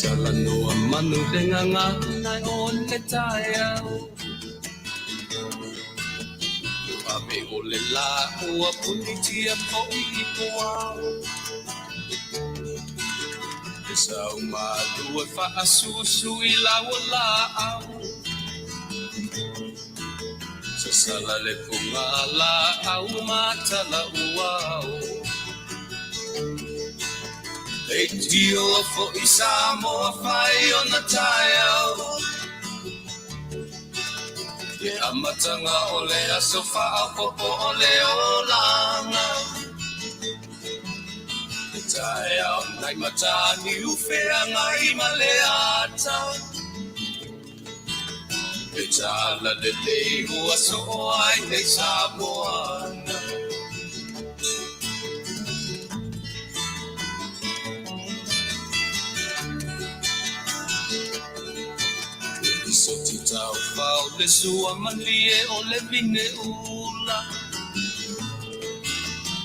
Talanoa manu le gagana o le taeao. Ave o le lā ua punitia foʻi i puao. E sau malu e faasusu i lau laau. Sasala le fugalaau ma talauao. Leitioa foi Samoa fai ona taeao. Le amataga o le aso faaopoopo o le olaga. Le taeao nai Mataniu Feagai ma le ata. Le tala lelei ua soo ai nei Samoana. Le lisoti taufao le sua malie o le vine ula.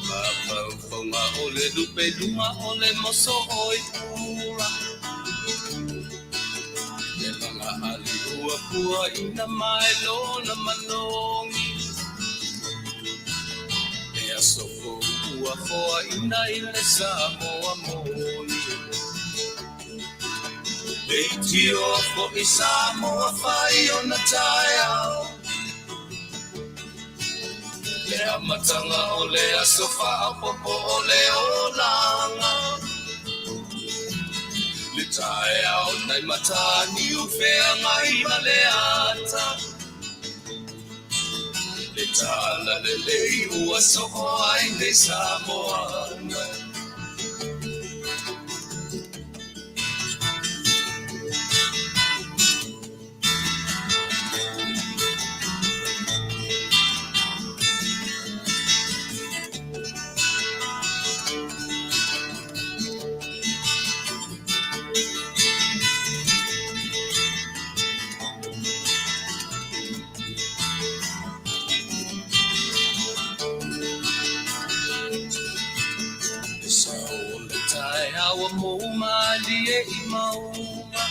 Mafaufauga o le lupe luga o le moso oi pula. Le laga ali ua pua ina mai lona manogi. Le aso fou ua foaina i le Samoa moni. Leitioa foi Samoa fai ona taeao. Le amataga o le aso faaopoopo o le olaga. Le taeao nai Mataniu Feagai ma le ata. Le tala lelei ua soo ai nei Samoana. Le sao o le taeao ua mou malie i mauga.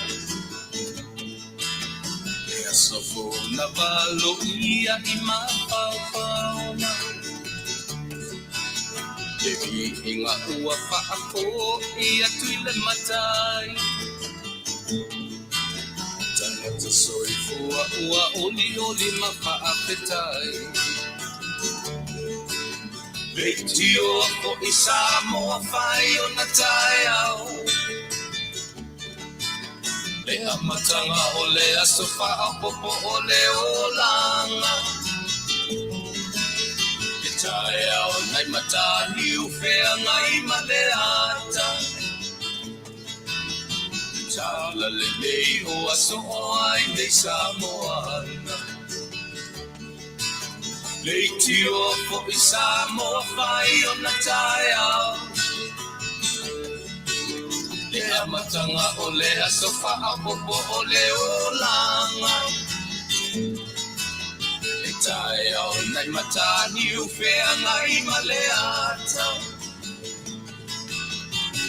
Le aso fou na valoia i mafaufauga. Le viiga ua faafoi atu i le matai. Tagata soifua ua olioli ma faafetai. Leitioa foi Samoa fai ona taeao. Le amataga o le aso faaopoopo o le olaga. Le taeao nai Mataniu Feagai ma le ata. Le tala lelei ua soo ai nei Samoana. Leitioa foi Samoa fai ona taeao. Le amataga o le aso faaopoopo o le olaga. Le taeao nai Mataniu Feagai ma le ata.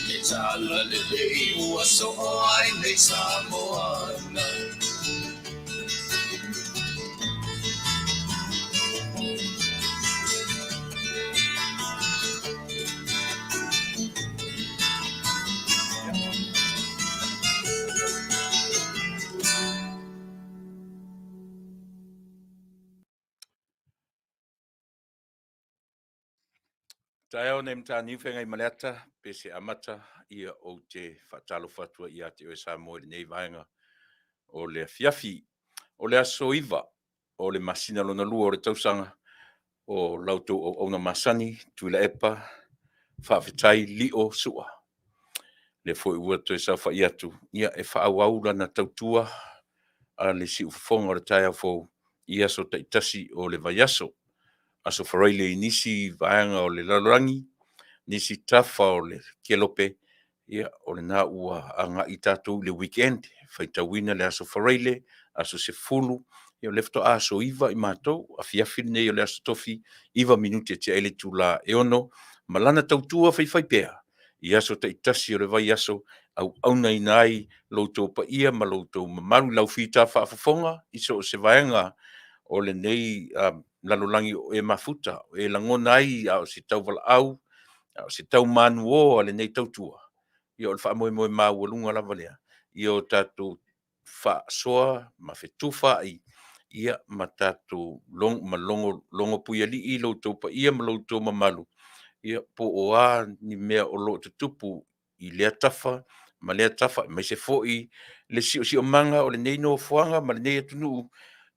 Le tala lelei ua soo ai nei Samoana. Taeao nei Mataniu Feagai ma le Ata, pe se amata ia ou te faatalofa atu ai ia te oe Samoa i lenei vaega o le afiafi. O le aso 9 o le masina lona lua o le tausaga o la outou auauna masani, Tuilaepa, faafetai Lio Sua. Lea foi ua toe saofai atu ia e faaauau lana tautua a le siufofoga o le taeao fou i aso taitasi o le vaiaso. Aso Faraile i nisi vaega o le lalolagi, nisi tafa o le kelope, ia o lena ua agai tatou i le weekend. faitauina le Aso Faraile, aso 10, ia o lea faatoa aso 9 i matou, afiafi lenei o le Aso Tofi, 9 minute e tea ai le itula e 6, ma lana tautua faifaipea i aso taitasi o le vaiaso, auaunaina ai lo outou paia ma lo outou mamalu i lau fita faafofoga i so o se vaega o lenei lalolagi o e mafuta, o e lagona ai a o se tauvalaau, a o se taumanuo a lenei tautua, ia o le faamoemoe maualuga lava lea, ia o tatou faasoa ma fetufaai, ia ma tatou logopuialii lo outou paia ma lo outou mamalu, ia po o a ni mea o lo o tutupu i lea tafa ma lea tafa, aemaise foi le siosiomaga o lenei nofoaga ma lenei atunuu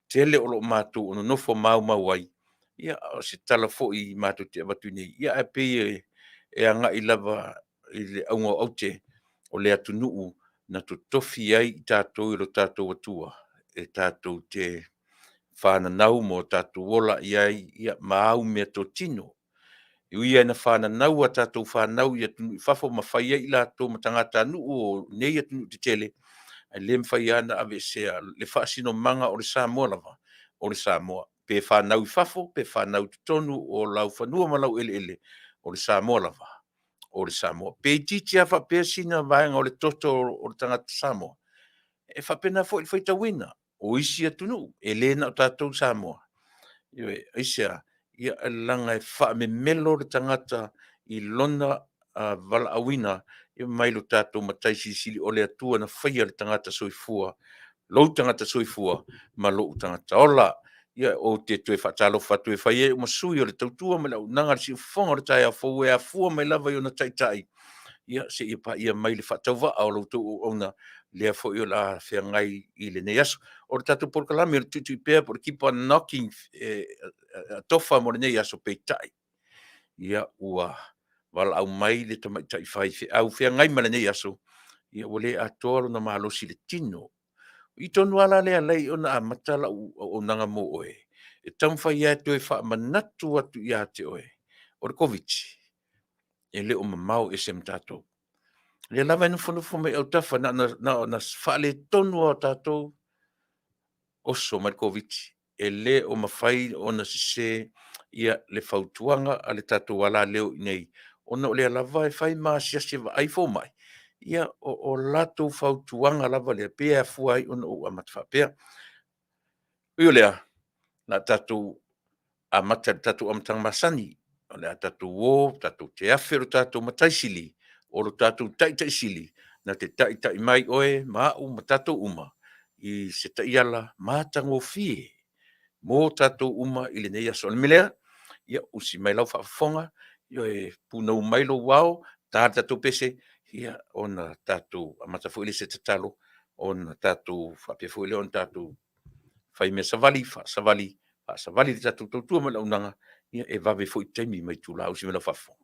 tele o lo o matou nonofo maumau ai. Ia o se tala foi matou te avatu i inei, ia ae pei e agai lava i le auga o aute, o le atunuu na totofi ai i tatou e lo tatou Atua e tatou te fananau ma o tatou ola i ai ma au meatotino. E ui lava ina fananau a tatou fanau i atunuu i fafo ma fai ai i latou ma tagatanuu o nei atunuu tetele, ae le mafai lava ona aveesea le faasinomaga o le Samoa lava, o le Samoa. Pe fanau i fafo pe fanau i totonu o laufanua ma laueleele, o le Samoa lava, o le Samoa. Pe itiiti lava faapea sina vaega o le toto o le tagata Samoa, e faapena foi le faitauina o isi atunuu, e le na o tatou Samoa. Ioe. Aisea? Ia leaga e faamemelo le tagata i lona valaauina mai lo tatou Matai Silisili, o le Atua na faia le tagata soifua, lou tagata soifua ma lou tagata ola. Ia ou te toe faatalofa atu e fai ai au ma sui o le tautua ma le auaunaga a le siufofoga o le taeao fou e afua mai lava i ona taitai, ia seia paia mai le faatauvaa o la outou auauna, lea foi o le a feagai i lenei aso. O le tatou polokalame o le Tuitui Pea po o le Keep on Knocking, e atofa mo lenei aso, peitai, ia ua valaau mai le tamaitai faifeau feagai ma lenei aso, ia ua le atoa lona malosi i le tino. O i tonu lava la lea e ala ai ona amata lau auaunaga mo oe, e taumafai lava e toe faamanatu atu ia te oe, o le Koviti-19, e le o mamao ese ma tatou. O lea lava e nofonofo mai autafa, na ona faaletonu lava o tatou, oso mai le Koviti-19. E le o mafai ona sese le fautuaga a le tatou alaleo i inei, ona o lea lava e fai ma asiasi e vaai fomai, ia o latou fautuaga lava lea, e pei e afua ai ona ou amata faapea. Ui o lea, o le a tatou amata i le tatou amataga masani, o le a tatou o tatou te afe lo tatou Matai Sili, o lo tatou Taitai Sili, na te taitai mai oe ma au ma tatou uma i se taiala matagofie mo tatou uma i lenei aso. O le mea lea, ia usi mai lau faafofoga, ioe, punou mai lou ao, ta le tatou pese, ia ona tatou amata foi lea i se tatalo ona tatou faapea foi lea ona tatou faimea savali, faasavali, faasavali le tatou tautua ma le auaunaga, ia e vave foi taimi ma itula. Usi mai lau faafofoga.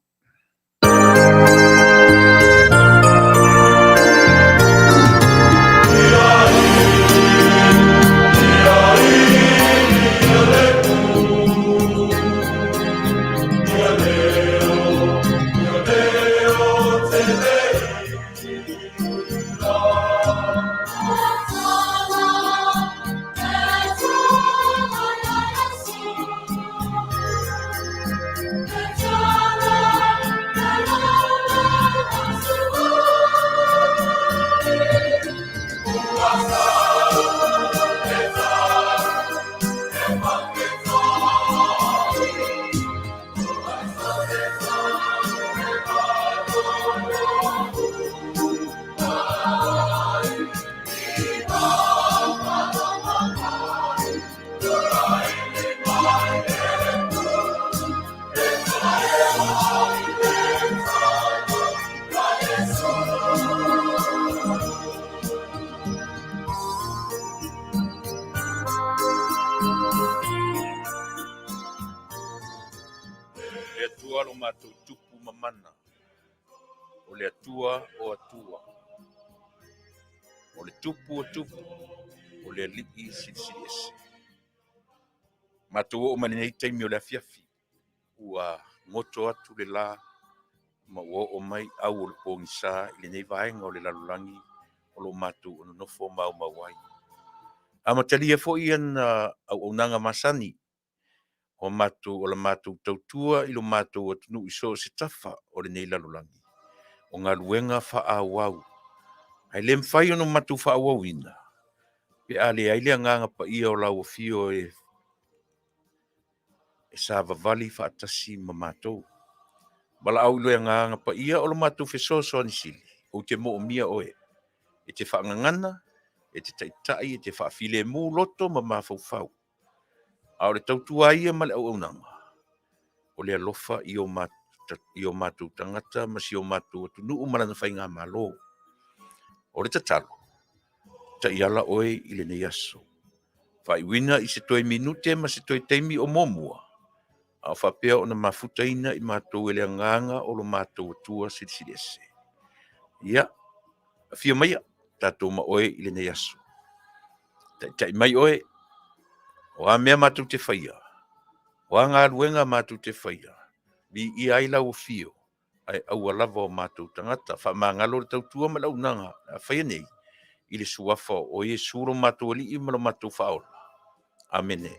Le Atua lo matou Tupu ma Mana, o le Atua o Atua, o le Tupu o Tupu, o le Alii Silisili Ese. Matou oo mai lenei taimi o le afiafi, ua goto atu le la ma ua oo mai au o le pogisa i lenei vaega o le lalolagi o lo o matou nonofo maumau ai. Amatalia foi ana auaunaga masani o matou o la matou tautua i lo matou atunuu i so o se tafa o lenei lalolagi, o galuega faaauau, ae le mafai ona matou faaauauina pe a leai le Agaga Paia o lau Afio e savavali faatasi ma matou. Valaau i le Agaga Paia o lo matou fesoasoani sili, ou te moomia oe e te faagagana, e te taitai, e te faafilemu loto ma mafaufau. A o le tautua ai ia ma le auaunaga, o le alofa i o matou tagata ma si o matou atunuu ma lana faigamalo. O le tatalo, taiala oe i lenei aso, faaiuina i se toe minute ma se toe taimi o muamua, a o faapea ona mafutaina i matou e le Agaga o lo matou Atua Silisili Ese. Ia, afio maia tatou ma oe i lenei aso. Taitai mai oe, o a mea matou te faia, o a galuega matou te faia, viia ai lau afio, ae aua lava o matou tagata. Faamagalo le tautua ma le auaunaga o le a faia nei, i le suafa o Iesu lo matou Alii ma lo matou Faaola. Amene.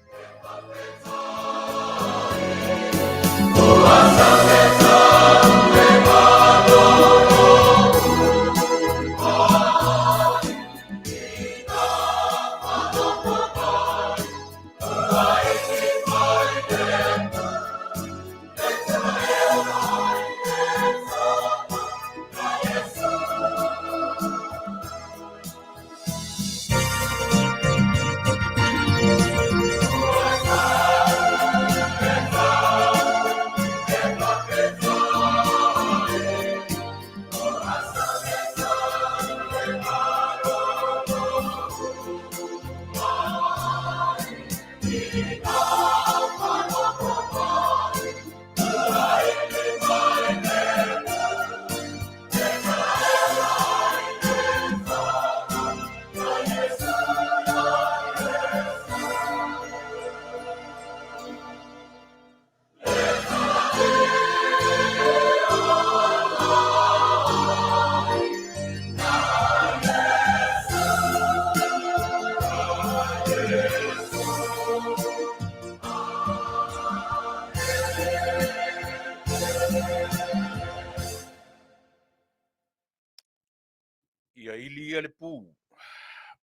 Ia ili ia le pu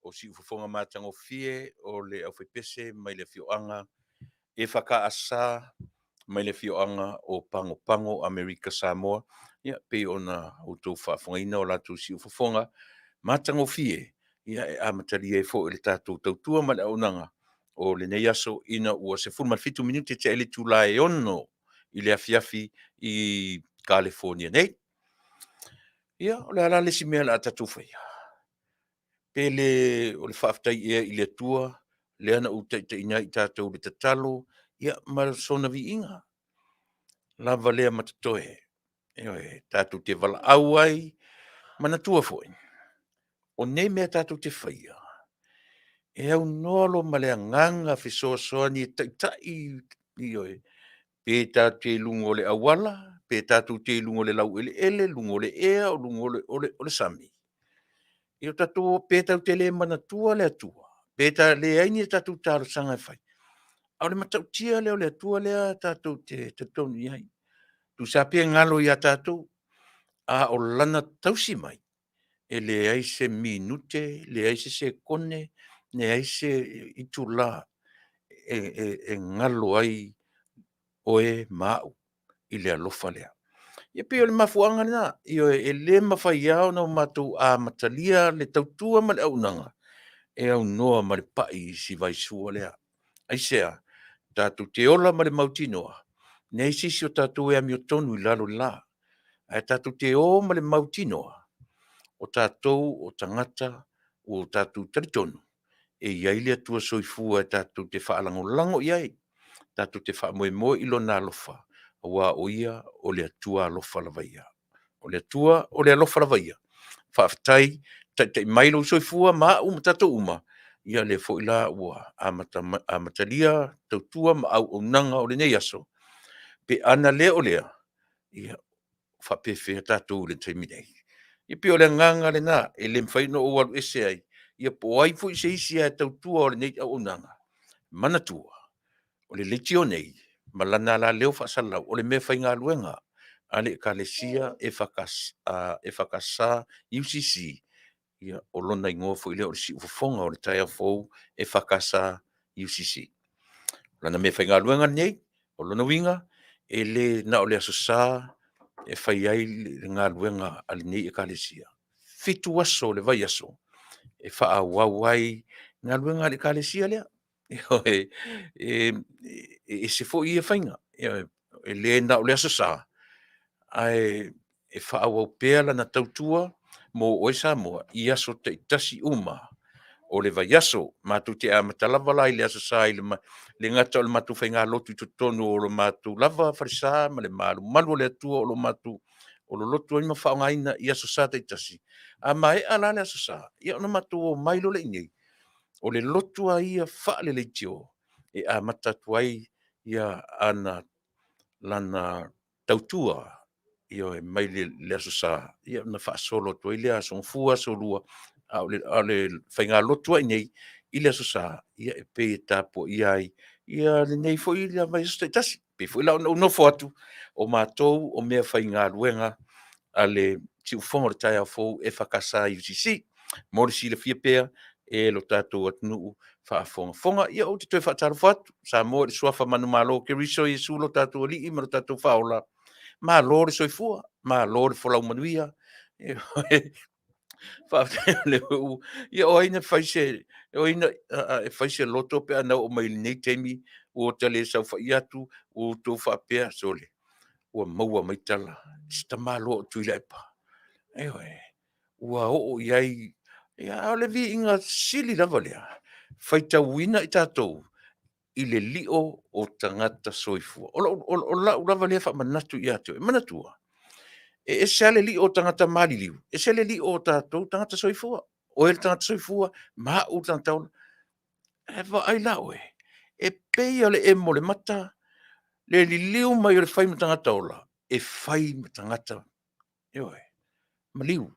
o siufofoga matagofie o le aufaipese mai le afioaga EFKS mai le afioaga o Pago Pago, Amerika Samoa. Ia, pei ona outou faafofogaina o latou siufofoga matagofie, ia e amatalia ai foi le tatou tautua ma le auaunaga o lenei aso ina ua 17 minute tea i le itula e 6:00 i le afiafi i Kalifonia nei. Ia, o le a la le isi mea o le a tatou faia? Pe le o le faafetai ea i le Atua lea na ou taitaiina ai i tatou i le tatalo, ia ma sona viiga lava lea ma totoe. Ioe, tatou te valaau ai, manatua foi, o nei mea tatou te faia, e aunoa loa ma le agaga fesoasoani e taitai, ioe, pe tatou te i luga o le auala, pe tatou te i luga o le laueleele, luga o le ea, o luga o le sami, ia o tatou pe tatou te le manatua le Atua, pe leai ni a tatou talosaga e fai, a o le matautia lea o le Atua lea tatou te talitonu i ai. Tusa pe galo ia tatou, a o Lana tausi mai, e leai se minute, leai se sekone, leai se itula e galo ai oe ma au i le alofa lea. E pei o le mafuaaga lena, ioe, e le mafai lava ona matou amatalia le tautua ma le auaunaga e aunoa ma le pai i si vaisua lea. Aisea? Tatou te ola ma le mautinoa, e leai se isi o tatou e amiotonu i lalo o le la, ae tatou te o ma le mautinoa, o tatou o tagata ua tatou talitonu e i ai le Atua Soifua e tatou te faalagolago i ai, tatou te faamoemoe i Lona alofa, aua o Ia o le Atua alofa lava ia. O le Atua o le alofa lava ia. Faafetai, taitai mai lou soifua ma au ma tatou uma, ia lea foi la ua amatalia tautua ma auaunaga o lenei aso. Pe ana le o lea, ia, e faapefea tatou i le taimi nei? Ia pei o le agaga lena e le mafai ona ou alu ese ai, ia po o ai foi se isi e tautua o lenei auaunaga, manatua, o le leitio nei ma lana la leo faasalalau, o le meafaigaluega a le Ekalesia EFKS, UCC, ia o lona igoa foi lea o le Siufofoga o le Taeao Fou EFKS UCC. O lana meafaigaluega lenei, o lona uiga, e le na o le Aso Sa e fai ai le galuega a lenei Ekalesia, 7 aso o le vaiaso e faaauau ai galuega a le Ekalesia lea. Ioe. E ese foi ia faiga, ioe. E le na o le Aso Sa, ae e faaauau pea lana tautua mo oe Samoa i aso taitasi uma o le vaiaso. Matou te amata lava la i le Aso Sa i le le gata o le matou faigalotu i totonu o le matou lava falesa ma le malumalu o le Atua o lo o matou lolotu ai ma faaaogaina i Aso Sa taitasi. A maea la le Aso Sa, ia ona matou omai loa lea i inei, o le lotu lava ia faale-leitio e amata atu ai lana tautua, ioe, mai le Aso Sa ona faasolo atu ai lea Aso Gafua, Aso Lua, a o le faigalotu lava i inei i le Aso Sa, e pei e tapuaia ai lenei foi vaiaso taitasi. E pei foi la ona ou nofo atu, o matou o meafaigaluega a le Siufofoga o le Taeao Fou EFKS UCC. Mo le silafia pea e lo tatou atunuu faafogafoga. Ia ou te toe faatalofa atu Samoa i le suafa manumalo o Keriso o Iesu lo tatou Alii ma lo tatou Faaola, malo le soifua, malo le folau manuia. Ioe. Faafetai o lea ua… Ia o ai na fai se e fai se loto pe a na oo mai i lenei taimi ua ta le saofai atu ua outou faapea, sole, ua maua mai tala i si tamaloa o Tuilaepa. Ioe. Ua oo i ai, a o le viiga sili lava lea, faitauina i tatou i le lio o tagata soifua. O lau lava lea faamanatu ia te oe, manatua, e ese lava le lio o tagata maliliu, ese le lio o tatou tagata soifua. O oe le tagata soifua ma au le tagata ola. Ae vaai la oe, e pei lava o le emo o le mata le liliu mai o le fai ma tagata ola, e fai ma tagata, ioe, maliu.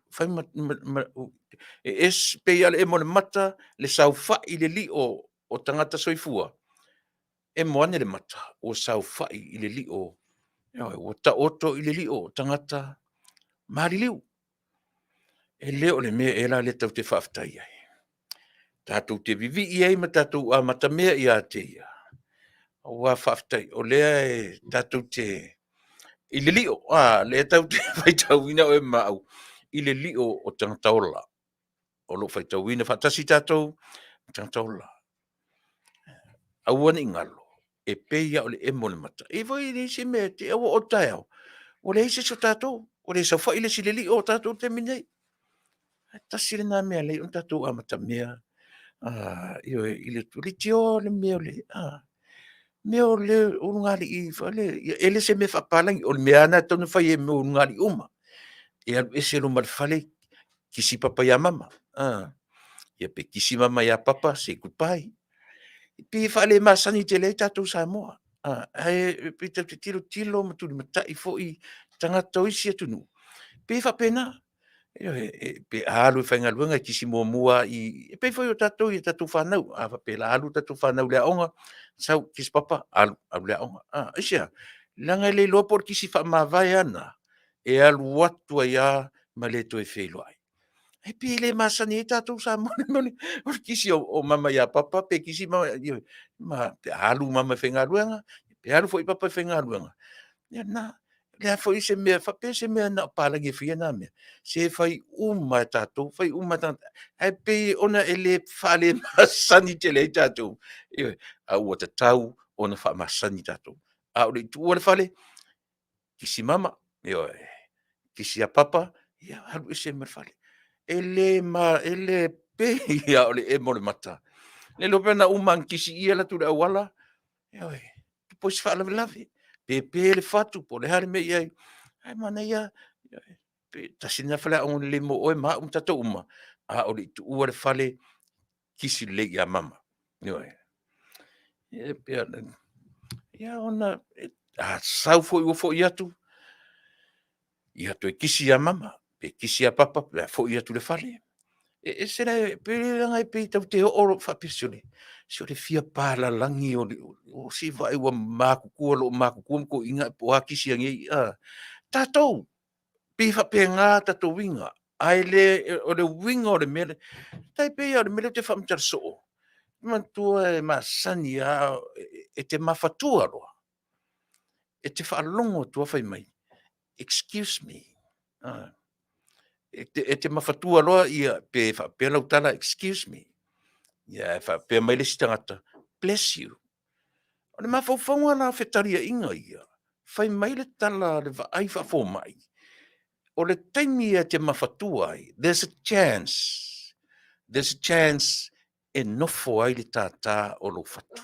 E pei lava o le emo o le mata le saofai i le lio o tagata soifua, emo ane le mata ua saofai i le lio, ioe, ua taoto i le lio o tagata maliliu. E le o le mea ea la lea tatou te faafetai ai? Tatou te vivii ai ma tatou amatamea ia te Ia, aua faafetai o lea e tatou te i le lio, lea tatou te faitauina oe ma au i le lio o tagata ola, o lo o faitauina faatasi tatou ma tagata ola. Aua ne i galo, e pei lava o le emo o le mata, e i ai foi le isi mea te i ua oo i le taeao, ua leai se isi o tatou, ua le saofai le isi i le lio o tatou i le taimi lenei. Ae tasi lena mea e ala ai ona tatou amatamea, ioe, i le leitioa le mea mea o le ulugalii foi lea, e le o se mea faapapalagi, o le mea lava lena e tatau ona fai e ulugalii uma. E alu ese loa ma le fale, kisi papa ia mama, ia pe kisi mama ia papa, say goodbye. E pei e faalemasani tele ai tatou Samoa, ae pei tatou te tilotilo ma tulimatai foi tagata o isi atunuu, e pei e faapena. Ioe, pe a alu e faigaluega e kisi muamua lava i… e pei foi o tatou i a tatou fanau, a faapea o le a alu a tatou fanau i le aoga, sau, kisi papa, alu i le aoga. Aisea? Leaga e le iloa po o le kisi faamavae lava lena, e alu atu ai lava ma le toe feiloai. Ae pei e le masani ai tatou Samoa i le mea o le kisi o mama ia papa pe kisi mama, ioe, pe a alu mama e faigaluega, pe alu foi papa e faigaluega, ia lena. O le a foi se mea faapea se mea na o papalagi e faia na mea? Se e fai uma lava e tatou, fai uma lava e tagata, ae pei ona e faalemasani tele ai tatou, ioe, ae ua tatau ona faamasani tatou. A o le i tuua le fale, kisi mama, ioe, kisi ia papa, ia alu ese ma le fale. E le pei lava o le emo o le mata, le iloa pe na uma ona kisi i alu atu i le auala, ioe, tupu ai se faalavelave, pe pe le fatu po o le a le mea e i ai, ae manaia lava, pe tasi lena faleaoga lelei mo oe ma au ma tatou uma, a o le i tuua le fale, kisi lelei ia mama. Ioe. Ia ona, a sau foi ua foi atu, ia toe kisi ia mama. Pe kisi ia Papa pe a foi atu i le fale. E ese le, pe leaga e pei tatou te oo loa faapea, sole, se o le fia palalagi o le, se vaai ua matutua lou matutua ma toeaiina po o a kisi a nei a. Tatou, pei e faapena tatou uiga, ae le o le uiga o le mea lea, e tai pei lava o le mea lea ou te faamatala soo, manatua e masani lava, e te mafatua loa, e te faalogo atu lava fai mai, excuse me. E te mafatua loa pe faapea lau tala, excuse me. Ae faapea mai le isi tagata, bless you. O le mafaufauga la o fetaliaiga ia, fai mai le tala a le vaai faafomai, o le taimi e te mafatua ai, there's a chance, there's a chance e nofo ai le tata o lou fatu.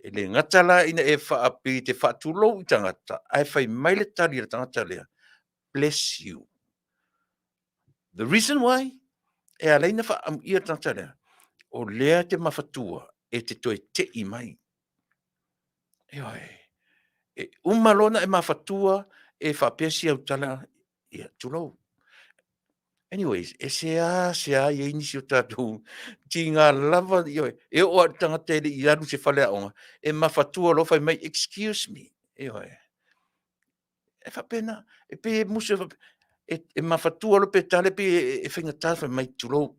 E le gata la ina e pei e te faatulou i tagata, ae fai mai le tali a le tagata lea, bless you. The reason why e ala ai ona faaamuia le tagata lea, o lea e te mafatua e te toe tei mai. Ioe. E uma loa ona e mafatua e faapea si autala, ia, tulou. Anyways, e seasea i ai nisi o tatou tiga lava, ioe, e oo lava i le tagata e le i alu i se faleaoga, e mafatua loa fai mai, excuse me, ioe. E faapena, e pei e musu e faapea, e mafatua loa pe tala pei e faigata ona fai mai tulou.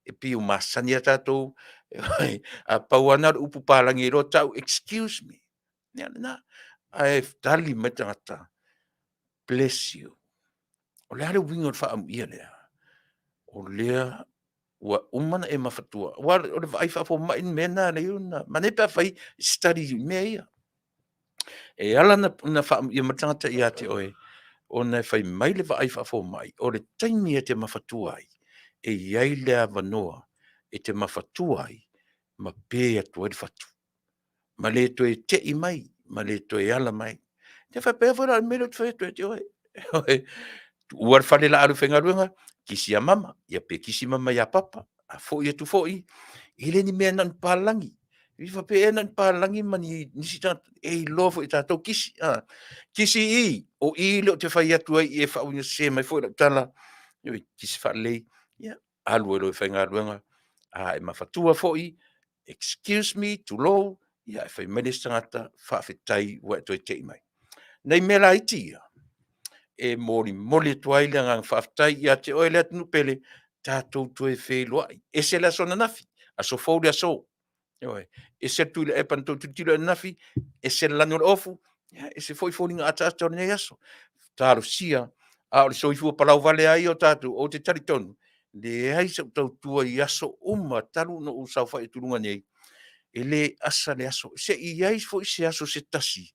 E pei ua masani lava tatou, a pau lava lena o le upu palagi e iloa tau, excuse me. Ia lena. Ae tali mai le tagata, bless you. O le a le uiga o le faaamuia lea? O lea ua uma ona e mafatua, aua o le vaai faafomai le mea lena e ala ai ona… manaia pe a fai studies i mea ia. E ala ona faaamuia mai le tagata ia te oe, ona e fai mai le vaai faafomai, o le taimi e te mafatua ai, e i ai le avanoa e te mafatua ai ma pe atu ai le fatu, ma le toe tei mai, ma le toe ala mai. E faapea foi la o le mea lea ou te fai atu ai ia te oe, tuua le fale o le a alu e faigaluega, kisi ia mama, ia pe kisi mama ia papa. A foi atu foi, e le ni mea na o ni papalagi. E faapea ea na o ni papalagi ma nisi tagata, e iloa foi e tatou kisi. Kisi i, o i lea ou te fai atu ai e faauiga sese mai foi lau tala, kisi faalelei, ia alu ai loa e faigaluega. A e mafatua foi, excuse me, tulou, ae fai mai le isi tagata, faafetai ua e toe tei mai. O nai mea laiti ia, e molimoli atu ai le agaga faafetai ia te oe le atunuu pele, tatou toe feiloai. E ese le aso ananafi, aso fou le aso. Ioe. Ese le Tuilaepa na outou tilotilo i ai ananafi, ese le lanu o le ofu, ese foi foliga ataata o lenei aso. Talosia, a o le soifua palauvale lava ia o tatou, ou te talitonu, leai sau tautua i aso uma talu ona ou saofai atu i luga nei, e le asa le aso. Se i i ai foi se aso se tasi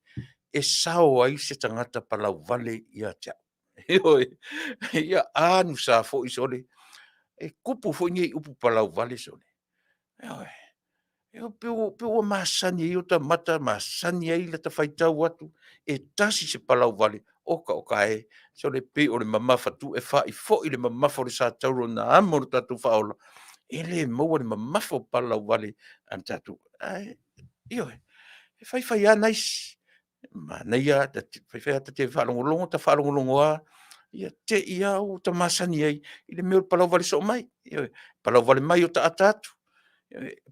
e sao ai se tagata palauvale ia te au. Ioe, ia anusa foi sole, e tupu foi nei upu palauvale sole. Ioe, e pei ua masani ai ota mata, masani ai lata faitau atu, e tasi se palauvale, oka oka e, sole e pei o le mamafatu, e fai foi le mamafa o le satauro na amo e lo tatou Faaola, e le maua le mamafa o palalauvale a le tatou, ae ioe, e fai fai lava nais, manaia fai fai lava ta te faalogologo, ta faalogologo lava, ia te i lava ua ta masani ai i le mea o le palauvale soo mai. Ioe, palauvale mai ota ata atu,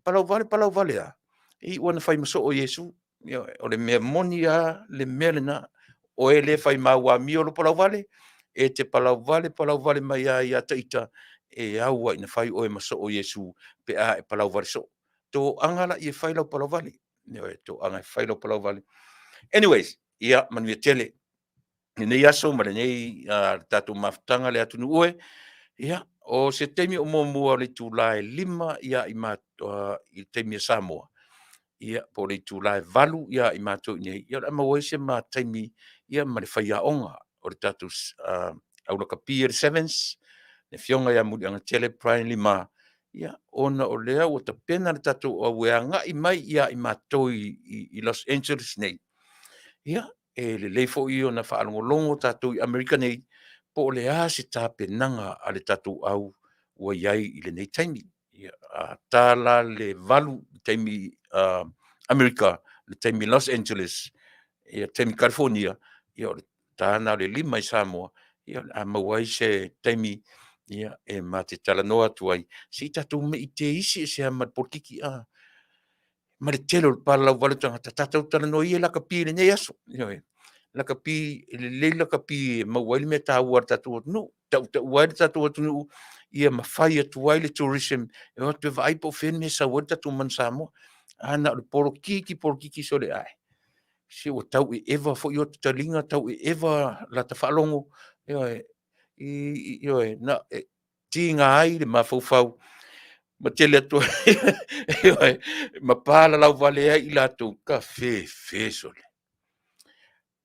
palauvale palauvale lava, e iu lava ina fai ma soo o Iesu. Ioe, o le mea moni lava le mea lena. O oe lea e fai ma au amio lou palauvale, e te palauvale palauvale mai lava ia te ita, e au lava ina fai oe ma soo o Iesu pe a e palauvale soo. Toaga laia e fai lau palauvale, ioe, toaga e fai lau palauvale. Anyways, ia manuia tele lenei aso ma lenei tatou mafutaga le atunuu e. Ia, o se taimi o muamua o le itula e 5 i le taimi a Samoa, ia po o le itula e 8 ia i matou i inei, ia o le a maua ai se ma taimi ma le faiaoga o le tatou aulakapi o le Sevens, le Afioga ia Muliagatele Brian Lima, ia, ona o lea ua tapena le tatou au e agai mai ia i matou i Los Angeles nei, ia, e lelei foi ona faalogologo tatou i Amerika nei, po o le a se tapenaga a le tatou au ua i ai i lenei taimi. Ia, a ta la le 8 i le taimi Amerika, le taimi Los Angeles, ia taimi Kalifonia, ia o le ta lena o le 5 i Samoa. Ia, o le a maua ai se taimi, ia, e ma te talanoa atu ai, se i tatou me i teisi ese lava ma le polokiki, a, ma le tele o le palalau vale o tagata, tatou talanoa ia i lakapi i lenei aso. Ioe, lakapi, e lelei lakapi e maua ai le mea taua a le tatou atunuu, tautaua ai le tatou atunuu, ia ma fai atu ai le tourism e o atu e vaai po o fea le mea e sau ai le tatou manu Samoa. A na o le polokiki, polokiki, sole ai, se ua tau eva foi ota taliga, tau eva lata faalogo, ioe, ioe, na, e tiga ai le mafaufau ma tele atu ai, ma palalau vale ai i latou, tafefe sole.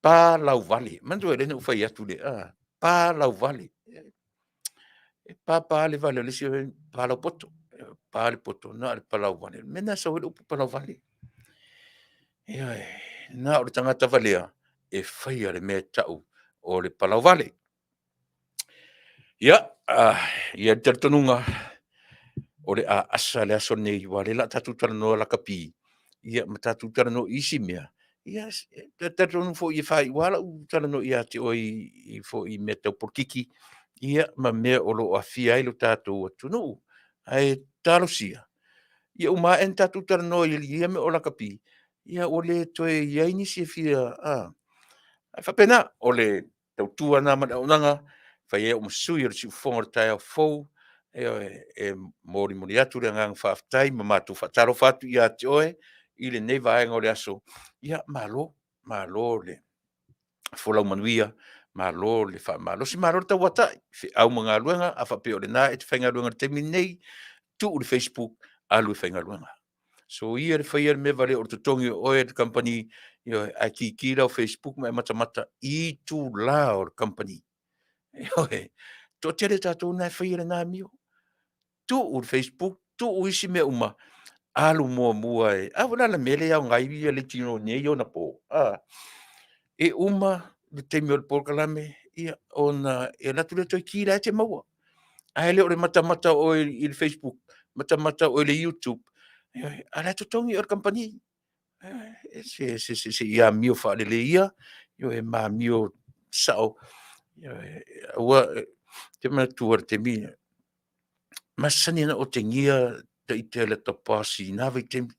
Palauvale. Manatua lea na ou fai atu le, a, palauvale. E papa le vale o le isi, palaupoto. Pa le poto, na o le palauvale. O le mea lena e sau ai le upu palauvale. Ioe, na o le tagata valea e faia le mea e tau o le palauvale. Ia, e i ai le talitonuga, o le a asa le aso lenei, aua o lea o le a tatou talanoa lakapi, ia ma tatou talanoa i isi mea, ia e talitonu foi e faaiu lava lau talanoa ia te oe i foi i mea tau polokiki, ia ma mea o lo o aafia ai lo tatou atunuu. Ae talosia, ia uma ae ona tatou talanoa i ia mea o lakapi, ia ua le toe i ai nisi e fia, ae faapena, o le tautua lena ma le auaunaga, e fai ai au ma sui o le siufofoga o le taeao fou, ioe, e molimoli atu le agaga faafetai ma matou faatalofa atu ia te oe i lenei vaega o le aso. Ia malo, malo le folau manuia, malo le faamalosi, malo le tauatai, feau ma galuega, a faapea o lena e te faigaluega i le taimi lenei, tuu le facebook, alu e faigaluega. Soia le faia o le mea valea o le totogi o oe e le kamupani, ioe, ae kiki lau facebook ma e matamata i itula o le kamupani. Ioe, e toatele tatou na e faia lena amio. Tuu le facebook, tuu isi mea uma, alu muamua e… A foi o le a le mea lea e aoga ai leitio nei ona po? A, e uma le taimi o le polokalame, ia ona e alu atu lea toe ki la e te maua. Ae le o le matamata o oe i le facebook, matamata oe i le youtube, ioe, a o la e totogi oe e le kamupani. Se i amio faalelei ia, ioe ma amio sao. Aua, ou te manatua i le taimi, e masani ona otegia ita i lata boss i na vaitaimi,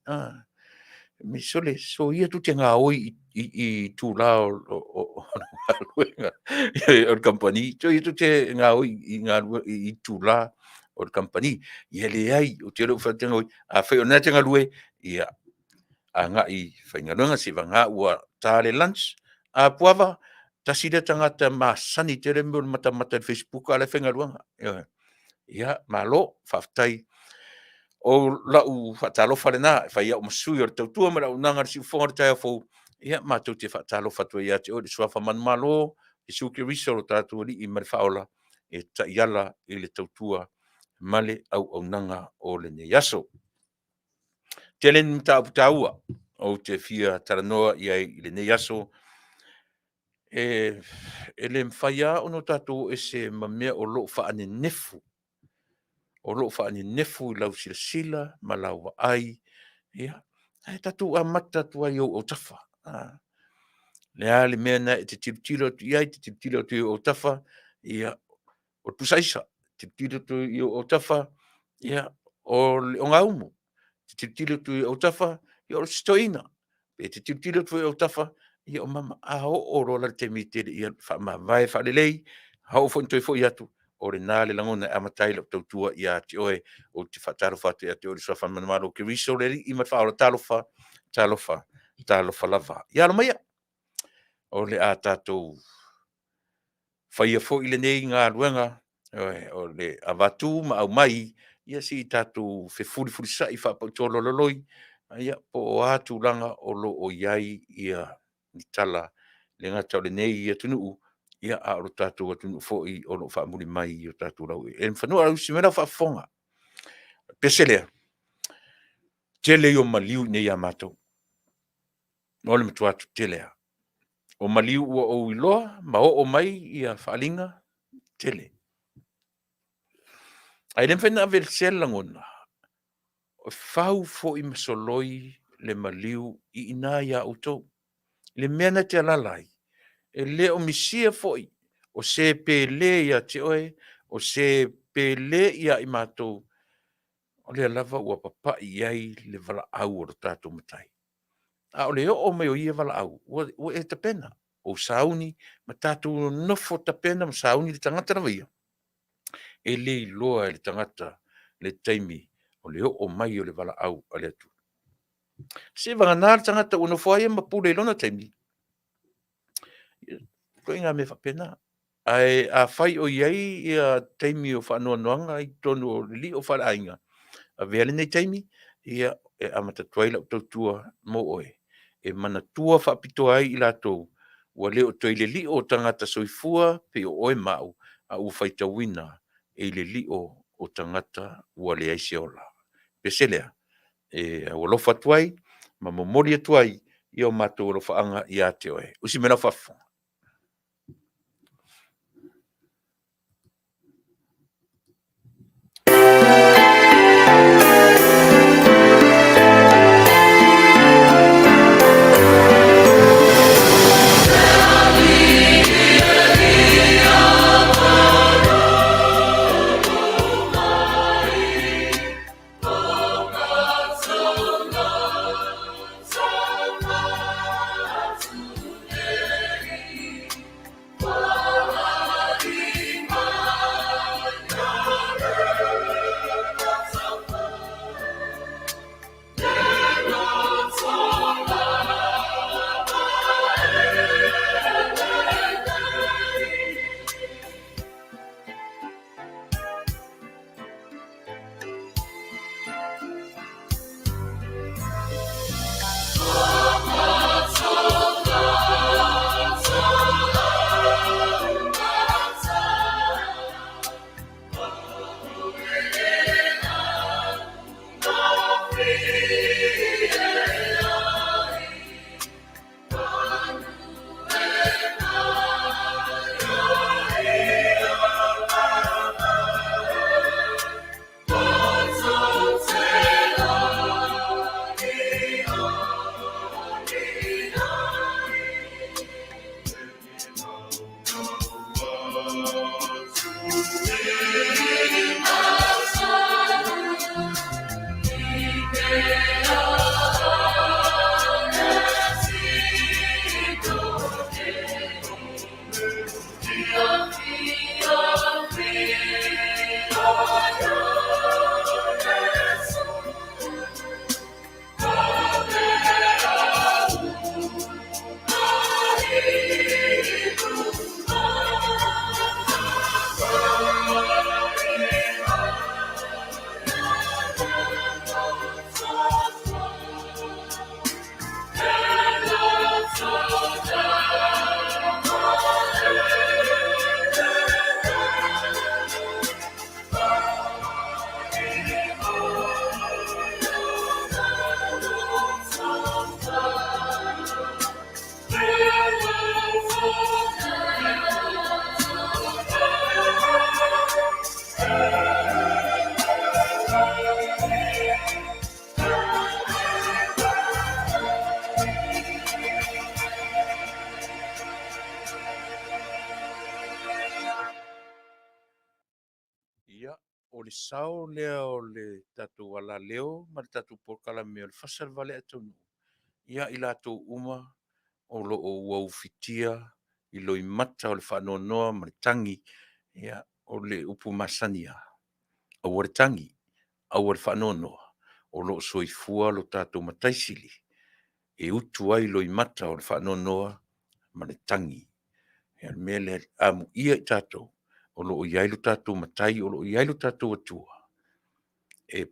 sole, soia tou te gaoi i itula o galuega a le kamupani. Soia tou te gaoi i itula o le kamupani. Ia leai, ou te le o fai atu, afai o lena e te galue, ia agai e faigaluega seivagana ua ta le lunch. A Puava, tasi lea tagata masani tele mea o le matamata i le facebook a o la e faigaluega. Ioe. Ia, malo faafetai. O lau faatalofa lena e fai ai au ma sui o le tautua ma le auaunaga a le siufofoga o le taeao fou, ia matou te faatalofa atu ai ia te oe i le suafa manumalo, Iesu Keriso lo tatou Alii ma le Faaola, e taiala i le tautua ma le auaunaga o lenei aso. Tele ni mataupu taua ou te fia talanoa i ai i lenei aso. E le mafai lava ona tatou o ese ma mea o lo o faanenefu, o lo o faanenefu i lau silasila ma lau vaai, ia, ae tatou amata atu lava i ou autafa. O le a le mea lena e te tilotilo atu i ai, e te tilotilo atu i ou autafa, ia, o le pusa aisa, tilotilo atu i ou autafa, ia, o le ogaumu, e te tilotilo atu i ou autafa, ia o si toeaina, e te tilotilo atu foi i ou autafa, ia o mama. A oo loa la i le taimi e te le i faamavae faalelei, a oo foi ina toe foi atu, o lena le lagona e amata ai lau tautua ia te oe. Ou te faatalofa atu ia te oe i le suafa manumalo o Keriso le Alii ma le Faaola, talofa, talofa, talofa lava. Ia alo maia, o le a tatou faia foi lenei galuega, ioe, o le avatu ma aumai, ia se i tatou fefulifulisai faapautolololoi, ia po o a tulaga o lo o i ai ni tala, e le gata o lenei atunuu, a o le tatou atunuu foi o lo o faamuli mai i o tatou laueleele ma fanua. A o si mea la e faafofoga, o le pese lea, tele ia o maliu i inei ia matou, o le matua tetele lava. O maliu ua ou iloa ma oo mai faaaliga, tele. Ae le mafai ona aveesea le lagona, e fau foi ma soloi le maliu i ina ia outou. I le mea na e te alaala ai, e le o misia foi O se pele ia te oe, o se pele ia i matou, o lea lava ua papai i ai le valaau a lo tatou Matai. A o le oo mai o ia valaau, ua e tapena, ou sauni ma tatou nonofo tapena ma sauni le tagata lava ia, e le iloa e le tagata le taimi o le oo mai o le valaau a le Atua. Seivagana le tagata ua nofo ai ma pule i lona taimi, ituaiga mea faapena. Ae afai o i ai ia taimi o faanoanoaga i totonu o lio faaleaiga, avea lenei taimi, ia, e amata atu ai lau tautua mo oe, e manatua faapitoa ai i latou ua le o toe i le lio o tagata soifua pei o oe ma au, a ua faitauina i le lio o tagata ua leai se ola. Pese lea, e alofa atu ai ma momoli atu ai o matou alofaaga ia te oe. Usi mai lau faafofoga. Ia, o le sao lea o le tatou alaleo ma le tatou polokalame o le Fasa i le Valea Taunuu ia i latou uma o lo o ua ufitia i loimata o le faanoanoa ma le tagi. Ia, o le upu masani lava, aua le tagi, aua le faanoanoa, o lo o soifua lo tatou Matai Sili e utu ai loimata o le faanoanoa ma le tagi. O le mea lea, amuia i tatou o lo o i ai lo tatou Matai o lo o i ai lo tatou Atua e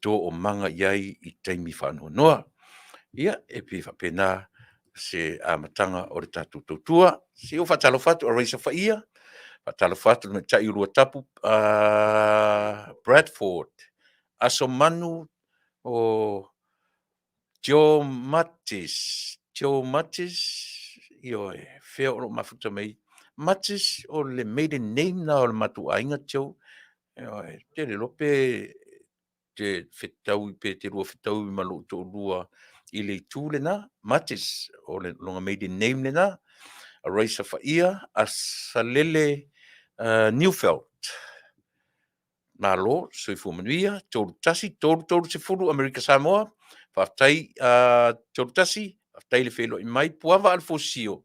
toomaga i ai i taimi faanoanoa. Ia, e pei e faapena se amataga o le tatou tautua. Se i ou faatalofa atu, aurai safaia, faatalofa atu i le tamaitai o Luatapu Bradford Asomanu o Joe Matis, Joe Matis, ioe, fea o lo o mafuta mai ai? Matis o le maiden name lena o le matou aiga Joe. Ioe, ou te le iloa pe te fetaui pe te lua fetaui ma lou toalua i le itu lena, Matis, o lona maiden name lena. Araisa Faia, Asalele Newfelt. Malo, soifua manuia, 31 3 30 Amerika Samoa. Faafetai 31, faafetai le feiloai mai Puava Alefosio.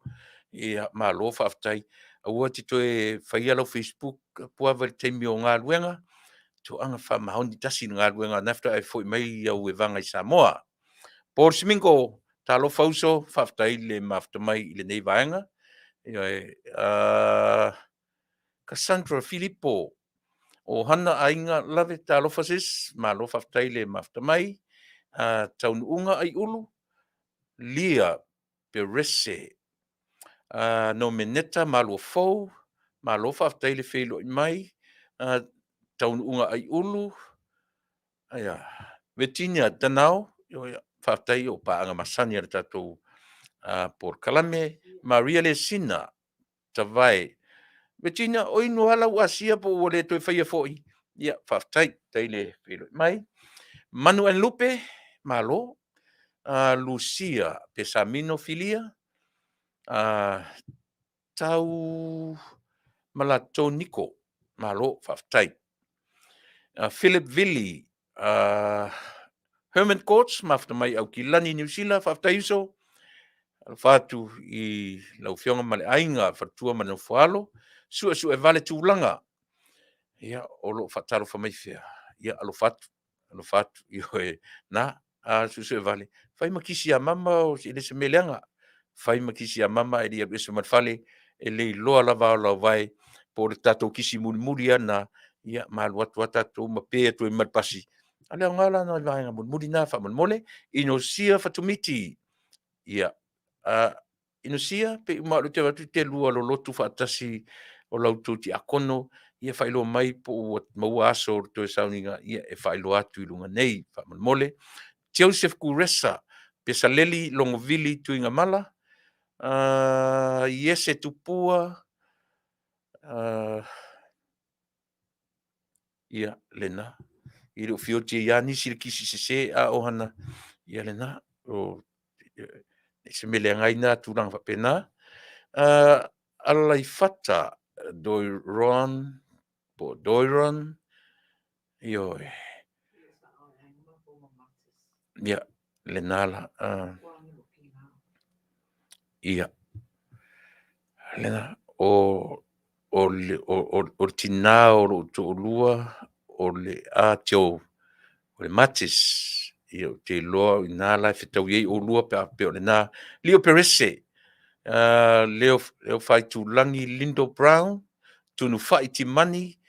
Ia, malo faafetai. Aua te toe faia lau Facebook Puava i le taimi o galuega, toaga faamaoni tasi i le galuega na faatoa e foi mai au evaga i Samoa. Paul Smingo, talofa uso, faafetai le mafuta mai i lenei vaega. Ioe, Cassandra Filipo, o Hana Aiga Lave, talofa sis, malo faafetai le mafuta mai. Taunuuga Aiulu, Lia Perese, Nomeneta Maluafou, malo faafetai le feiloai mai. Taunuuga Aiulu, aia, Virginia Danao, faafetai o paaga masani a le tatou polokalame. Maria Lesina Tavae. Virginia, o inu lava lau asia po ua le toe faia foi? Ia, faafetai, faafetai le feiloai mai. Manu and Lupe, malo. Lucia Pesamino Filia, Tau Malatou Niko, malo faafetai. Philip Vili, Herman Courts, mafuta mai Aukilani, Niu Sila, faafetai uso. Alofa atu i lau Afioga ma le aiga, faletua ma le nofoalo. Suesuevale Tulaga, ia, o lo o faatalofa mai fea? Ia, alofa atu, alofa atu, ioe, na, a Suesuevale, fai ma kisi ia mama, e le o se mea leaga. Fai ma kisi ia mama ae le i alu ese ma le fale, e le iloa lava ao lau vae, po o le tatou kisi mulimuli lava lena, ia ma alu atu lava tatou ma pe atu ai ma le pasi. A o le aoga la lena o le vaega mulimuli lena faamolemole. Inosia Fatumiti, ia, Inosia, pei uma lava o lea ou te vaai atu e te lua lolotu faatasi o la outou tiakono, ia faailoa mai po ua maua aso o le toe sauniga, ia e faailoa atu i luga nei faamolemole. Joseph Kuresa, Pesaleli Logovili Tuigamala, Iese Tupua, ia lena. E le o fia oti ai lava nisi i le kisi sese a o hana, ia lena. O se mea leaga ai na tulaga faapena. Alaifata Doiron, po o Doiron, ioe. Ia, lena la. Ia, lena. O le tina o lou toalua, o le a Joe, o le Matis. Ia ou te iloa o i ina la e fetaui ai oulua pe a faapea o lena. Lio Perese, Leofaitulagi Lindo Brown, Tunufai Timani,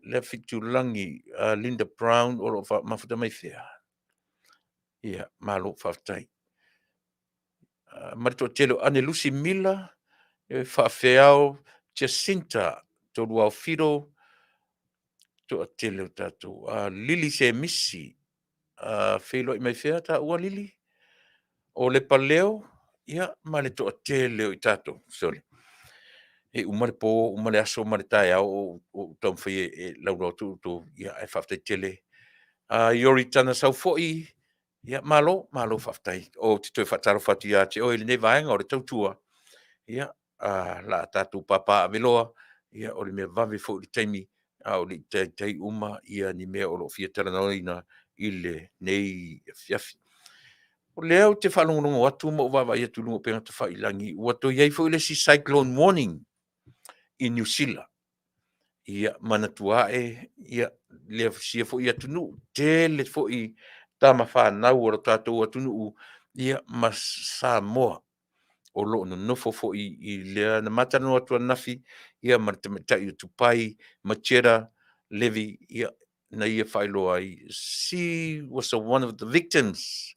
Leafiitulagi Linda Brown o lo o mafuta mai fea? Ia, malo faafetai. Ma le toatele o Anelusi Mila, Faafeao Jacinta Toluaofido, toatele o tatou. Lili Semisi, feiloai mai fea taua Lili? O Lepaleo, ia, ma le toatele o i tatou. Sorry. E uma le po, uma le aso ma le taeao o ou taumafai e laulau atu outou, ia ae faafetai tele. Ioritana Saufoi, ia malo, malo faafetai. Ou te toe faatalofa atu ia te oe i lenei vaega o le tautua, ia, o le a tatou papaaveloa, ia o le mea vave foi i le taimi a o le i taitai uma ni mea o lo o fia talanoaina i lenei afiafi. O lea ou te faalogologo atu ma ou vaavaai atu i luga o upega tafailagi, ua toe i ai foi le isi cyclone warning i Niu Sila. Ia manatua ae lea sia foi atunuu, tele foi tama fanau a lo tatou atunuu ma Samoa o lo o nonofo foi i lea. Na ma talanoa atu ananafi ma le tamaitai o Tupai, Macheta Levi, na ia faailoa ai, she was one of the victims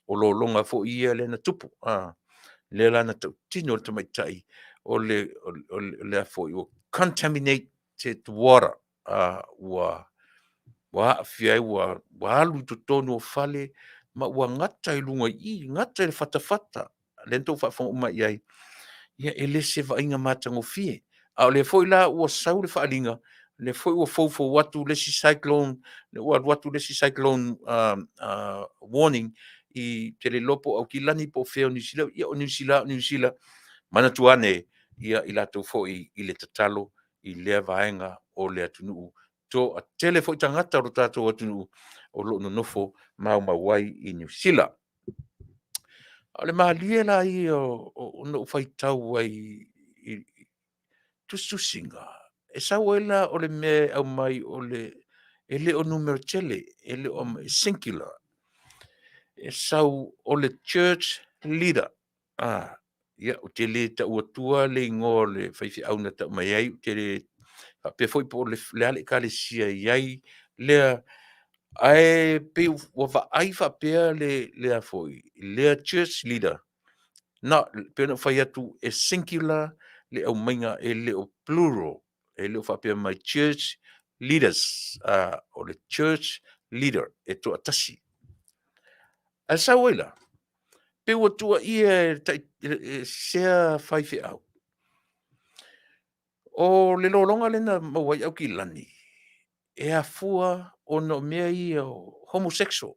o lologa foi ia lea na tupu. Lea la na tautino le tamaitai o le foi ua contaminated water, ua aafia ai, ua alu i totonu o fale ma ua gata i luga i i, gata i le fatafata. Lea na outou faafofoga uma i ai. Ia, e le o se vaaiga matagofie. A o lea foi la ua sau le faaaliga, o lea foi ua foufou atu le isi cyclone, lea ua alu atu le isi cyclone warning, ou te le iloa po o Aukilani po o fea o Niu Sila. Ia o Niu Sila lava o Niu Sila, Manatua ane ia i latou foi i le tatalo i lea vaega o le atunuu. Toatele foi tagata o lo tatou atunuu o lo o nonofo maumau ai i Niu Sila. A o le malie la ia ona ou faitau ai i tusitusiga, e sau ai la o le mea e aumai o le e le o numera tele, e le o singular. E sau o le church leader. Ia, ou te le tau atua le igoa o le faifeau na tau mai ai, ou te le faapea foi po o le a le ekalesia e i ai lea, ae pei ua vaai faapea le a foi, lea church leader, na, pei ona ou fai atu e singular le aumaiga e le o plural, e le o faapea mai church leaders, o le church leader e toatasi. Ae sau ai la, pei ua tuuaia e sea faifeau, o le lologa lea na maua ai Aukilani, e afua ona o mea ia o homosexual,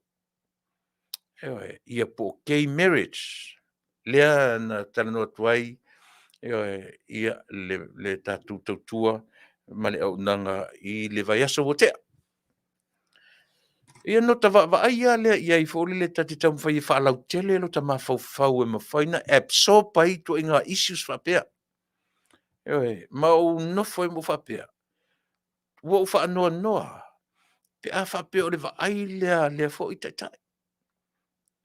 ioe, ia po o gay marriage, lea na talanoa atu ai, ioe, ia le tatou tautua ma le auaunaga i le vaiaso ua tea. Ia ona ota vaavaai lava lea i ai foi lele ta te taumafai e faalautele lota mafaufau e mafai ona absorb ai ituaiga issues faapea. Ioe, ma ou nofo ai ma ou faapea, ua ou faanoanoa pe a faapea o le vaai lea a lea foi Taitai.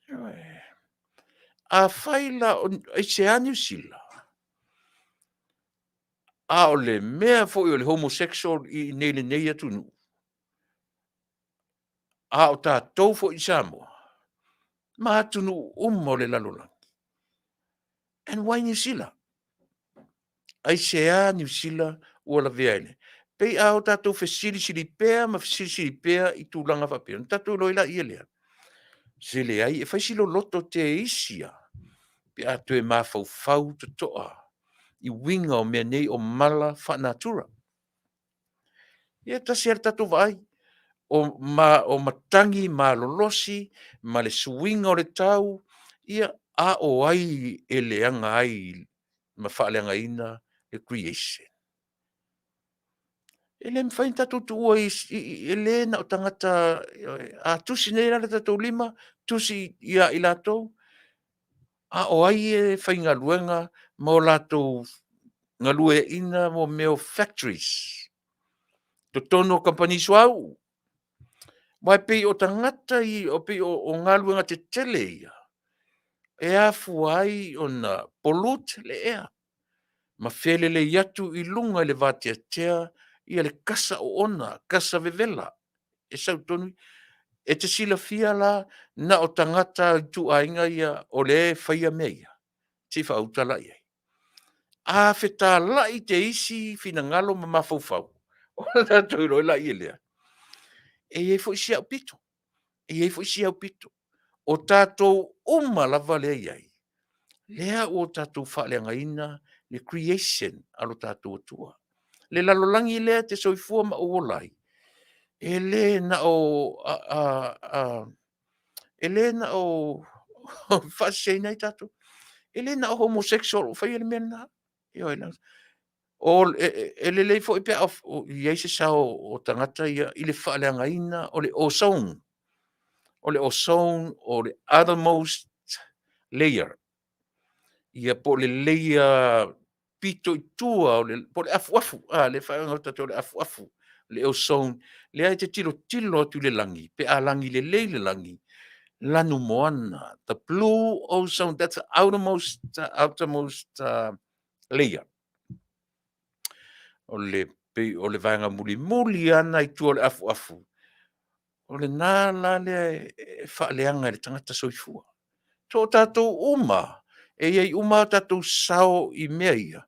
Ioe. Afai la, aisea Niu Sila? A o le mea foi o le homosexual i inei i lenei atunuu, a o tatou foi i Samoa ma atunuu uma o le lalolagi, and why Niu Sila? Aisea Niu Sila ua lavea ai? Pei a o tatou fesilisili pea ma fesilisili pea i tulaga faapea, ona tatou iloa ai laia lea, se leai, e fai si loloto teisi lava pe a toe mafaufau totoa i uiga o mea nei o mala faanatura. Ia e tasi lava le tatou vaai, o matagi malolosi ma le suiga o le tau, ia, a o ai e leaga ai ma faaleagaina le creation? E le mafai ona tatou tuua e le na o tagata, a tusi nei la le tatou lima, tusi ia i latou, a o ai e faigaluega ma o latou galueaiina mea o factories, totonu o kamupani suauu. Aua e pei o tagata ia, e pei o galuega tetele ia, e afua ai ona pollute le ea ma felelei atu i luga i le vateatea le kasa oona, kasa vevela e sau i totonu. E te silafia la na o tagata ituaiga ia o lea e faia mea ia? Se i faauta la i ai. A fetalai te isi finagalo ma mafaufau, ona tatou iloa ai lea, e i ai foi si au pito, e i ai foi si au pito. O tatou uma lava lea e i ai, lea ua tatou faaleagaina le creation a lo tatou Atua. Le lalolagi lea e te soifua ma ou ola ai, e le na o faaseseina ai tatou, e le na o homosexual o faia le mea lena. Ioe. E lelei foi pe a i ai se sao o tagata ia i le faaleagaina o le ozone. O le ozone o le outermost layer, ia po o le layer pito i tua, po o le afuafu, lea e faalogo atu o le afuafu, le ozone, lea e te tilotilo atu i le lagi pe a lagi lelei le lagi, lanumoana, the blue ozone, that's the outermost, outermost layer. O le pei o le vaega mulimuli lava lena i tua o le afuafu, o lena la lea e faaleaga e le tagata soifua. So o tatou uma, e i ai uma lava o tatou sao i mea ia,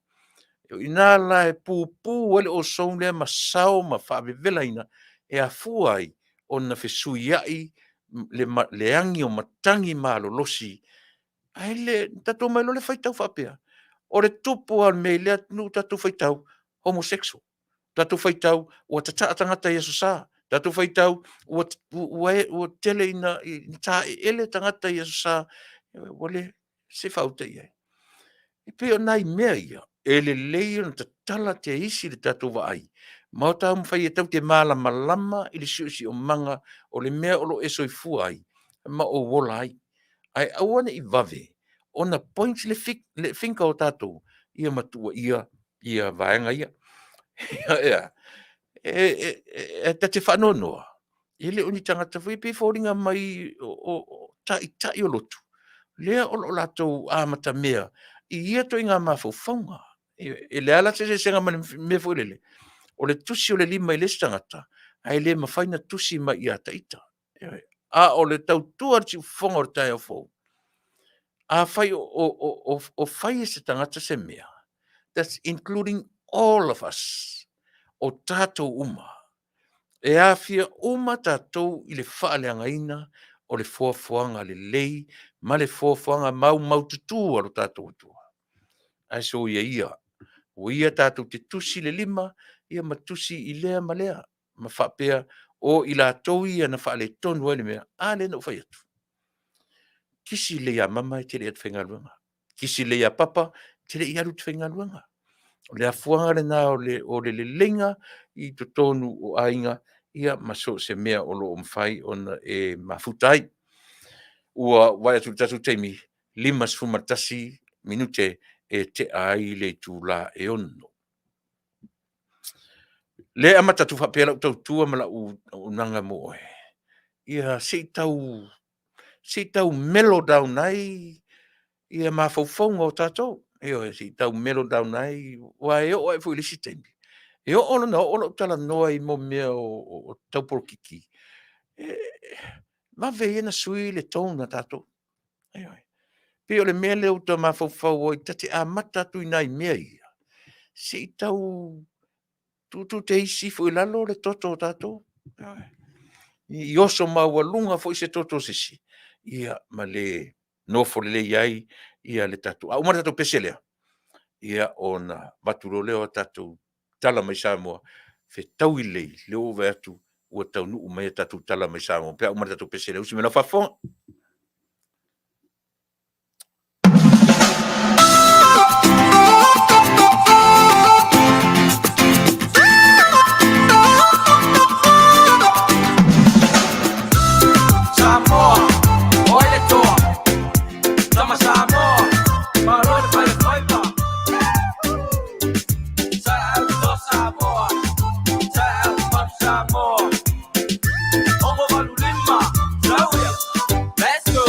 o i ina la e pupu ai le ozone lea ma sao ma faavevelaina e afua ai ona fesuiai le agi o matagi malolosi. Ae le tatou omai loa lea faitau faapea, o le tupu lava o le mea i lea atunuu tatou faitau, homosexual, tatou faitau ua tataa tagata i Aso Sa, tatou faitau ua tele ina taeele tagata i Aso Sa, ua le… se i faauta i ai. E pei o nai mea ia, e lelei ona tatala te isi le tatou vaai, ma o taumafai e tatou te malamalama i le siosiomaga o le mea o lo o e soifua ai ma ou ola ai. Ae aua ne i vave ona point le finger o tatou ia ma tuuaia ia vaega ia. E ta te faanoanoa, e le o ni tagata foi, e pei e foliga mai o taitai o lotu, lea o lo o latou amatamea i ia ituaiga mafaufauga. E leai la se eseesega ma le mea foi lele, o le tusi o le lima i le isi tagata, ae le mafai ona tusi mai ia te ita. A o le tautua a le siufofoga o le taeao fou, afai o fai e se tagata se mea, that's including all of us, o tatou uma. E aafia uma tatou i le faaleagaina o le foafoaga lelei ma le foafoaga maumaututu a lo tatou Atua. Ae soia ia, aua ia tatou te tusi le lima ia ma tusi i lea ma lea, ma faapea o i latou ia na faaletonu ai le mea. A lea na ou fai atu, kisi lelei ia mama e te le i alu i te faigaluega, kisi lelei ia papa e te le i alu i te faigaluega. O le afuaga lena o le leleiga i totonu o aiga ia ma so o se mea o lo o mafai ona e mafuta ai. Ua ou vaai atu i le tatou taimi, e 51 minute e tea ai le itula e 6:00. O lea e amata atu faapea lau tautua ma lau auaunaga mo oe, ia se i tau mellow down ai mafaufauga o tatou. Ioe, se i tau mellow down ai, aua e oo lava foi i le isi taimi, e oo ina oo lou talanoa i mea tau polokiki, e vave ia ona sui le tone a tatou. Ioe. E pei o le mea lea ou te mafaufau ai, ta te amata atu i nai mea ia, se i tau tuutuuteisi ifo i lalo le toto o tatou, i oso maualuga foi se toto o se isi, ia ma le nofo lelei ai le tatou. A uma le tatou pese lea, ia ona avatu loa lea o tatou tala mai Samoa, fetaui lelei, o lea ua ou vaai atu ua taunuu mai a tatou tala mai Samoa pe a uma le tatou pese lea. Usi mai lau faafofoga. Samoa, o ai le toa, tama Samoa, malo le fai faiva. Sa au to Samoa, sa au malu Samoa. Ogo valu lima, sauia, let's go.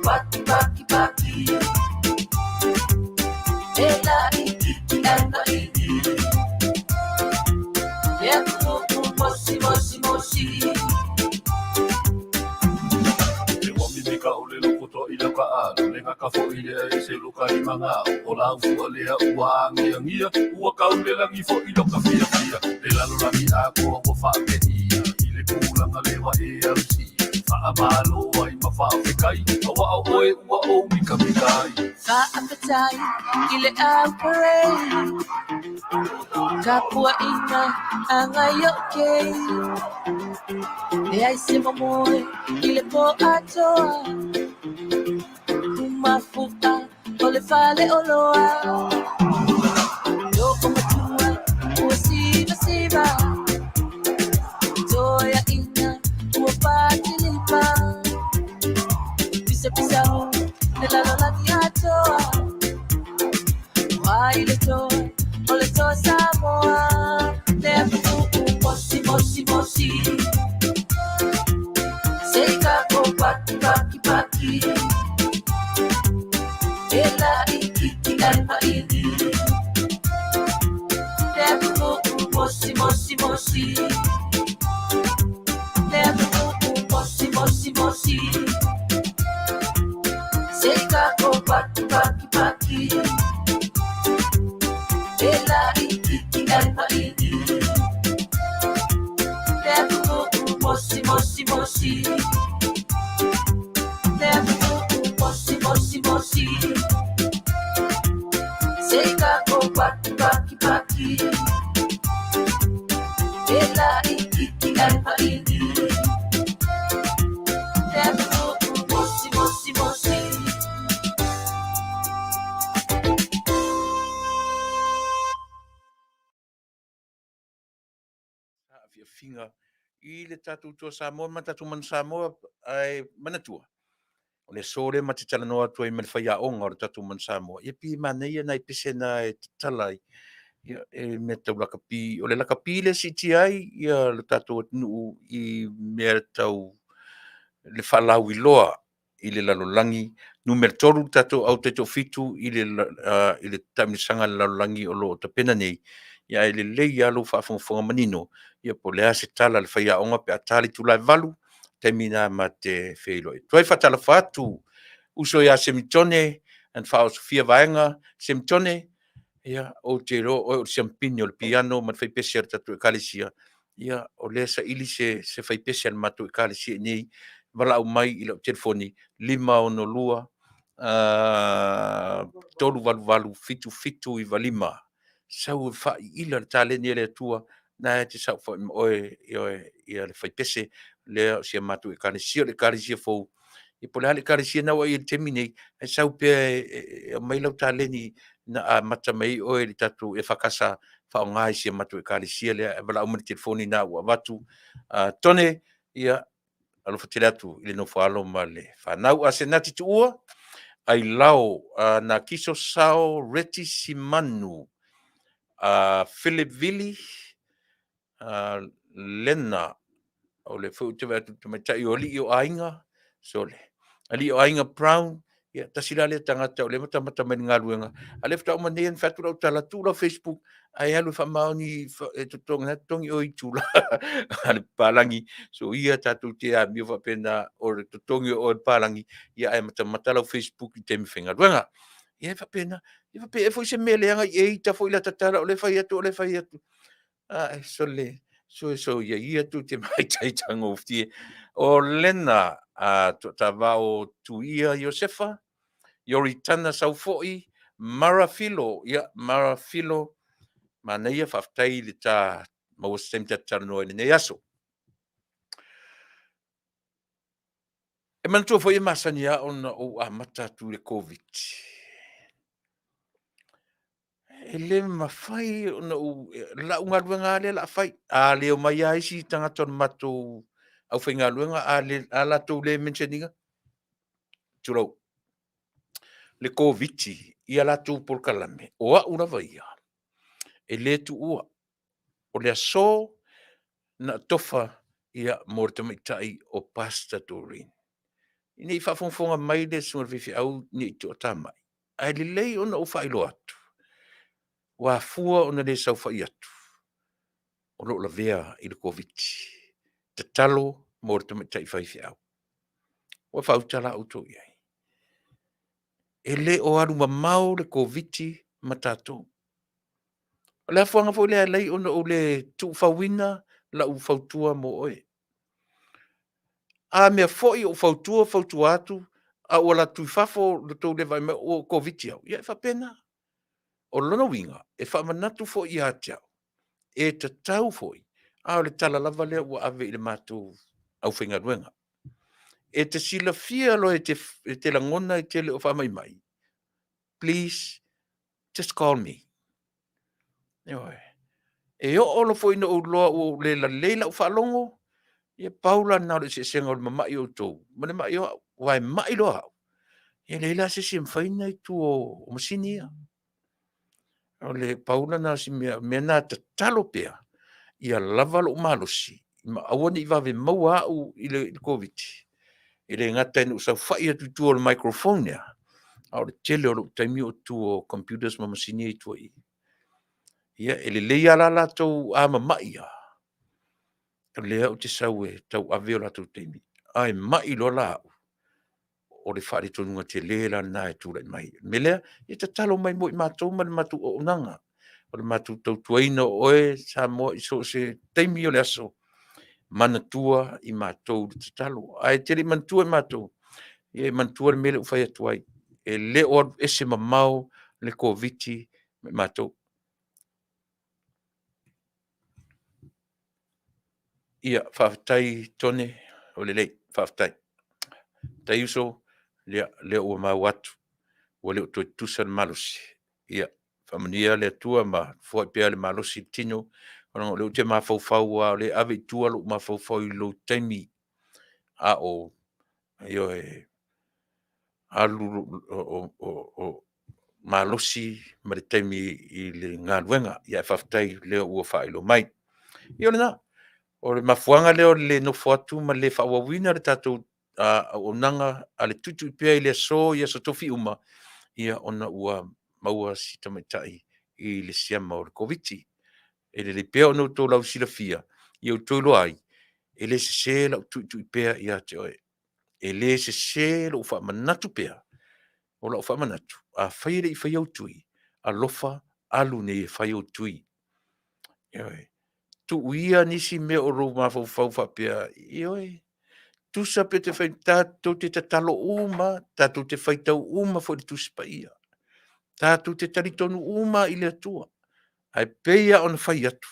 paki paki paki E laʻikiki ae maʻini Le atunuu mosi mosi mosi. Le ua mimika o le loko toa i lau kaʻalo, le gaka foʻi lea e se lo ka limagao, o lau fua lea ua agiagia, ua kau le lagi foʻi loka fiafia, le lalolagi atoa ua faapeia, i le tulaga lewa e ausia, faamalo ai ma faafetai, auā o oe ua ou mikamika ai. Faafetai i le au parade Tapuaiga a nai o'u keiki Leai se momoe i le pō atoa Mafu'a o le faleoloa Loomatua ua sivasiva Toeaina ua patilipa Pisapisao le lalolagi atoa Ai le toa o le toa Samoa Le atunuu mosi mosi mosi Se i kākou paki paki paki E laʻikiki ae maʻini Le atunuu mosi mosi mosi Le atunuu mosi mosi mosi Se i kākou paki paki paki E laʻikiki ae maʻini Le atunuu mosi mosi mosi Le atunuu mosi mosi mosi Se i kākou paki paki paki E laʻikiki ae maʻini Le atunuu mosi mosi mosi. Saafiafiga i le tatou Toa Samoa ma tatou Manu Samoa ae manatua o le aso lea ma te talanoa atu ai ma le faiaoga o le tatou Manu Samoa. Ia pei e manaia nai pese na e tatala ai ia e mea tau lakapi. O le lakapi lea e siitia ai ia le tatou atunuu i mea tau le faalauiloa i le lalolagi. Numera 3 le tatou au taitoafitu i le, i le taamilosaga a le lalolagi o lo o tapena nei, ia ae lelei lava lou faafogafoga manino, ia po o le a se tala a le faiaoga pe a ta le itula e 8, taimi lena ma te feiloai atu ai. Faatalofa atu uso ia Semitone na faaosofia vaega. Semitone, ia, ou te iloa o oe o le siampini o le piano ma le faipese a le tatou Ekalesia. Ia, o lea e saili se, se faipese a le matou Ekalesia i inei, valaau mai i lau telefoni 562 388 7795. Sau e faaiila le taleni a le Atua, na e te saofai ma oe, ioe, ia le faipese lea o si a matou Ekalesia, o le Ekalesia fou. Ia po o le a le Ekalesia na ua e i ai i le taimi nei, ae sau pea e aumai lau taleni na amata mai ai oe i le tatou EFKS faaaoga i si a matou Ekalesia lea, ae valaau mai i le telefoni lena ua avatu. Tone, ia, alofa tele atu i le nofo a alo ma le fanau. Asenati Tuua, Ailao, Nakiso Sao, Reti Simanu, Philip Vili, Lena, o le foi ou te vaai atu i le tamaitai o alii o aiga, sole, alii o aiga Brown, ia tasi la lea tagata o lea e matamata mai i le galuega, a o lea faatoa uma nei ona fai atu lau tala, tuu lau Facebook ae alu e faamaoni e totogi, na totogi oe i itula a le papalagi. So ia tatou te amio faapena o le totogi o oe e le papalagi, ia ae matamata lau Facebook i taimi faigaluega. Ia e faapena, ia faapea ea foi se mea leaga i eita foi lata tala o lea e fai atu o lea e fai atu. Ae sole, soe soia ia tou te maitaitagofie. O Lena a Tuatavao Tuia Iosefa, Ioritana Saufoi, Mara Filo, ia Mara Filo, manaia faafetai i le ta maua se taimi ta te talanoa i lenei aso. E manatua foi e masani lava ona ou amata atu i le Koviti. E le mafai ona ou... lau galuega lava lea o le a fai. A le omai lava isi tagata o le matou aufaigaluega a, le, a latou le mention ina, tulou, le Koviti i a latou polokalame, o au lava ia, e le tuua. O le aso na tofa ia mo le tamaitai o Pastor Doreen. Ne i faafogafoga mai le susuga i le faifeau ne i toatamai, ae lelei ona ou faailoa atu, ua afua ona le saofai atu, o lo o lavea i le Koviti. Tatalo mo le tamaitai faifeau. Ua faauta la outou i ai? E le o alu mamao le Koviti ma tatou. O le afuaga foi lea e ala ai ona ou le tuufauina lau fautua mo oe. A mea foi o ou fautua fautua atu, a ua alu atu i fafo lo outou le vaai mai ua Koviti au, ia e faapena. O lona uiga, e faamanatu foi ia te au, e tatau foi, a o le tala lava lea ua ave i le matou aufaigaluega. E te silafia loa e te lagona e te le o faamaimai, please just call me. Ioe. E oo loa foi ina ou iloa ua ou le lelei lau faalogo, ia pau la lena o le eseesega o le mamai o outou ma le mamai o au. Aua e mai loa au, e leai la se isi e mafai ona i tua o masini ia. O le pau lena o si mea, o le mea lena e tatalo pea, ia lava lou malosi, ma aua ne i vave maua au i le Koviti, e le gata ina ou saofai atu i tua o le microphone lea, a o le tele o lou taimi o tua o computers ma masini ia e i tua i i. Ia e lelei lava la latou a mamai lava, o lea ou te sau e tauave o latou taimi, ae mai loa la au, o le faaletonuga tele la lena e tulai mai. O le mea lea, ia tatalo mai mo i matou ma le matou auaunaga, o le matou tautuaina o oe Samoa i so o se taimi o le aso, manatua i matou i le tatalo. Ae e te le i manatua i matou, ia e manatua le mea lea ua fai atu ai, e le o alu ese mamao le Koviti ma i matou. Ia, faafetai Tone, ua lelei, faafetai. Faafetai uso, o lea ua maua atu ua le o toe tutusa le malosi. Ia faamanuia le Atua ma foai pea le malosi i le tino, ona o lea ou te mafaufau lava o lea e ave i tua lou mafaufau i lou taimi a o, ioe, alu o malosi ma le taimi i le galuega. Ae faafetai o lea ua faailoa mai. Ia o lena. O le mafuaaga lea o le le nofo atu ma le le faaauauina le tatou auaunaga a le tuitui pea i le aso i aso Tofi uma, ia ona ua maua si tamaitai i le siama o le Koviti. E lelei pea ona outou lausilafia, ia outou iloa ai, e le sese lau tuitui pea ia te oe. E le sese lou faamanatu pea, o lau faamanatu, afai e le i faia ou tui, alofa alu nei e fai ou tui. Ioe. Tuu ia nisi mea o lou mafaufau faapea, ioe, tusa pe e te tatou te tatalo uma lava, tatou te faitau uma foi i le Tusi Paia, tatou te talitonu uma lava i le Atua. Ae pei lava ona fai atu,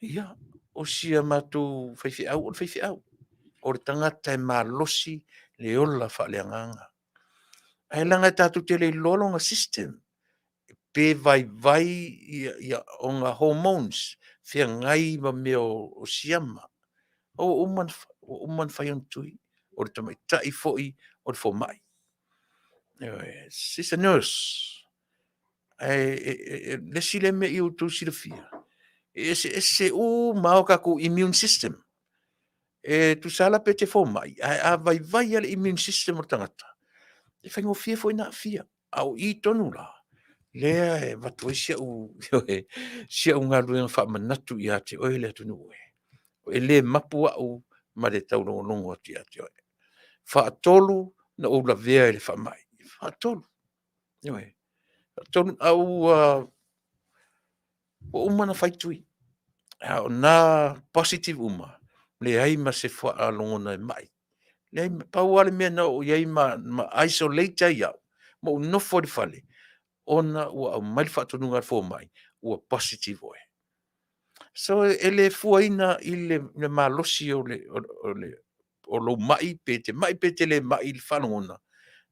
ia, o si a matou faifeau o le faifeau, o le tagata e malosi le ola faaleagaga. Ae leaga tatou te le iloa lona system, pe vaivai ona hormones feagai ma mea o siama. Ua uma ona fai ana tui, o le tamaitai foi o le fomai. Ioe. She's a nurse. Ae o le isi lea mea ia outou silafia, e eseese uma lava o tatou immune system. E tusa lava la pe e te fomai, ae a vaivai lava le immune system o le tagata, e faigofie foi ona aafia. A o i tonu la, lea e avatu ai si au galuega faamanatu ia te oe le atunuu e, e le mapu au ma le taulogologo atu ia te oe. Faatolu ona ou lavea i le faamai, faatolu, ioe, faatolu. Ae ua uma ona fai tui, a o na positive uma, leai ma se lagona e mai. Leai, pau lava le mea na oo i ai ma isolate ai au ma ou nofo i le fale, ona ua aumai le faatonuga a le fomai, ua positive oe. So e le fuaina i le malosi o lou mai, pe te mai pe te le mai i le faalogona,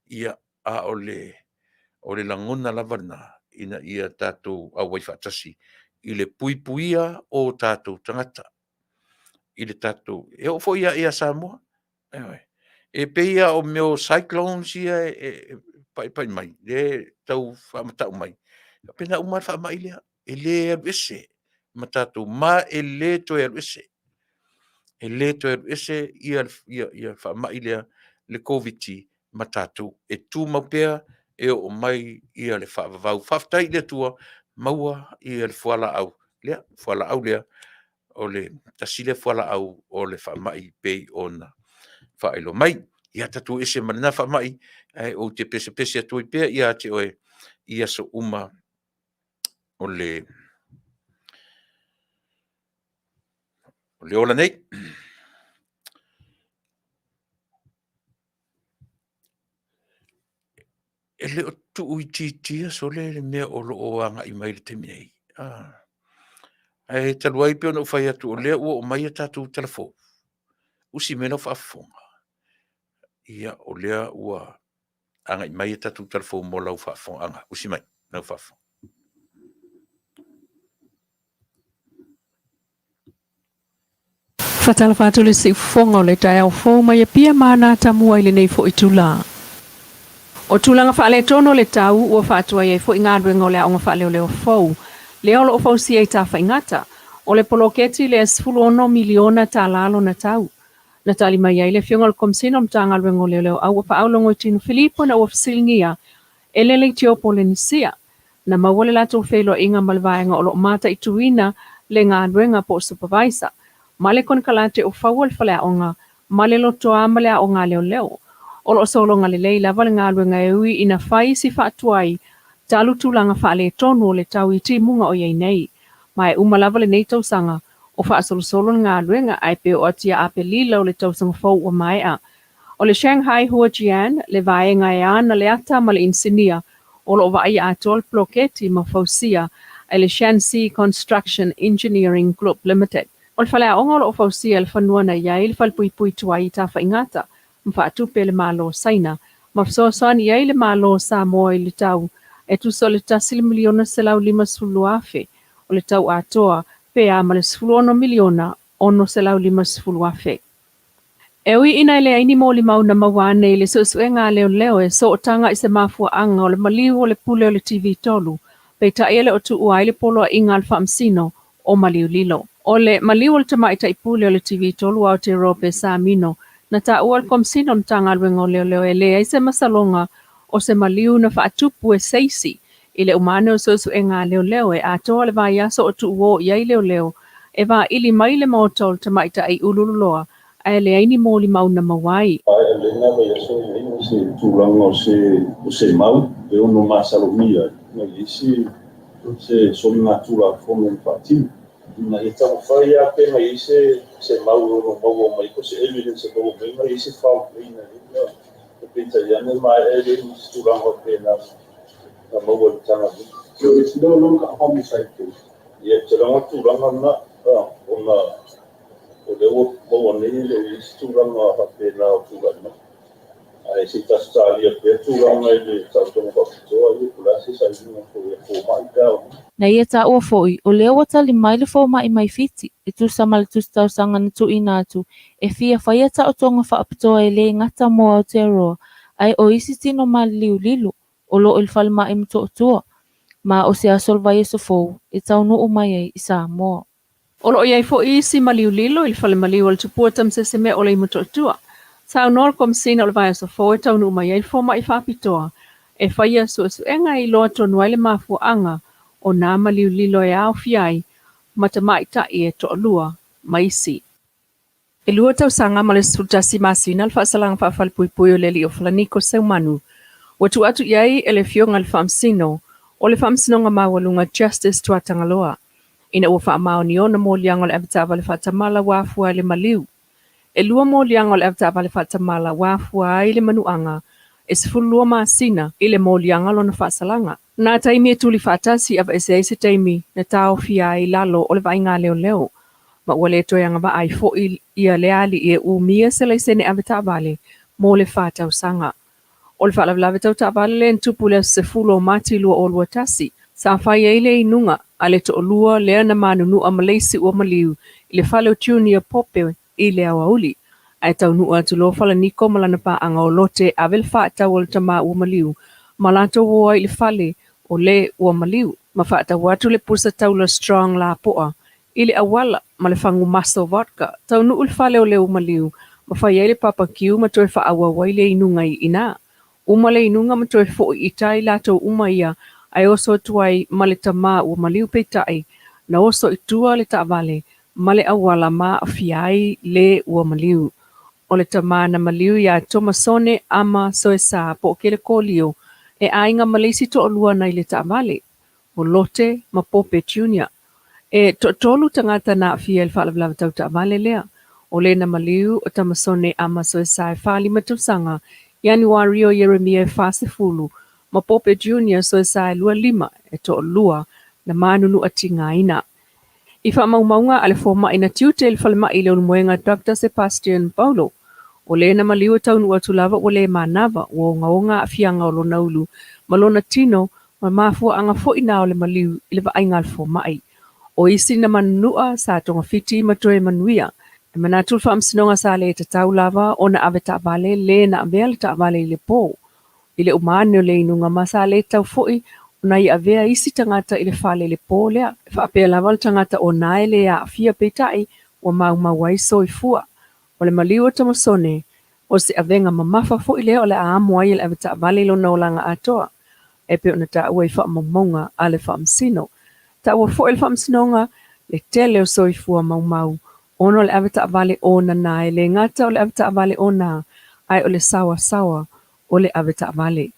ia, a o le lagona lava lena, ina ia tatou auai faatasi i le puipuia o tatou tagata i le tatou. E oo foi ia Samoa, ioe, e pei lava o mea o cyclones ia e paipai mai, lea e tau faamatau mai, e faapena uma lava le faamai lea, e le alu ese ma tatou, ma e le toe alu ese. E le toe alu ese le faamai lea le Koviti ma tatou. E tumau pea e oo mai ia le faavavau. Faafetai i le Atua, maua ia le fualaau lea, fualaau lea, o le tasi lea fualaau o le faamai pei ona faailoa mai. Ia tatou ese ma lena faamai, ae ou te pesepese atu ai pea ia te oe i aso uma o le ola nei. E le o tuuitiitia sole le mea o lo o agai mai i le taimi nei. Ae talu ai pei ona ou fai atu o lea ua oo mai a tatou tala fou, usi mai lau faafofoga, ia o lea ua agai mai a tatou tala fou mo lau faafofogaaga. Usi mai lau faafofoga. Faatalofa atu le siufofoga o le taeao fou mai Apia ma Anatamua i lenei foi itula. O tulaga faaletonu o le tau ua faatuai ai foi galuega o le aoga faaleoleo fou lea o lo o fausia i Tafaigata. O le poloketi lea e $16 miliona tala lona tau. Na tali mai ai le Afioga i le Komesina o le Matagaluega o Leoleo Auapaau Logoitino Filipo ina ua fesiligia e le Leitio Polenisia. Na maua le latou feiloaiga ma le vaega o lo o mataituina le galuega po o supervisor ma le konekarate o faua le faleaoga ma le lotoa ma le aoga a leoleo. O lo o sologa lelei lava le galuega e ui ina fai si faatuai talu tulaga faaletonu o le tau i timuga o i ai nei. Ma e uma lava lenei tausaga o faasolosolo le galuega ae pe oo atu ia Apelila o le tausaga fou ua maea. O le Shanghai Huajian le vaega e ana le ata ma le inisinia o lo o vaaia atoa le poloketi ma fausia e le Shanxi Construction Engineering Group Limited. O le faleaoga o lo o fausia i le fanua na i ai le falepuipui tuai i Tafaigata ma faatupe e le Malo o Saina ma fesoasoani i ai le Malo o Samoa i le tau e tusa o le $1,152,000 o le tau atoa pe a ma le $16,650,000. E ui ina e leai ni molimau na maua ane i le suesuega a leoleo e sootaga i se mafuaaga o le maliu o le pule o le TV3, peitai e le o tuua ai le poloaiga a le faamasino o maliu lilo. O le maliu o le tamaitai pule o le TV3 Aotearoa Pesamino na taua e le Komesina o le Matagaluega o Leoleo e leai se masaloga o se maliu na faatupu e se isi I le uma ane o suesuega a leoleo e atoa le vaiaso o tuuo i ai leoleo e vaili mai le maota o le tamaitai uluululoa ae leai ni molimau na maua ai. Maea lena vaiaso e i ai ma se tulaga o se o se mau e ono masalomia ai na i ai se se soligatulafono na faatino. Ina ia taumafai lava pe na i ai se se mau e ono maua mai po o se evidence e maua mai na i ai se foul play na i ai na peitai ane maea e leai ma se tulaga faapena. Na maua i le Matagaluega. So it's no longer a homicide case. Ia, ou te lagona tulaga lena, ona o lea ua maua nei e le o i ai se tulaga faapena o tulai mai. Ae se i tatou talia pea tulaga i le taotoga faapitoa ia, po o le a se sailiga foi a fomai pe a oo mai. Na ia taua foi, o lea ua tali mai le fomai mai Fiti, e tusa ma le tusi tausaga na tuuina atu, e fia faia taotoga faapitoa e le gata mo Aotearoa, ae o isi tino maliliulilo, o lo o i le falemai Motootua, ma o se aso o le vaiaso fou e taunuu mai ai i Samoa. O lo o i ai foi isi maliu lilo i le fale maliu o le Tupua Tamasese o le i Motootua. Saunoa le Komesina o le vaiaso fou e taunuu mai ai le fomai faapitoa e faia suesuega e iloa tonu ai le mafuaaga o nā maliu lilo e aofia ai ma tamaitai e toalua ma isi. E lua tausaga ma le 11 masina le faasalaga faafalepuipui o le alii o Falaniko Seumanu ua tuu atu i ai e le Afioga i le Faamasino o le Faamasinoga Maualuga Justice Tuatagaloa ina ua faamaonia ona moliaga o le avetaavale faatamala ua afua ai le maliu. E lua moliaga o le avetaavale faatamala ua afua ai le manuaga e 12 masina i le moliaga lona faasalaga. Na taimi e tuli faatasi aveese ai se taimi na taofia ai i lalo o le vaaiga a leoleo ma ua le toe agavaa ai foi ia le alii e umia se laisene avetaavale mo le fa tausaga. O le faalavelave tau taavale lea na tupu i le aso 10 o Mati 2021, sa fai ai le inuga a le toalua lea na manunua ma le isi ua maliu i le fale o Junior Pope i le aoauli. Ae taunuu atu loa Falaniko ma lana paaga o Lote ave le faatau a le tama ua maliu ma latou o ai i le fale o le ua maliu ma faatau atu le pusa taula strong lapoa i le auala ma le fagu maso vodka. Taunuu i le fale o le ua maliu ma fai ai le papakiu ma toe faaauau ai le inuga i ina. Uma le inuga ma toe foi i tai latou uma ia ae oso atu ai ma le tama ua maliu peitai na oso i tua le taavale ma le auala ma aafia ai le ua maliu. O le tama na maliu ia Tomasone Ama Soesa po o Kelekolio e aiga ma le isi toalua na i le taavale, o Lote ma Pope Junior. E toatolu tagata na aafia i le faalavelave tau taavale lea. O le na maliu o Tamasone Ama Soesa e 45 tausaga, Ianuario Ieremia e 40, ma Pope Junior Soesa e 25, e toalua na manunua tigaina. I faamaumauga a le fomai na tiute i le falemai i Leulumoega Doctor Sebastian Paulo, o le na maliu e taunuu atu lava ua le manava, ua ogaoga aafiaga o lona ulu ma lona tino ma mafuaaga foi na o le maliu i le vaaiga a le fomai. O isi na manunua sa togafiti ma toe manuia. E manatu le Faamasinoga sa le tatau lava ona ave taavale le na avea le taavale i le po i le uma ane o le inuga ma sa le tatau foi ona ia avea isi tagata i le fale i le po lea. E faapea lava le tagata ona e le aafia peitai ua maumau ai soifua. O le maliu o Tamasone, o se avega mamafa foi lea o le a amo ai e le avetaavale i lona olaga atoa, e pei ona taua i faamaumauga a le Faamasino. Taua foi e le Faamasinoga le tele o soifua maumau ona o le avetaavale onana e le gata o le avetaavale ona, ae o le saoasaoa o le avetaavale.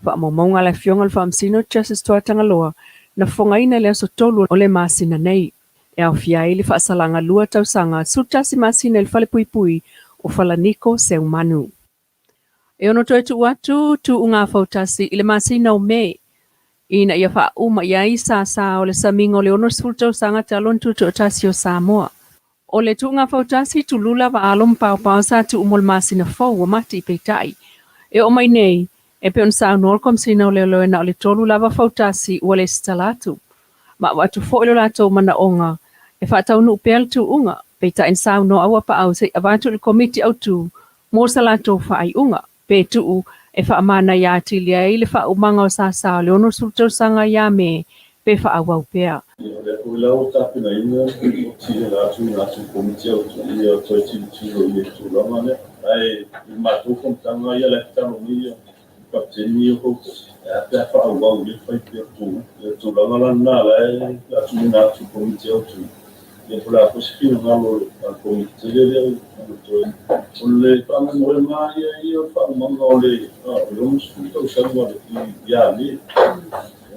Faamaumauga a le Afioga i le Faamasino Justice Tuatagaloa na fofogaina i le aso 3 o le masina nei. E aofia ai le faasalaga lua tausaga 11 masina i le falepuipui o Falaniko Seumanu. E ono toe tuu atu tuuga fautasi i le masina o Me ina ia faauma i ai sasa o le samiga o le 60 tausaga talu ona tutoatasi o Samoa. O le tuuga fautasi tulula vaalo ma paopao sa tuu mo le masina fou ua mati peitai. E oo mai nei, e pei ona saunoa le Komesina o Leoleo na o le tolu lava fautasi ua lesitala atu. Ma avatu foi lo latou manaoga e faataunuu pea le tuuga, peitai na saunoa Auapaau se i avatu i le Komiti Autu mo sa latou faaiuga, pe tuu e faamanaia atili ai le faaumaga o sasa o le 60 tausaga ia Me pe faaauau pea. Ia, o lea foi la ua tapenaina le lipoti o le a tuuina atu i le Komiti Autu ia toe tilotilo i le tulaga lea. Ae i le matou fonotaga ia la e tatalo nei ia Kapeteni o Fautasi, e a pe a faaauau ia fai pea le Ia tulaga la lena la e a tuuina atu i le Komiti Autu, ia po o le a foi se finagalo a le Komiti tele lea ona toe. O le faamoemoega lava ia ia o le faaumaga o le 60 tausaga ia Me,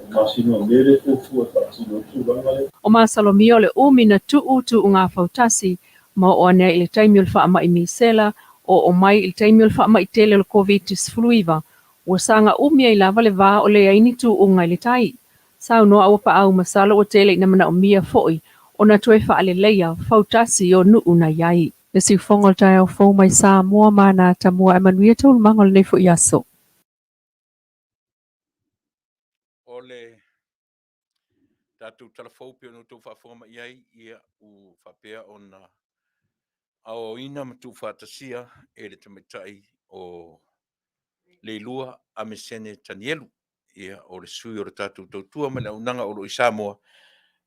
masina o Me lea e fuafua e faatino ai le tulaga lea. O masalomia o le umi na tuu tuuga fautasi ma oo ane ai i le taimi o le faamai misela, oo mai i le taimi o le faamai tele o le Koviti-19, ua saga umi ai lava le va o leai ni tuuga i le tai. Saunoa Auapaau masalo ua tele ina manaomia foi ona toe faaleleia fautasi o nuu na i ai. Le siufofoga o le taeao fou mai Samoa ma ana atamua ae manuia taualumaga o lenei foi aso. O le tatou tala fou pei ona outou faafofoga mai ai, ia ua faapea ona aoaoina ma tuufaatasia e le tamaitai o Leilua Amesene Tanielu, ia o le sui o le tatou tautua ma le auaunaga o lo o i Samoa,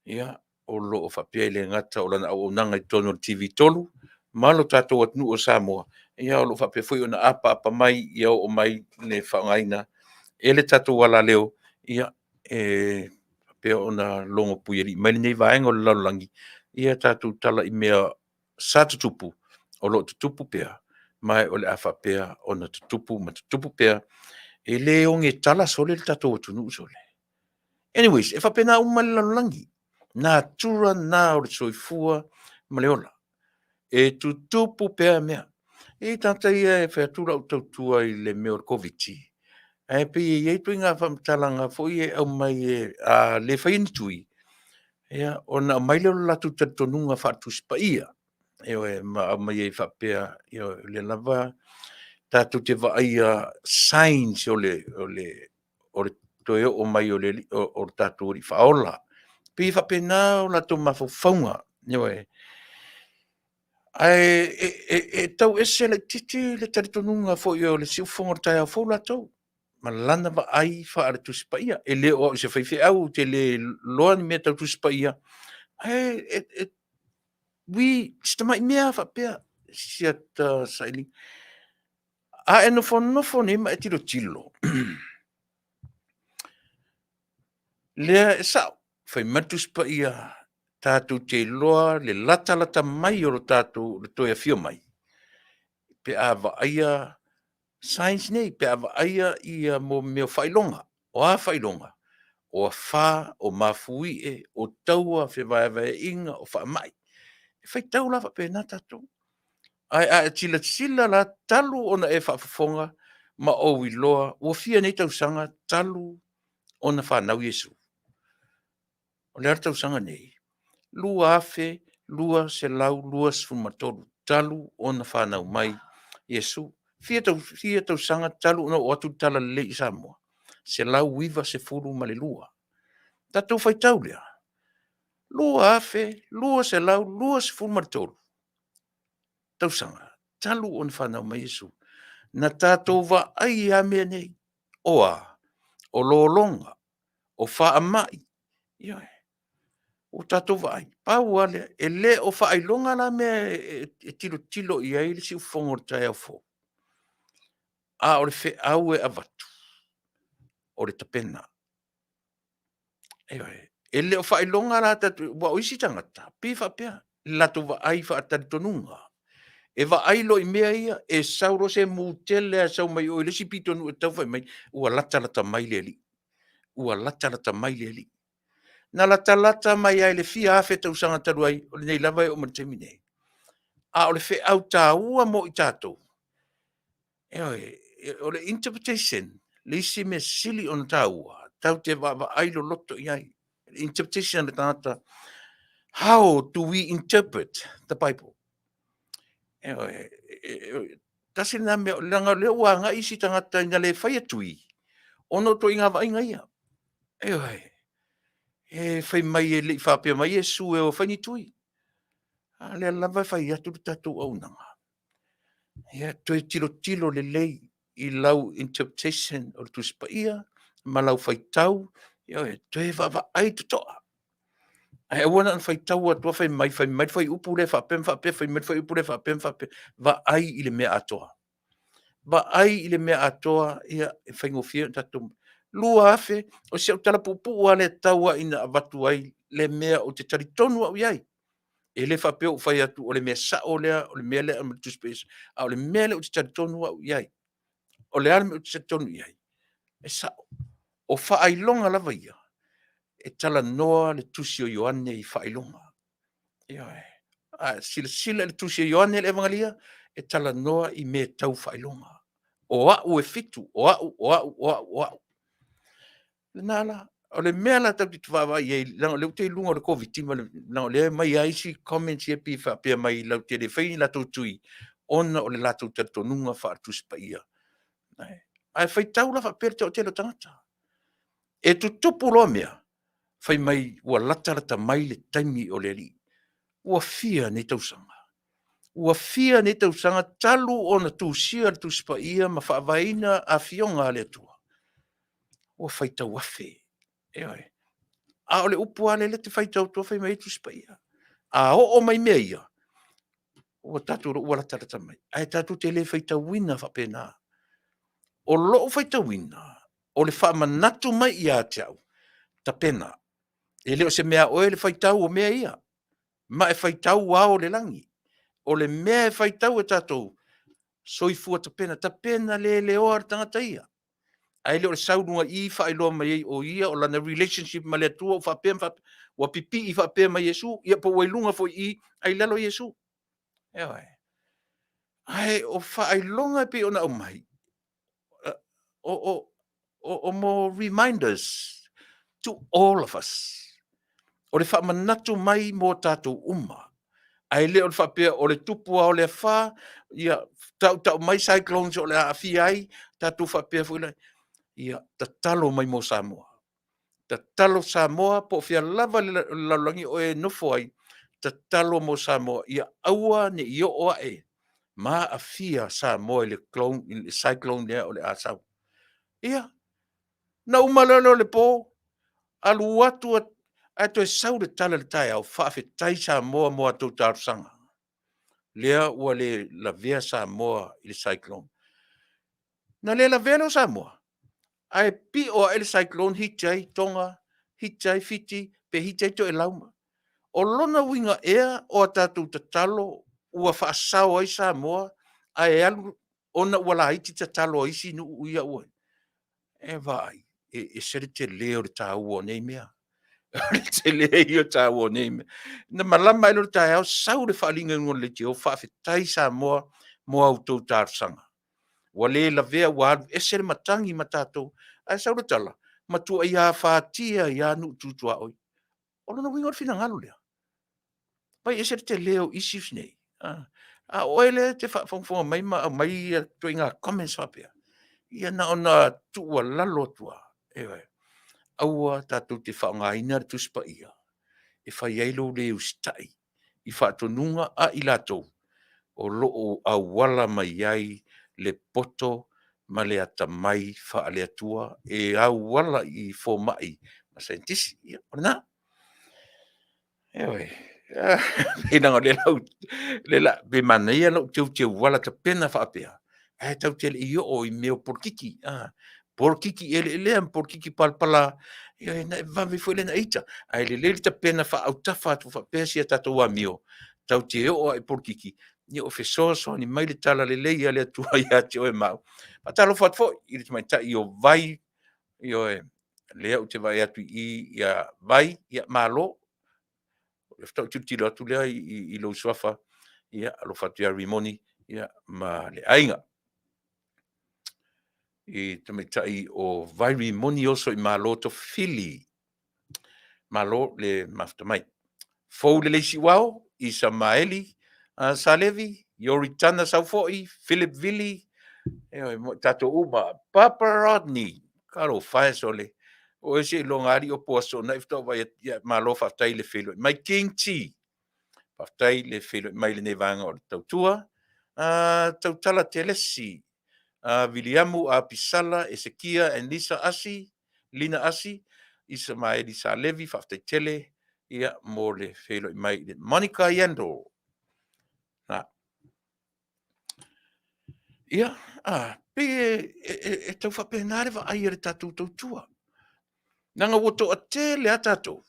ia o lo o faapea e le gata o lana auaunaga i totonu o le TV3 ma lo tatou atunuu o Samoa, ia o lo o faapea foi ona apaapa mai ia oo mai le faaaogaina e le tatou alaleo, ia e faapea ona logo puialii mai lenei vaega o le lalolagi, ia tatou tala i mea sa tutupu, o lo o tutupu pea, ma o le a faapea ona tutupu ma tutupu pea. E le oge tala sole le tatou atunuu sole. Anyways, e faapena uma le lalolagi. Natura na o le soifua ma le ola. E tutupu pea mea. E i ai tagata ia e fai atu lau tautua i le mea o le Koviti, ae pei e i ai ituaiga faamatalaga foi e aumai e a le faia ni tui, ia, ona aumai lea o le latou talitonuga faale-Tusi Paia. Ioe, ma aumai ai faapea, ioe, o lea lava tatou te vaaia signs o le, o le, o le toe oo mai o le, o le tatou Alii Faaola. Pei e faapena o latou mafaufauga, ioe. Ae e, e, e tau ese laitiiti le talitonuga foi o le siufofoga o le taeao fou latou ma lana vaai faale Tusi Paia. E le o au se faifeau, ou te le iloa ni mea tau Tusi Paia, ae e, e, ui, si tamai mea faapea, si ata sailiga. A e nofonofo nei ma e tilotilo, lea e sao, fai mai le Tusi Paia, tatou te iloa le latalata mai o lo tatou le toe afio mai, pe a vaaia signs nei, pe a vaaia ia mo mea o faailoga. O a faailoga? O afa, o mafuie, o taua, fevaevaeaiga, o faamai. E faitau la faapena tatou. Ae a e silasila la talu ona e faafofoga ma ou iloa ua fia nei tausaga talu ona fanau Iesu? O le a le tausaga nei? 2023 talu ona fanau mai Iesu. Fia, tau, fia tausaga talu ona oo atu le Talalelei i Samoa? 192. Tatou faitau lea, 2023 tausaga talu ona fanau mai Iesu. Na tatou vaai lava mea nei, o a? O lologa, o faamai, ioe, ua tatou vaai. Pau lava lea, e le o faailoga la mea e tilotilo i ai le siufofoga o le taeao fou, a o le feau e avatu, o le tapena. Ioe. E le o faailoga la tatou, aua o isi tagata, pei e faapea le latou vaai faatalitonuga. E vaai loa i mea ia, e sau loa se mu tele lava e sau mai o i le isi pitonuu e tau fai mai, ua latalata mai le Alii, ua latalata mai le Alii. Na latalata mai lava i le fia afe tausaga talu ai, o lenei lava e oo mai i le taimi nei. A o le feau taua mo i tatou, ioe, o le interpretation, le isi mea sili ona taua, tatou te vaavaai loloto i ai. Interpretation a le tagata, how do we interpret the Bible? Ioe, tasi lena mea, leaga o lea ua agai isi tagata ina le faia tui, ona o ituaiga vaaiga ia. Ioe, e fai mai e le i faapea mai Iesu e o e fai ni tui. A o lea lava e fai atu le tatou auaunaga. Ia toe tilotilo lelei i lau interpretation o le Tusi Paia ma lau faitau, ioe, toe vaavaai totoa. Ae aua na ona faitau atu lava fai mai, fai mai le fuaiupu lea faapea ma faapea, fai mai le fuaiupu lea faapea ma faapea. Vaai i le mea atoa. Vaai i le mea atoa, ia, e faigofie ona tatou 2000, o si au tala puupuu lava lea e tau lava ina avatu ai le mea ou te talitonu au i ai. E le faapea ua ou fai atu o le mea sao lea, o le mea lea e aumai i le Tusi Paia, a o le mea lea ou te talitonu au i ai. O le a le mea ou te talitonu i ai? E sao. O faailoga lava ia, e talanoa le tusi o Ioane i faailoga. Ioe. A silasila i le tusi a Ioane le Evagalia, e talanoa i mea tau faailoga. O au e fitu, o au, o au, o au, o au. Lena la, o le mea la tatou te vaavaai i ai, leaga o lea ou te i luga o le Koviti ma le, leaga o lea e aumai lava isi comments ia pei e faapea mai latou te le faia ni latou tui ona o le latou talitonuga faale-Tusi Paia. Ae faitau la faapea le toatele o tagata. E tutupu loa mea, fai mai ua latalata mai le taimi o le Alii. Ua fia nei tausaga? Ua fia nei tausaga talu ona tusia le Tusi Paia ma faavaeina afioga a le Atua? Ua faitau afe. Ioe. A o le upu lava lea e te faitau atu fai mai ai Tusi Paia. A oo mai mea ia, ua tatou iloa ua latalata mai. Ae tatou te le faitauina faapena. O lou faitauina, o le faamanatu mai ia te au, tapena. E le o se mea a oe le faitau o mea ia, ma e faitau ao o le lagi. O le mea e faitau e tatou, soifua tapena, tapena leleoa le tagata ia. Ae le o le sau i luga i i faailoa mai ai o ia o lana relationship ma le Atua ua faapea ma faapea, ua pipii faapea ma Iesu, ia po ua i luga foi i i, ae i lalo Iesu. Ioe. Ae o faailoga e pei ona aumai, o mo reminders to all of us. O le faamanatu mai mo tatou uma. Ae le o le faapea o le tupu lava o le afa, ia tautau mai cyclones o le a aafia ai, tatou faapea foi lea, ia tatalo mai mo Samoa. Tatalo Samoa po o fea lava le lalolagi o e nofo ai, tatalo mo Samoa ia aua ne i oo ae ma aafia Samoa i le cyclone lea o le a sau. Ia, na uma loa lea o le po, alu atu ae toe sau le tala i le taeao, faafetai Samoa mo a outou talosaga. Lea ua le lavea Samoa i le cyclone. Na le lavea lea o Samoa, ae pio ae le cyclone hiti ai Tonga, hiti ai Fiti, pe hiti ai Toelau. O lona uiga ea o a tatou tatalo ua faasao ai Samoa ae alu ona ua laiti tatalo a isi nuu ia ua e vaai, e ese le tele o le taua o nei mea. O le tele ia o le taua o nei mea. Na malama ae lea o le taeao sau le faaaliga i luga o le leitio, faafetai Samoa mo a outou talosaga. Ua le lavea ua alu ese le matagi ma tatou. Ae sau le tala, matuai afatia ai lava nuu tu tuaoi. O lona uiga o le finagalo lea. Vaai ese le tele o issues nei. A o oe lea e te faafogafoga mai ma aumai ituaiga comments faapea, ia na ona tuualalo atu lava, ioe, aua tatou te faaaogaina le Tusi Paia e fai ai lou le usitai i faatonuga a i latou o lo o auala mai ai le poto ma le atamai faale-Atua e auala i fomai ma saienitisi. Ia, o lena. Ioe. Pei leaga o lea la, pe manaia lou teuteuala tapena faapea, ae tatou te le i oo i mea o polokiki, polokiki eleelea ma polokiki palapala, ioe, ona e vave foi lea ona e ita. Ae lelei le tapena faaautafa atu faapea si a tatou amio, tatou te oo lava i polokiki, ia o fesoasoani mai le talalelei a le Atua ia te oe ma au. Faatalofa atu foi i le tamaitai o Vai, ioe, lea ou te vaai atu i i ia Vai, ia malo. Ia faatoa ou tilotilo atu lea i lou suafa, ia alofa atu ia Rimoni ia ma le aiga. I tamaitai o Vai Rimoni Osoimalo Tofili, malo le mafuta mai. Fou Lelei Siuao, Isamaeli Salevi, Ioritana Saufoi, Philip Vili, ioe, mo i tatou uma. Papa Rodney, talofa e sole, o oe seiloga lava alii o po Aso Toonai faatoa ou vaai atu, ia malo faafetai le feiloai mai. King T, faafetai le feiloai mai i lenei vaega o le tautua. Tautala Telesi, Viliamu Apisala, Esekia and Lisa Asi, Lina Asi, Isamaeli Salevi, faafetai tele ia mo le feiloai mai. Monica Yandle. Na. Ia, a, pei e, e, e, e tau faapena le vaai a le tatou tautua. Leaga ua toatele lava tatou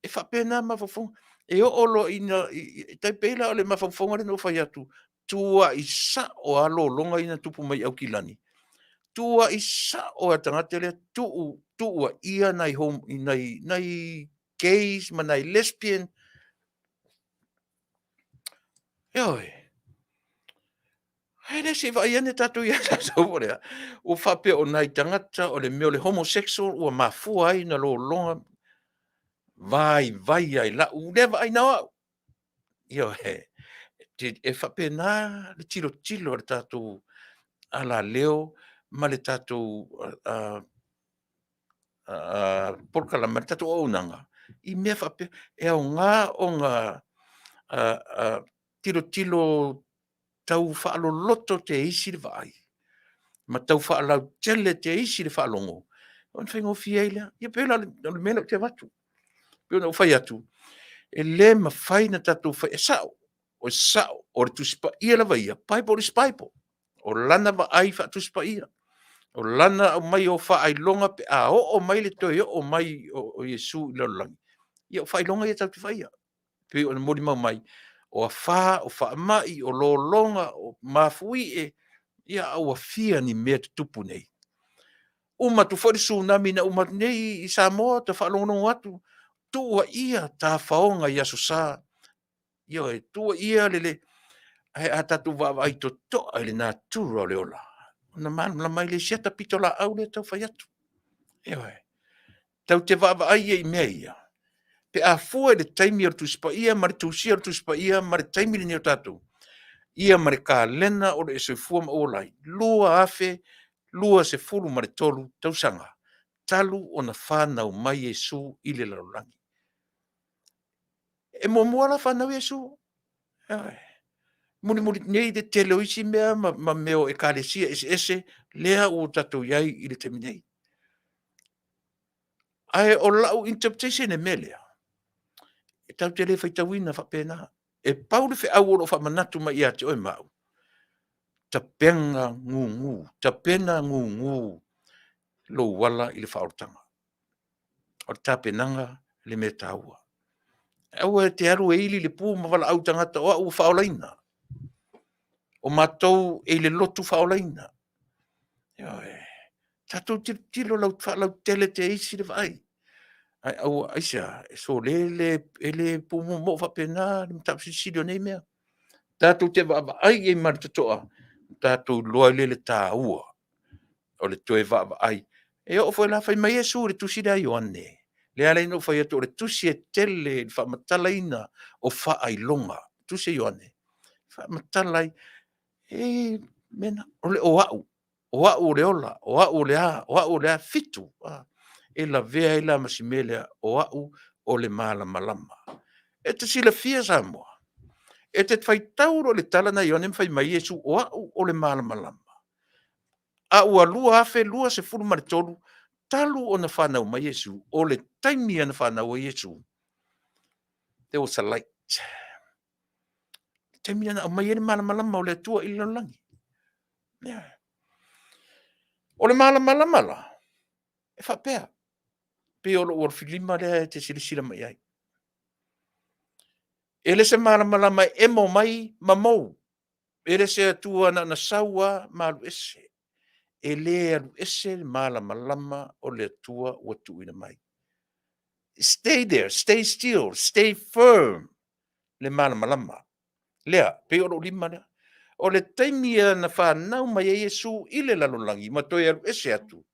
e faapena mafaufauga. E oo loa ina, e tai pei la o le mafaufauga lea na ou fai atu, tuuai sao lava lologa ia na tupu mai i Aukilani, tuuai sao lava i le tagata lea, tuu, tuuaia nai, nai, nai gays ma nai lesbian. Ioe. Ae le se i vaai ane tatou ia tatou po o le a. Ua faapea o nai tagata o le mea o le homosexual ua mafua ai ona lologa vaivai ai lau lea vaai na o au. Ioe. E faapena le tilotilo a le tatou alaleo ma le tatou polokalame, le tatou auaunaga i mea faapea. E aoga ona tilotilo tau faaloloto te isi le vaai ma tau faalautele te isi le faalogo, ona faigofie ai lea. Ia pei la o le mea lea ou te avatu. Pei ona ou fai atu, e le mafai ona tatou fai, e sao, o sao, o le Tusi Paia lava ia, Bible is Bible. O lana vaai faa-Tusi Paia, o lana aumai o faailoga pe a oo mai le toe oo mai o Iesu i le lalolagi, ia o faailoga ia tatou te vaaia. Pei ona molimau mai, o afa, o faamai, o lologa, o mafuie, ia a ua fia ni mea tutupu nei. Uma atu foi le tsunami na uma atu nei i Samoa, ta faalogologo atu, tuuaia tafaoga i Aso Sa, ioe, tuuaia le le... Ae a tatou vaavaai totoa i le natura o le ola, ona malamalama ai lea i si ata pitolaau lea e tau fai atu. Ioe. Tatou te vaavaai i ai i mea ia, pe a fua i le taimi o le Tusi Paia ma le tusia o le Tusi Paia ma le taimi lenei o tatou, ia ma le kalena o lo o e soifua ma ou ola ai, 2023 tausaga talu ona fanau mai Iesu i le lalolagi. E muamua la fanau Iesu. Ioe. Mulimuli nei le tele o isi mea ma, ma mea o ekalesia eseese lea ua tatou i ai i le taimi nei. Ae o lau interpretation i le mea lea, e tatou te le faitauina faapena. E pau le feau o lo o faamanatu mai ia te oe ma au, tapena gugu, tapena gugu lou ala i le faaolataga. O le tapenaga le mea taua. Aua e te alu e ili le pu ma valaau i tagata o au ua faaolaina. O matou e i le lotu faaolaina. Ioe. Tatou tilotilo lau faalautele te isi le vaai. Ae aua, aisea? E sole le, e le pumoomoo faapena le mataupu silisili o nei mea. Tatou te vaavaai i ai ma le totoa, tatou iloa ai lea le taua o le toe vaavaai. E oo foi la fai mai Iesu i le tusi lea a Ioane, lea e ala ai ona ou fai atu o le tusi e tele i le faamatalaina o faailoga, tusi a Ioane, faamatala ai, e mea na, o le o au, o au o le ola, o au o le a, o au o le a, fitu, e lavea ai la ma si mea lea, o au o le malamalama. E te silafia Samoa, e te faitau loa i le tala lena a Ioane ma fai mai Iesu, o au o le malamalama, a ua 2023 talu ona fanau mai Iesu, o le taimi na fanau ai Iesu, there was a light. Le taimi na aumai ai le malamalama o le Atua i le lalolagi. Yeah. O le malamalama la, e faapea, pei o lou alofilima lea e te silasila mai ai. E le se malamalama e emo mai ma mou, e le se Atua na ona sau lava ma alu ese. E le alu ese le malamalama o le Atua ua tuuina mai. Stay there, stay still, stay firm le malamalama. Lea, pei o lou lima lea. O le taimi na fanau mai ai Iesu i le lalolagi ma toe alu ese atu,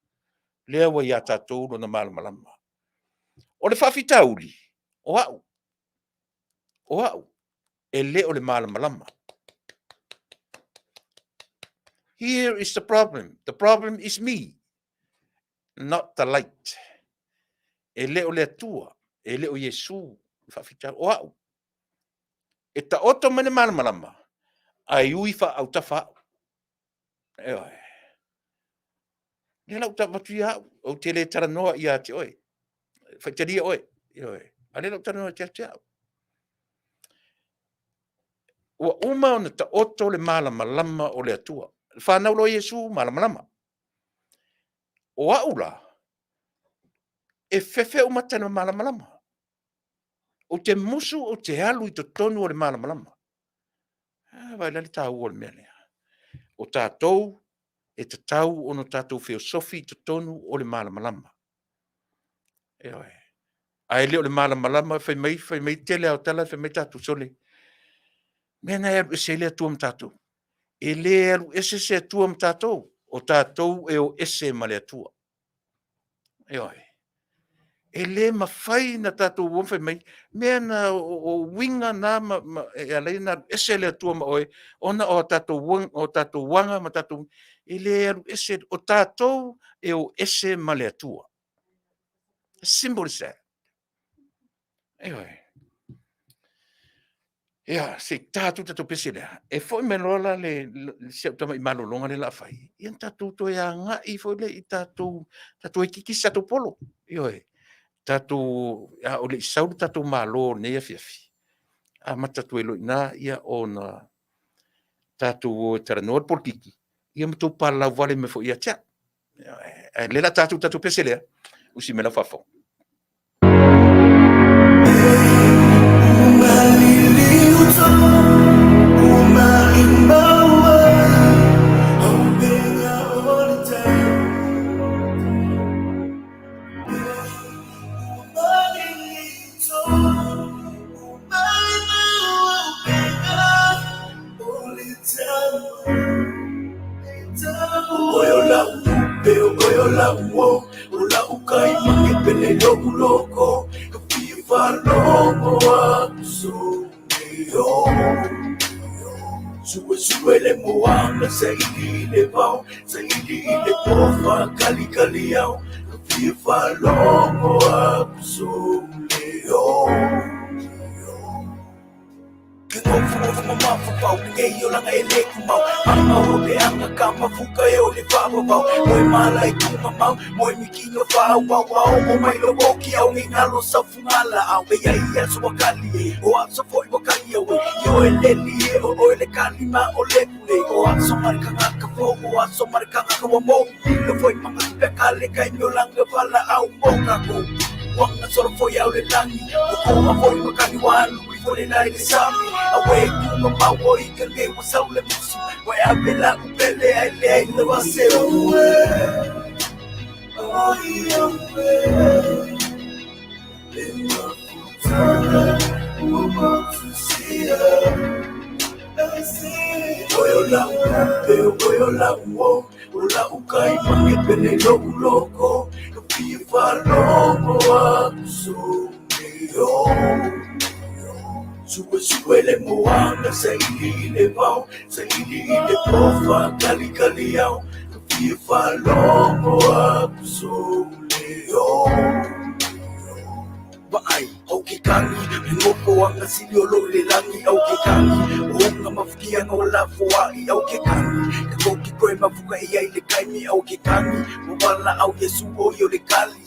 lea ua ia tatou lona malamalama. O le faafitauli, o au, o au, e le o le malamalama. Here is the problem. The problem is me, not the light. E le o le Atua, e le o Iesu le faafitauli, o au. E taoto mai le malamalama, ae ui faaautafa au. Ioe. Lea la ou tau atu ia au, ou te le talanoa ia te oe. Faitalia oe. Ioe. A lea la ou talanoa ia te au. Ua uma ona taoto le malamalama o le Atua. Le fanau loa Iesu, malamalama. O au la, e fefe ou mata i le malamalama. Ou te musu ou te alu i totonu o le malamalama. Ah, vaai la le taua o le mea lea. O tatou e tatau ona tatou feosofi i totonu o le malamalama. Ioe. Ae le o le malamalama fai mai, fai mai tele lava o tala fai mai tatou, sole, mea na e alu ese ai le Atua ma tatou. E le alu ese se Atua ma tatou, o tatou e o ese ma le Atua. Ioe. E le mafai na tatou o fai mai, mea na o uiga na ma, ma, e ala ai ona alu ese le Atua ma oe, ona o tatou, o tatou aga ma tatou, e le alu ese, o tatou e o ese ma le Atua. Simple as that. Ioe. Ia, se i ta atu tatou pese lea. E foi mai loa la le, le si au tama i malologa lea la a fai. Ia na tatou toe agai foi lea i tatou, tatou e kikisi tatou polo. Ioe. Tatou, a o le i sau le tatou malo i lenei afiafi, amata atu ai loa i ina, ia ona tatou o e talanoa le polokiki, ia ma tou palalau vale mai foi ia te au. Ae lea la tatou tatou pese lea, usi mai lau faafofoga. Ke ngofo ma mafafau Lenei olaga e lē tumau Aga o le aga ka mafuka e o le faavavau Moe mala i tugamau Moe mikino faaauau Aoo mai lo oki au nei nalo saufugala au E iai i aso ua kali e O aso foi ua kali au e I oe leli e o oe le kali ma o le pule O aso ma le kagaka fou O aso ma le kagaka ua mou Lilo foi manga pe kale kai me olanga vala au mo kako Wanga solo foi au le langi O koa foi makani wa alu i fole la i le sami Awe kunga maua i ka le wa sau le musu Wa e ave la upele ai le ai le wa se ue Oi ue Le mafutanga ua matusia Oe o lau upe, oe o lau o O lau kai mange pele lo'u loko Ka fia faalogo atu sole o Suesue le moana saili i le vao Saili i le pofa kalikali au Ka fia faalogo atu sole o Vaai, au ke kagi, le nofoaga sili o lo i le lagi au ke kagi, o uga mafukiaga o lafoai au ke kagi, ka kou ki koe mafuka e ai le kaimi au ke kagi, ua valaau Iesu o i o le kali.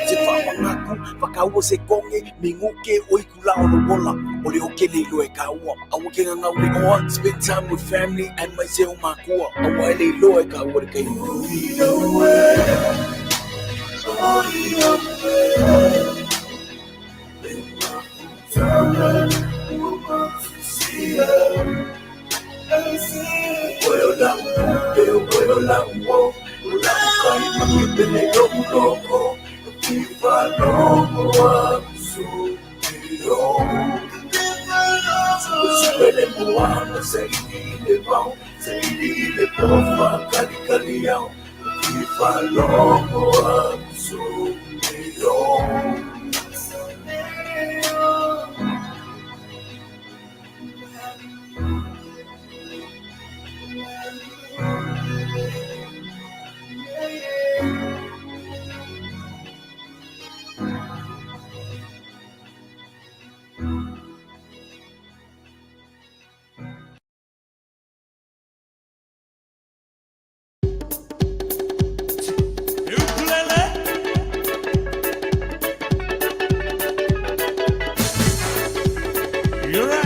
Se faamagaku fakaua se koge minguke o ikula o le wola o le oke le iloa e kaua aua ke gagau le oa spend time with family and mai se o makua aua e le iloa e kaua le kaimi. Oe o lau upe, oe o lau o, o lau kai mange pele lo'u loko, ka fia faalogo atu sole o. Suesue le moana, saili i le vao, saili i le pofa, kalikali au, ka fia faalogo atu sole o. You're right.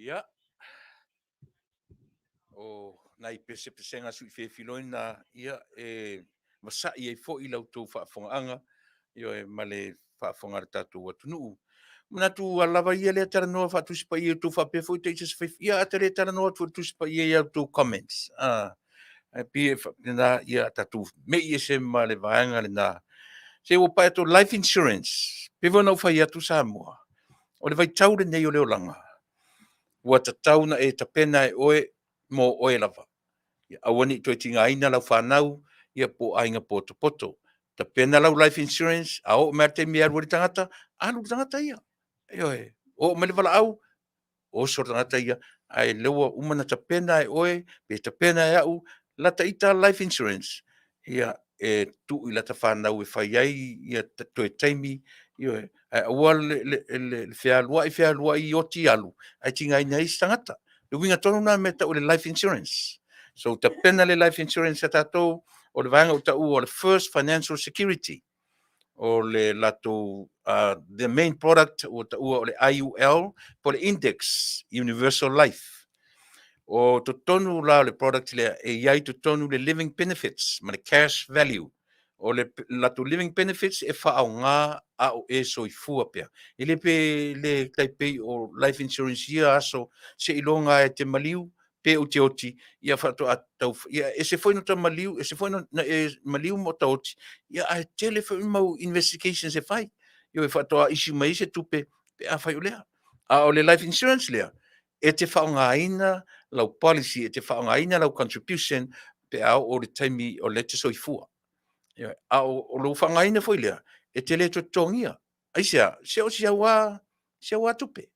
Ia, o nai pesepesega sui fefiloina ia e masa'i ai foi la outou faafofogaaga, ioe, ma le faafofoga a le tatou atunuu. Manatu a lava ia lea talanoa faatusi paia outou faapea foi te se fai ia ata le talanoa atu le tusi paia ia outou comments. Ah, e pei e faapena ia tatou mei ese ma le vaega lena. Se ua pae atu life insurance, pe foi na ou fai atu Samoa, o le vaitau lenei o le olaga, ua tatau na e tapena e oe mo oe lava. Ia aua ne i toe tigaina lau fanau ia po o aiga potopoto. Tapena lau life insurance, a oo mai le taimi e alu ai le tagata, alu le tagata ia. Ioe, oo mai le valaau, oso le tagata ia, ae lea ua uma na tapena e oe, pe tapena e au, lata ita life insurance, ia e tuu i lata fanau e fai ai ia toe taimi, ioe, ae aua le fealuai fealuai i oti alu, ae tigaina ai isi tagata. Le uiga tonu lena mea tau o le life insurance. So tapena le life insurance a tatou, o le vaega ua taua o le first financial security, o le latou the main product ua taua o le IUL po o le Index Universal Life. O totonu la o le product lea e i ai totonu le living benefits ma le cash value. O le latou living benefits e faaaoga a o e soifua pea. E le pe le tai pei o life insurance ia aso seiloga e te maliu pe ou te oti, ia faatoa tau, ia ese foi no ta maliu, ese foi no na e maliu mo ta oti, ia ae tele foi mau investigations e fai. Ioe, faatoa issue mai ai se tupe pe afai o lea. A o le life insurance lea, e te faaaogaina lau policy, e te faaaogaina lau contribution. pe a oo i le taimi o lea e te soifua. Ioe. A o lou faaaogaina foi lea, e te le toe totogia. Aisea? Se o si au lava, si au lava tupe.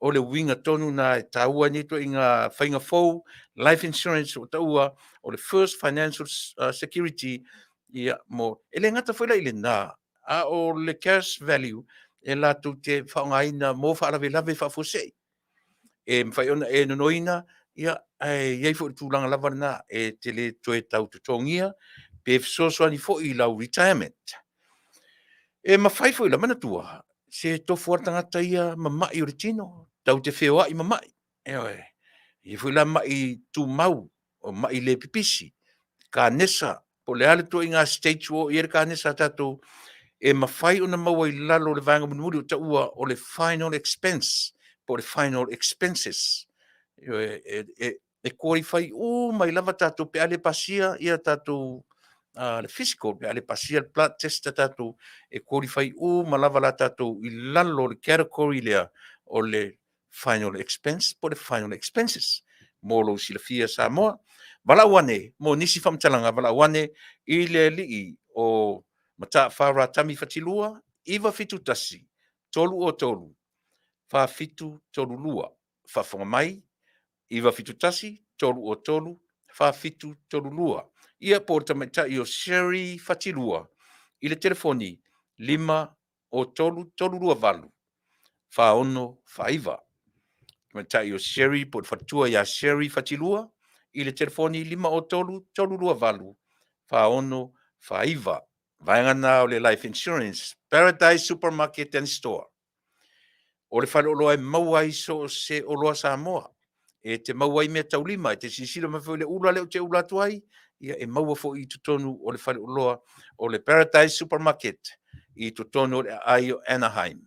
O le uiga tonu lena e taua ai nei ituaiga faiga fou, life insurance ua taua o le first financial security, ia, mo, e le gata foi la i lena, a o le cash value e latou te faaaogaina mo faalavelave faafuasei. E mafai ona e nonoina, ia, ae i ai foi le tulaga lava lena e te le toe tau totogia pe fesoasoani foi i lau retirement. E mafai foi la, manatua, se tofu lava le tagata ia ma mai o le tino, tatou te feoai ma mai. Ioe. E i ai foi la mai tumau, o mai le pipisi, kanesa, po o le a le ituaiga stage ua oo i ai le kanesa a tatou, e mafai ona maua i lalo o le vaega mulimuli o taua o le final expense po o le final expenses. Ioe, e qualify uma ai lava tatou pe a le pasia ia tatou le physical, pe a le pasia le blood test a tatou, e qualify uma lava la tatou i lalo o le category lea o le final expense po o le final expenses. Mo lou silafia Samoa. Valaau ane mo nisi faamatalaga, valaau ane i le alii o Mataafa Ratami Fatilua, 971 303 4732. Faafofoga mai, 971 303 4732. Ia po o le tamaitai o Sherry Fatilua i le telefoni 5 o 3328 4649. Tamaitai o Sherry po o le faletua ia Sherry Fatilua i le telefoni 503 328 4649. Vaega na o le Life Insurance, Paradise Supermarket and Store. O le faleoloa e maua ai so o se oloa Samoa. E te maua ai meataulima, e te silasila mai foi i le ula lea ou te ula atu ai, ia e maua foi i totonu o le faleoloa o le Paradise Supermarket i totonu o le aai o Anaheim.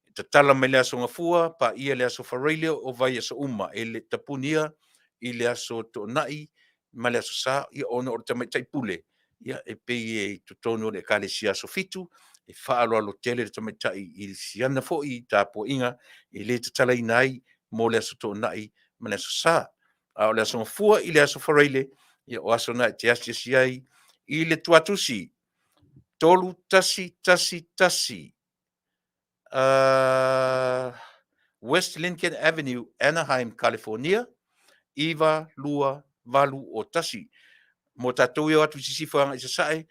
E tatala mai le Aso Gafua, paia le Aso Faraile o vaiaso uma, e le tapunia i le Aso Toonai ma le Aso Sa, ia ona o le tamaitai pule, ia e pei e i totonu o le Ekalesia Aso Fitu, e faaaloalo tele le tamaitai i siana foi tapuaiga e le tatalaina ai mo le Aso Toonai ma le Aso Sa. A o le Aso Gafua i le Aso Faraile, ia o aso na e te asiasi ai i le tuatusi 3111 West Lincoln Avenue, Anaheim, California, 92801. Mo tatou e o atu i sisifo agai i sasae,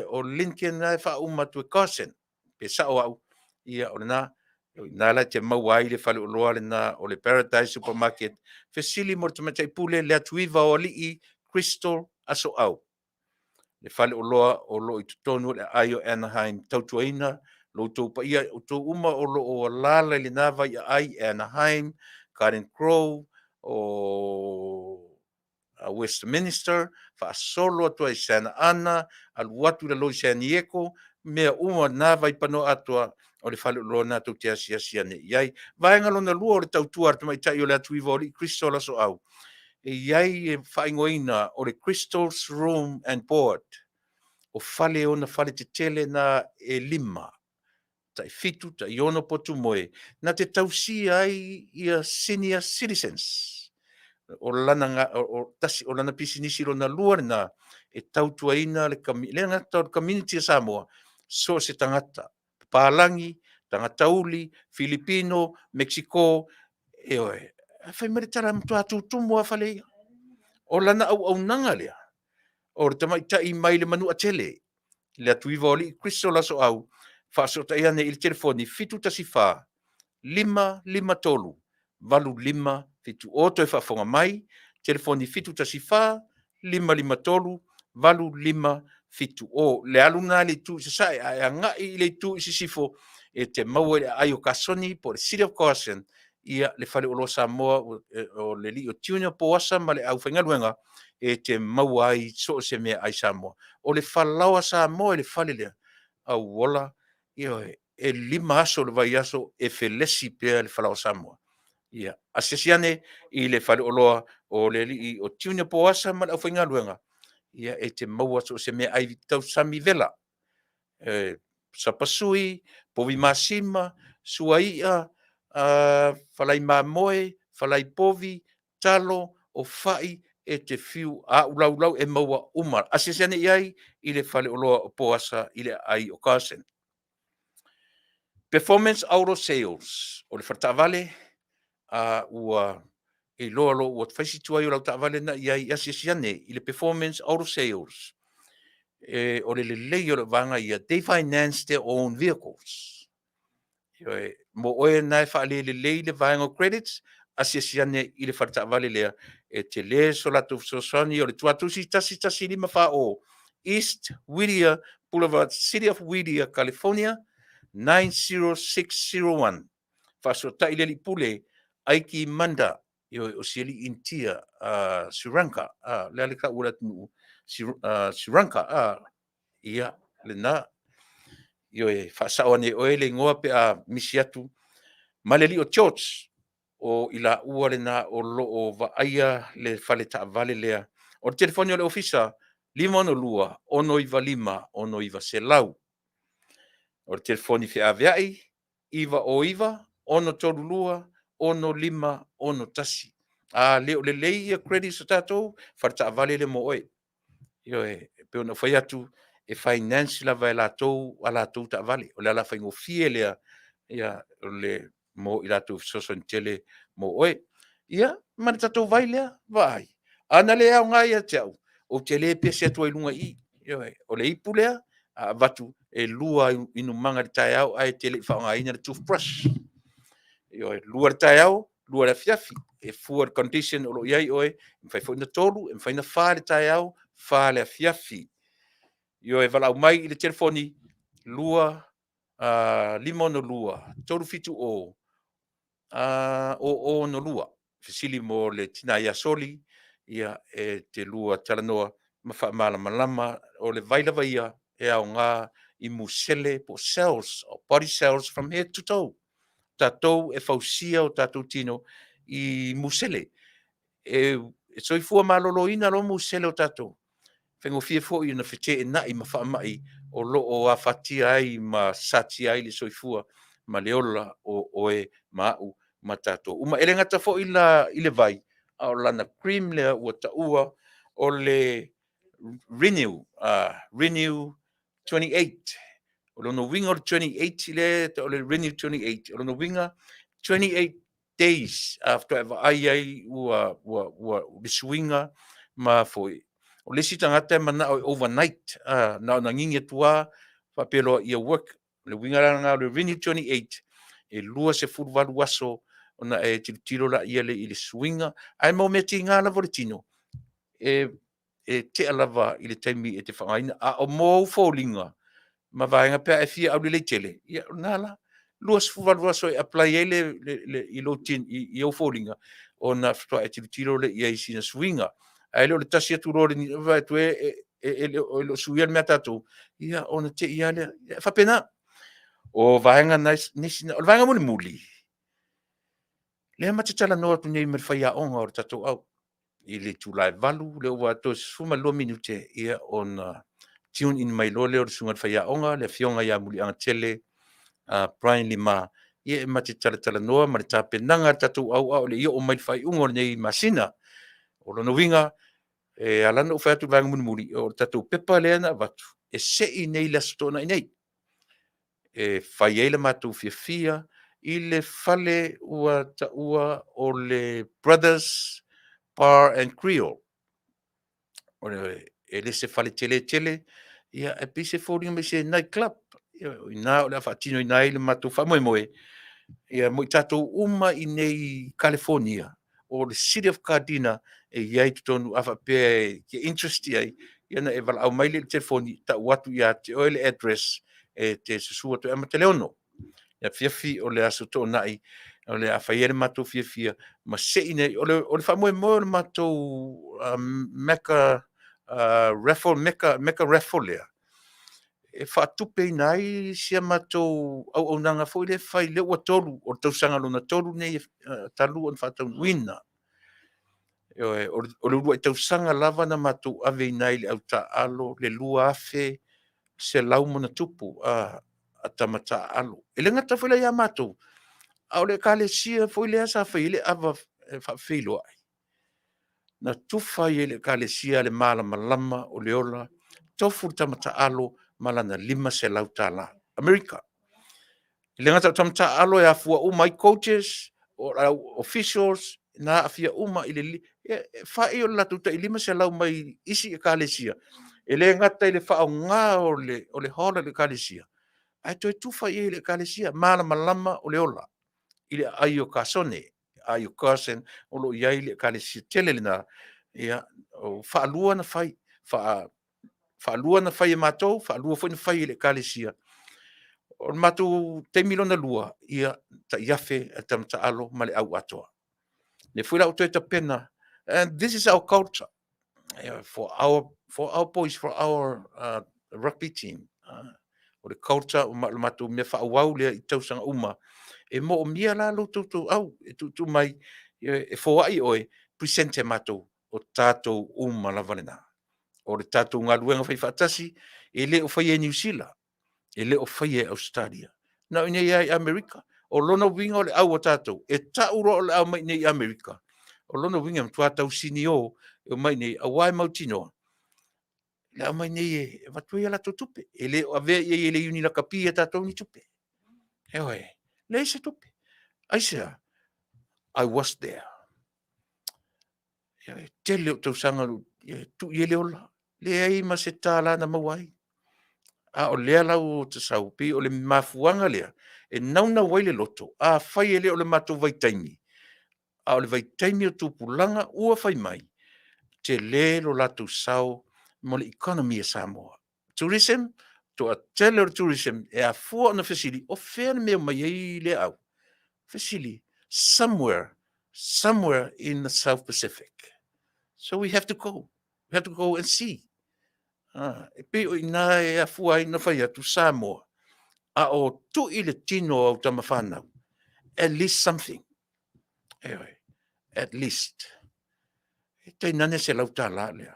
o Lincoln lena e faauma atu e Carson, pe sao au, ia o lena. O i ina la e te maua ai le faleoloa lena o le Paradise Supermarket. Fesili mo le tamaitai pule Leatuiva o Alii Crystal Asoau. Le faleoloa o lo o i totonu o le aai o Anaheim, tautuaina lo outou paia, outou uma o lo o alaala i lena vai aai, Anaheim, Garden Grove, o Westminster, faasolo atu ai Santa Ana, alu atu i lalo i San Diego, mea uma na vaipanoa atoa o le faleoloa na tou te asiasi ane i ai. Vaega lona lua o le tautua a le tamaitai o le Atuiva o Alii Crystal Asoau, e i ai e faaigoaina o le Crystal's Room and Board, o fale ona fale tetele na e lima, tai fitu, tai ono potu moe, na te tausia ai ia senior citizens. O lana, o, tasi, o lana pisinisi lona lua lena, e tautuaina le, le gata o le community a Samoa, so o se tagata, papalagi, tagata uli, Filipino, Mexico, ioe, fai mai le tala matua tutumu lava fale ia. O lana auaunaga lea, o le tamaitai mai le Manuatele, le Atuiva o Alii Crystal Asoau, faasootai ane i le telefoni 714 553 8570. Toe faafofoga mai, telefoni 714 553 8570. Le alu lena i le itu i sasae, ae agai i le itu i sisifo e te maua i le aai o Kasoni po o le City of Carson, ia le faleoloa Samoa o le alii o Junior Poasa ma le aufaigaluega e te maua ai so o se meaai Samoa. O le falaoa Samoa i le fale lea, auola, ioe, e 5 aso o le vaiaso e felesi pea le falaoa Samoa. Ia, asiasi ane i le faleoloa o le alii o Junior Poasa ma le aufaigaluega, ia e te maua so o se meaai tausami vela, e, sapasui, povi masima, suaia, falai mamoe, falai povi, talo, o fai, e te fiu āulaulau e maua uma. Asiasi ane i ai i le faleoloa o Poasa i le aai o Carson. Performance Auto Sales, o le faletaavale a ua iloa loa ua fai si tuai o lau taavale na i ai, asiasi ane i le Performance Auto Sales. E, o le lelei o le vaega ia, they finance their own vehicles. Ioe, mo oe na e faalelelei le vaega o credits, asiasi ane i le faletaavale lea, e tele so latou fesoasoani. O le tuatusi 11540 East Whittier Boulevard, City of Whittier, California 90601. Faasootai le alii pule Aiki Manda, ioe, o si alii Initia Sri Lanka, le a le taua o le atunuu Sri Lanka, ia lena. Ioe, faasao ane e oe le igoa pe a misi atu. Ma le alii o George, o i laua lena o lo o vaaia le fale taavale lea. O le telefoni o le ofisa, 562 695 6900. O le telefoni feaveai, 909 632 6561. A le o lelei ia credits o tatou, faletaavale lea mo oe. Ioe, e pei ona ou fai atu, e finance lava e latou a latou taavale. O le ala faigofie lea, ia, o le mo i latou fesoasoani tele mo oe. Ia, ma le tatou vai lea, vaai. A na le aoga ia te au, ou te le pese atu ai i luga i i. Ioe, o le ipu lea, a avatu e 2 inumaga i le taeao ae te le i faaaogaina le toothbrush. Ioe, 2 i le taeao, 2 i le afiafi. E fua i le condition o lo o i ai oe, e mafai foi ona 3, e mafai ona 4 i le taeao, 4 i le afiafi. Ioe, valaau mai i le telefoni 2 562 370 0062. Fesili mo le tina ia Soli, ia e te lua talanoa ma faamalamalama. O le vai lava ia e aoga i musele po o cells, o body cells from head to toe. Tatou e fausia o tatou tino i musele. E soifua maloloina loa musele o tatou. Faigofie foi ona feteenai ma faamai o lo o afatia ai ma satia ai le soifua ma le ola o oe ma au ma tatou uma. E le gata foi la i le vai, a o lana cream lea ua taua o le Renew, Renew 28. O lona uiga o le 28 lea, o le Renew 28, o lona uiga 28 days a faatoa e vaai ai ua, ua, ua le suiga ma foi. O le isi tagata e manao e overnight, na ona gigi atu lava faapea loa ia work. O le uiga la lena o le Renew 28, e 28 aso ona e tilotilo laia lea i le suiga. Ae mo mea tiga lava o le tino, e tea lava i le taimi e te faaaogaina. A o mo ou foliga ma vaega pe a e fia aulelei tele, ia o lena la. 28 aso e apply ai le, le, le, i, lou tin, i ou foliga, ona faatoa e tilotilo lea i ai i sina suiga. Ae le o le tasi atu loa o le vaai atu e le o suia le mea a tatou, ia ona te i lava lea. E faapena. O vaega nisi, o le vaega mulimuli, lea ma te talanoa atu nei ma le faiaoga o le tatou au i le itula e 8, lea ua toe 12 minute, ia ona tune in mai loa lea o le susuga i le faiaoga, le afioga ia Muliagatele Brian Lima, ia e ma te talatalanoa ma le tapenaga a le tatou au a o le i oo mai le faaiuga o lenei masina. O lona uiga, e ala ona ou fai atu i le vaega mulimuli, o le tatou pepa lea na avatu, e sei nei i le Aso Toonai nei, e fai ai le matou fiafia i le fale ua taua o le Brothers Bar and Grill. O le, e le se fale tele tele, ia e pei se foliga mai se night club. Ia, o ina o le a faatinoina ai le matou faamoemoe, ia mo i tatou uma i nei i California, o le City of Gardena e i ai totonu, a faapea e te interest i ai, ia ona e valaau mai lea i le telefoni, tau atu ia te oe le address e te susu atu ai amata le 6. Le afiafi o le Aso Toonai, o le a fai ai le matou fiafia ma sei nei. O le faamoemoe o le matou Mecca raffle, Mecca raffle lea, e faatupeina ai si a matou auaunaga foi lea e fai, lea ua 3, o le tausaga lona 3 nei talu ona faataunuuina. Ioe, o le uluai tausaga lava na matou aveina ai i le autaaalo le 2,100+ a tama taaalo. E le gata foi la ia matou, a o le ekalesia foi lea sa fai ai le ava faafeiloai. Na tufa ai e le Ekalesia le malamalama o le ola, tofu le tama taalo ma lana $500 Amerika. E le gata o tama taalo e afua uma ai coaches, o au officials, na aafia uma i le fai o le latou tai 500 mai isi ekalesia. E le gata i le faaaoga o le hall a le ekalesia, ae toe tufa i ai e le ekalesia, malamalama o le ola i le aai o Kasone, aai o Carson, o lo o i ai le ekalesia tele lena. Ia, o faalua ona fai, faalua ona fai e matou, faalua foi ona fai e le ekalesia. O le matou taimi lona lua, ia, tai $1,000 a le tama taalo ma le au atoa. O lea foi la ua toe tapena, and this is our culture for our boys, for our rugby team. O le culture ma le matou mea faaauau lea i tausaga uma. E moomia la lo outou toau e tuutuu mai e foai oe, present e matou, o tatou uma lava lena. O le tatou galuega faifaatasi, e le o faia e Niu Sila, e le o faia e Ausetalia, na o i inei lava i Amerika. O lona uiga o le au a tatou, e tau loa o le a omai i inei i Amerika, o lona uiga e matua tausinio e omai i inei, aua e mautinoa, le a omai nei e avatu ai a latou tupe. E le o avea i ai e le Iuni Lakapi a tatou ni tupe. Ioe, leai se tupe. Aisea? I was there. Ioe, tele o tausaga e tuu i ai le ola, leai ma se $1 na maua ai. A o lea la ua ta sau, pei o le mafuaaga lea e naunau ai le loto, afai e le o le matou vaitaimi, a o le vaitaimi o tupulaga ua fai mai, tele lo latou sao mo le economy a Samoa. Tourism, toatele o le tourism e afua ona fesili, o fea le mea e omai ai lea au? Fesili, somewhere, somewhere in the South Pacific. So we have to go. We have to go and see. Ah, e pei o i ina e afua ai ona fai atu Samoa, a o tui le tino o au tama whanau. At least something. Eoe, at least. E tainane $100 lea.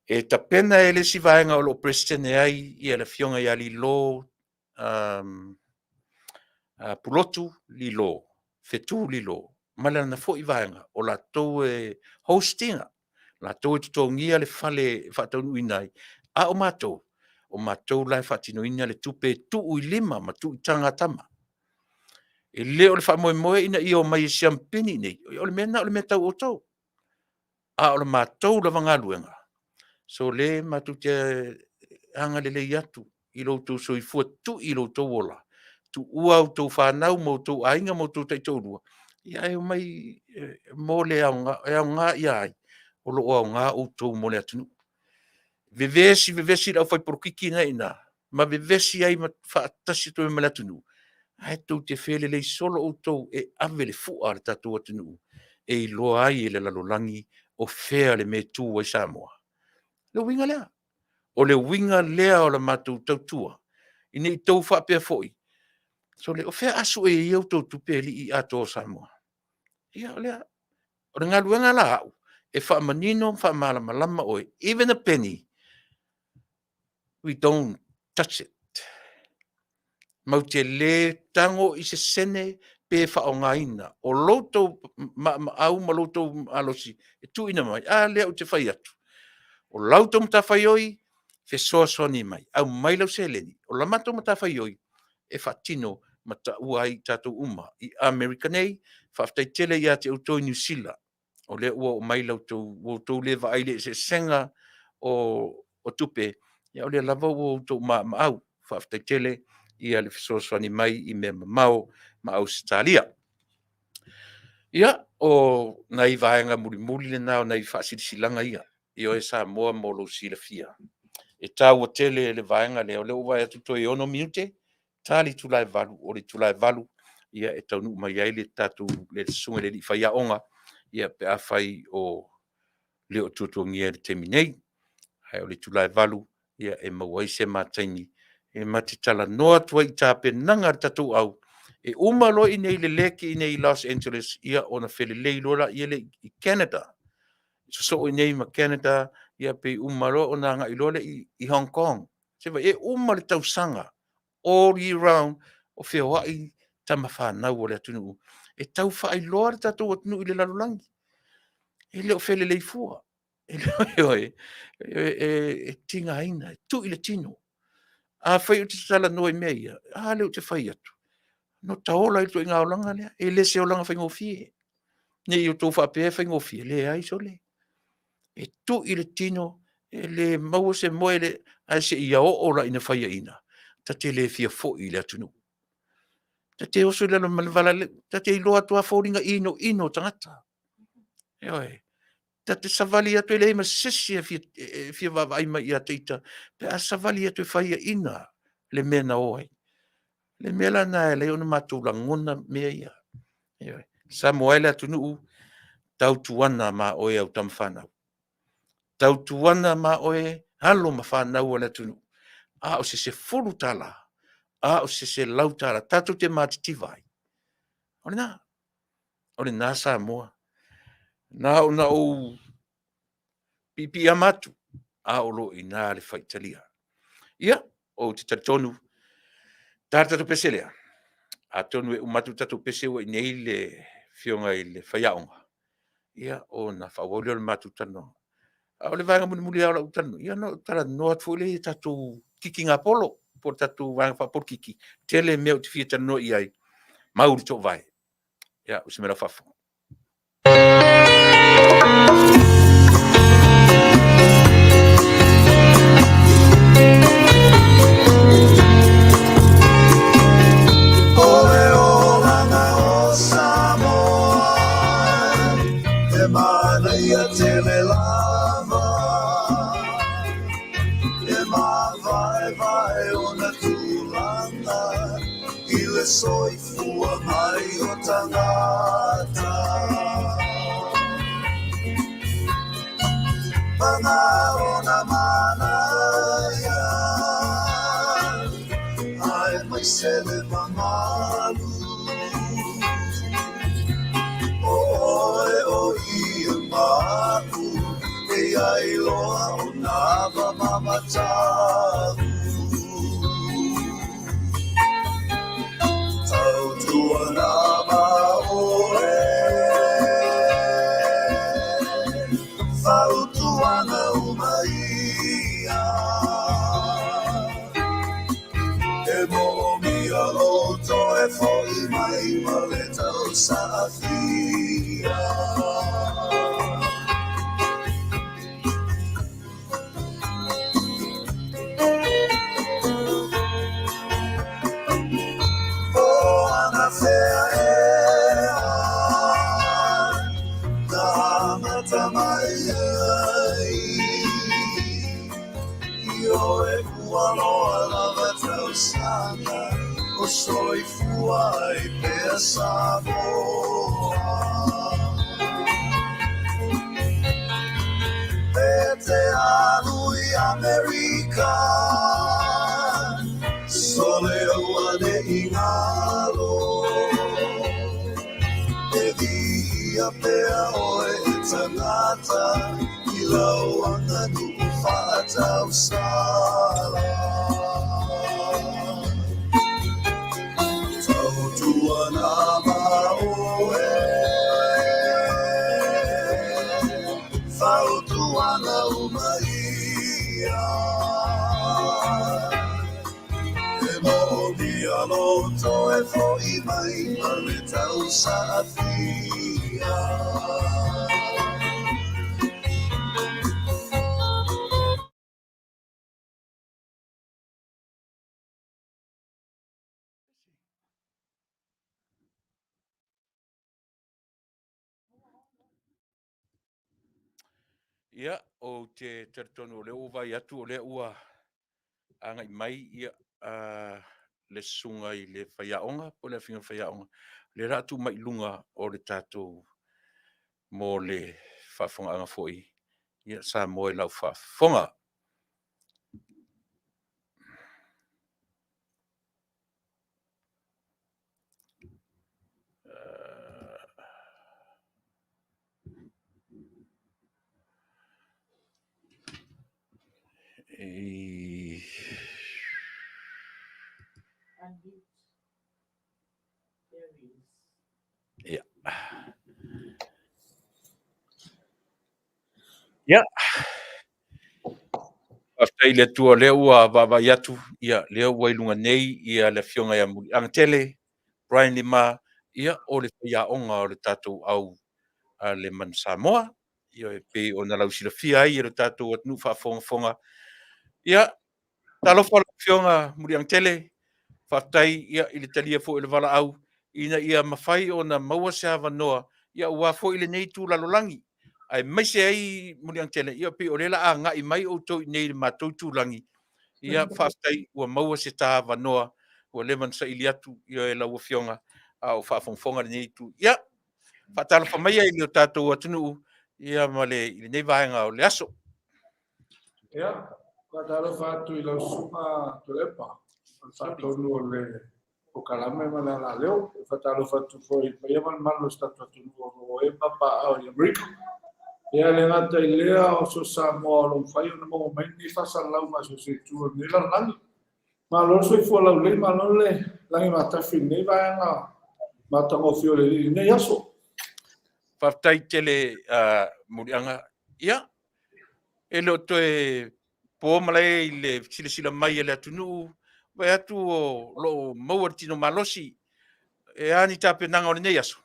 E tapena e le isi vaega o lo o President ai ia le afioga ia Lilo Pulotu Lilo, Fetu Lilo, ma lana foi vaega, o latou e host ina, latou e totogia le fale e faataunuuina ai, a o matou, o matou la e faatinoina le tupe e tuu i lima ma tuu i taga a tama. E le o le faamoemoe ina ia omai e siamupini i inei, o le mea lena o le mea tau outou. A o le matou lava galuega, so le matou te agalelei atu i lo outou soifua tui i lo outou ola, tuua a outou fanau ma outou aiga ma outou taitoalua, ia ae omai mo le aoga, e aoga ia ai, o lo o aoga outou mo le atunuu. Vevesi, vevesi le aufaipolokiki na e i ina, ma vevesi ai ma faatasi atu ai ma le atunuu, ae tou te felelei solo outou e ave le fua a le tatou atunuu e iloa ai e le lalolagi o fea le mea e tu ai Samoa. O le uiga lea. O le uiga lea o le matou tautua, ina ne i tou faapea foi, sole, o fea a sue e ia outou tupe alii Atoa o Samoa? Ia, o lea. O le galuega la a au, e faamanino ma faamalamalama oe, even a penny, we don't touch it. Matou te le tago i se sene pe faaaogaina. O lo outou maaumaau ma lo outou malosi e tuuina mai, a lea ou te fai atu, o la outou matafaioi, fesoasoani mai, aumai lau seleni. O la matou matafaioi, e faatino ma taua ai i tatou uma i Amerika nei. Faafetai tele ia te outou i Niu Sila, o lea ua oo mai la outou, ua outou le vaai i le eseesega o tupe, ia o lea lava ua outou maaumaau. Faafetai tele ia le fesoasoani mai i mea mamao ma Ausetalia. Ia, o nai vaega mulimuli lena o nai faasilasilaga ia i oe Samoa mo lou silafia. E taua tele le vaega lea, o lea ua ou vaai atu toe 6 minute, ta le itula e 8, o le itula e 8 e taunuu mai ai le tatou le susuga i le alii faiaoga, ia pe afai o le o tuatuagia i le taimi nei. Ae o le itula e 8 e maua ai se ma taimi e ma te talanoa atu ai i tapenaga a le tatou au. E uma loa i inei i le leki i inei i Los Angeles, ia ona felelei loa lea i Canada. Sosoo i inei ma Canada, ia pe uma loa ona agai loa lea i Hong Kong. Se i vaai, e uma le tausaga, all year round, o feoai tama fanau a le atunuu e tau faailoa le tatou atunuu i le lalolagi. E le o felelei fua. E le o, e, e, e, e tigaina, e tui le tino. Afai ou te talanoa i mea ia, a lea ou te fai atu, na ota ola ai le ituaiga olaga lea. E le se olaga faigofie. Ne i outou faapea e faigofie, leai sole. E tui le tino, e le maua se moe, le, ae seia oo la ina faiaina, ta te le fia foi i le atunuu. Ta te oso i lalo ma le vala, ta te iloa atu lava foliga inoino o tagata. Ioe. Ta te savali atu e leai ma se isi e fia, e fia vaavaai mai ia te ita, pe a savali atu e faiaina le mea na o ai. Le mea la lena e ala ai ona matou lagona mea ia. Ioe. Samoa e le atunuu, tautuana ma oe au tama fanau. Tautuana ma oe alo ma fanau a le atunuu. A o se $10, a o se $100, tatou te matitiva ai. O lena. O lena Samoa. Na ona ou piipiiama atu, a o lo o i ina le faitalia. Ia, ou te talitonu, ta le tatou pese lea. Atonu e uma atu le tatou pese ua i inei le Afioga i le Faiaoga, ia, ona faaauau lea o le matou talanoaga. A o le vaega mulimuli lava o lau talanoa, ia ona ou talanoa atu foi lea i tatou kikigapolo, po o le tatou vaega faapolokiki. Tele mea ou te fia talanoa i ai, mau le toovae. Ia, usi mai lau faafofoga. O le olaga o Samoa, e manaia tele lava, e mavaevae ona tulaga i le soifua mai o tagata. Paga ona manaia, aemaise le mamalu, o oe o ia ma a'u, e i ai loa ona va mamatau. Tautuana ma oe, fautuaga uma ia, e moomia lou toe fo'i mai ma le tausaafia. O anafea ea na amata mai ai, ioe ua loa lava tausaga o soifua ai pea Samoa. Pe te alu i Amerika, sole auane'i galo, e viia pea oe e tagata i lau aganuu faatausala. Tautuana ma oe, fautuaga uma ia, e moomia lou toe fo'i mai ma le tausaafia. Ia, ou te talitonu o lea ua vaai atu o lea ua agai mai ia, le susuga i le faiaoga po o le afioga i le faiaoga, lea o le a tuu mai i luga o le tatou mo le faafofogaaga foi ia Samoa i lau faafofoga. Ia. Faafetai i le Atua o lea ua vaavaai atu, ia, lea ua i luga nei ia le Afioga ia Muliagatele Brian Lima, ia, o le faiaoga o le tatou au a le Manu Samoa, ia, e pei ona lausilafia ai e le tatou atunuu faafogafoga. Ia, talofa lau Afioga Muliagatele, faafetai ia, i le talia foi o le valaau ina ia mafai ona maua se avanoa ia, aua foi lenei itu lalolagi, aemaise ai Muliagatele, ia, pei o lea o le a agai mai outou i inei i le matou itulagi. Ia, faafetai ua maua se ta avanoa ua leva ona saili atu ia e lau Afioga a o faafogafoga lenei itu. Ia, faatalofa maia i le tatou atunuu ia ma le i lenei vaega o le aso. Ia, faatalofa atu i lau susuga Tuilaepa, o le faatonu o le polokalame ma le alaleo. E faatalofa atu foi i le paia ma le mamalu o si tatou atunuu o lo o e papaaao i Amerika. Ia, e le gata i lea, o so o se Samoa o lo o mafai ona maua mai lenei faasalalauga i so o se itu o lenei lalolagi. Malo le soifua laulelei, malo le lagi matafi i lenei vaega matagofie o le Alii i lenei aso. Faafetai tele Muliaga. Ia, e le o toe po malae i le silasila mai a le atunuu, vaai atu o lo o maua le tino malosi. E a ni tapenaga o lenei aso?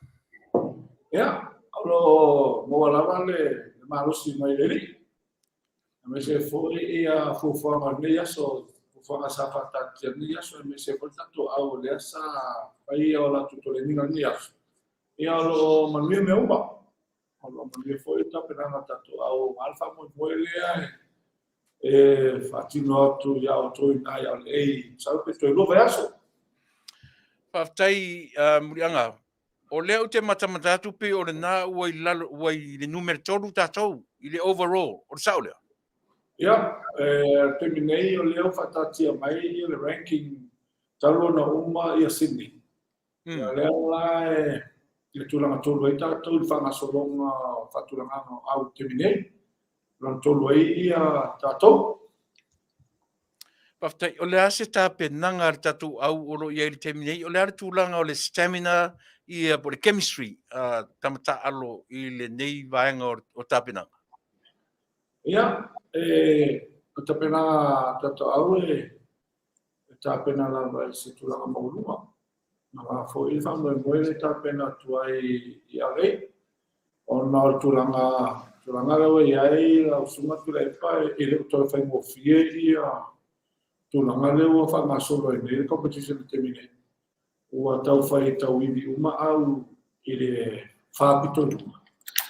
Ia, o lo o maua lava le malosi mai le Alii. Aemaise foi ia fuafuaga o lenei aso, fuafuaga sa faataatia i lenei aso, aemaise foi le tatou au o lea sa fai o latou toleniga i lenei aso. Ia, o lo o manuia mea uma. O lo o manuia foi le tapenaga o tatou au aua le faamoemoe lea e faatino atu ia outou i ina i LA, masalo pe toe 2 vaiaso. Faafetai Muliaga. O lea ou te matamata atu pei o lena ua i lalo, ua i le numera 3 tatou i le overall. O le sao lea? Ia, le taimi nei o lea ua faataatia mai le ranking talu ona uma ia Sydney. Ia, lea la e i le tulaga tolu ai tatou i le faagasologa o faatulagaga o au i le taimi nei. Lona tolu ai ia tatou. Faafetai. O le a se tapenaga a le tatou au o lo o i ai i le taimi nei? O le a le tulaga o le stamina ia po o le chemistry a tama taaalo i lenei vaega o tapenaga? Ia, e, o tapenaga a tatou au e, e tapena lava i se tulaga maualuga. Na foi le faamoemoe le tapena atu ai i LA. Ona o le tulaga, tulaga lea ua i ai lau Susuga Tuilaepa, e le o toe faigofie ia tulaga lea ua faagasolo ai nei le competition i le taimi nei. Ua tau fai tauivi uma au i le faapito i luga.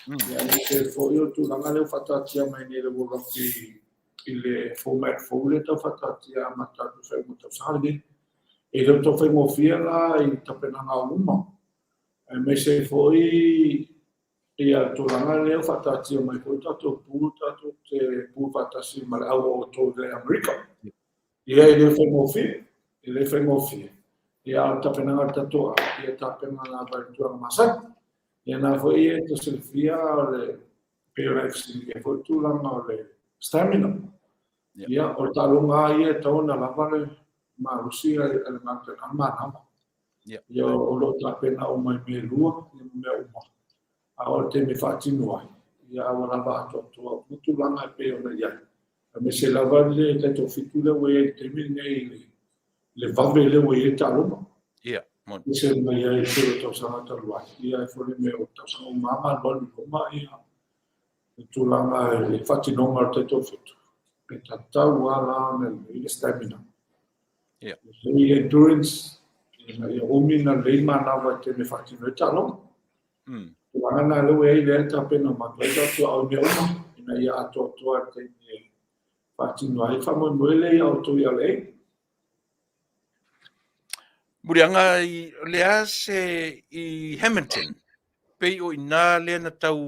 Ia, aemaise foi o le tulaga lea ua faataatia mai nei e le World Rugby i le format fou lea tau faataatia e amata atu i le faaiuga o le tausaga lenei. E le o tau faigofie la i tapenaga uma, aemaise foi ia tulaga lea ua faataatia mai foi tatou pool, tatou te pool faatasi ma le au o outou i Amerika. Ia e le faigofie, e le faigofie. Ia a o le tapenaga a le tatou au, ia tapena lava i le tulaga masani. Ia na foi e te silafia o le pei ona e fesiligia foi le tulaga o le stamina. Ia o le taaloga lava ia e tatau ona lava le malosi a le gata i le manava. Ia o lo o tapena uma i mea e lua, ia ma mea uma. A o le taimi e faatino ai, ia ua lava atoatoa uma tulaga e pei ona i ai. Aemaise lava le taitoafitu lea ua i ai i le taimi lenei i le vave lea ua i ai le taaloga. Ia, moni. Ese mai ai i le tele o tausaga talu ai. Ia e foliga mai o tausaga uma lava ma alualu i luma ia le tulaga i le faatinoga o le taitoafitu. E tatau lava la ona lelei le stamina. Ia. Lelei le endurance, ina ia umi ona lelei manava i taimi e faatino ai le taaloga. Tulaga na lea ua i ai lea e tapena matou ai tatou au i mea uma, ina ia atoatoa i le taimi e faatino ai le faamoemoe lea ia outou i LA. Muliaga, o le a se i Hamilton, pei o i ina lea na tau,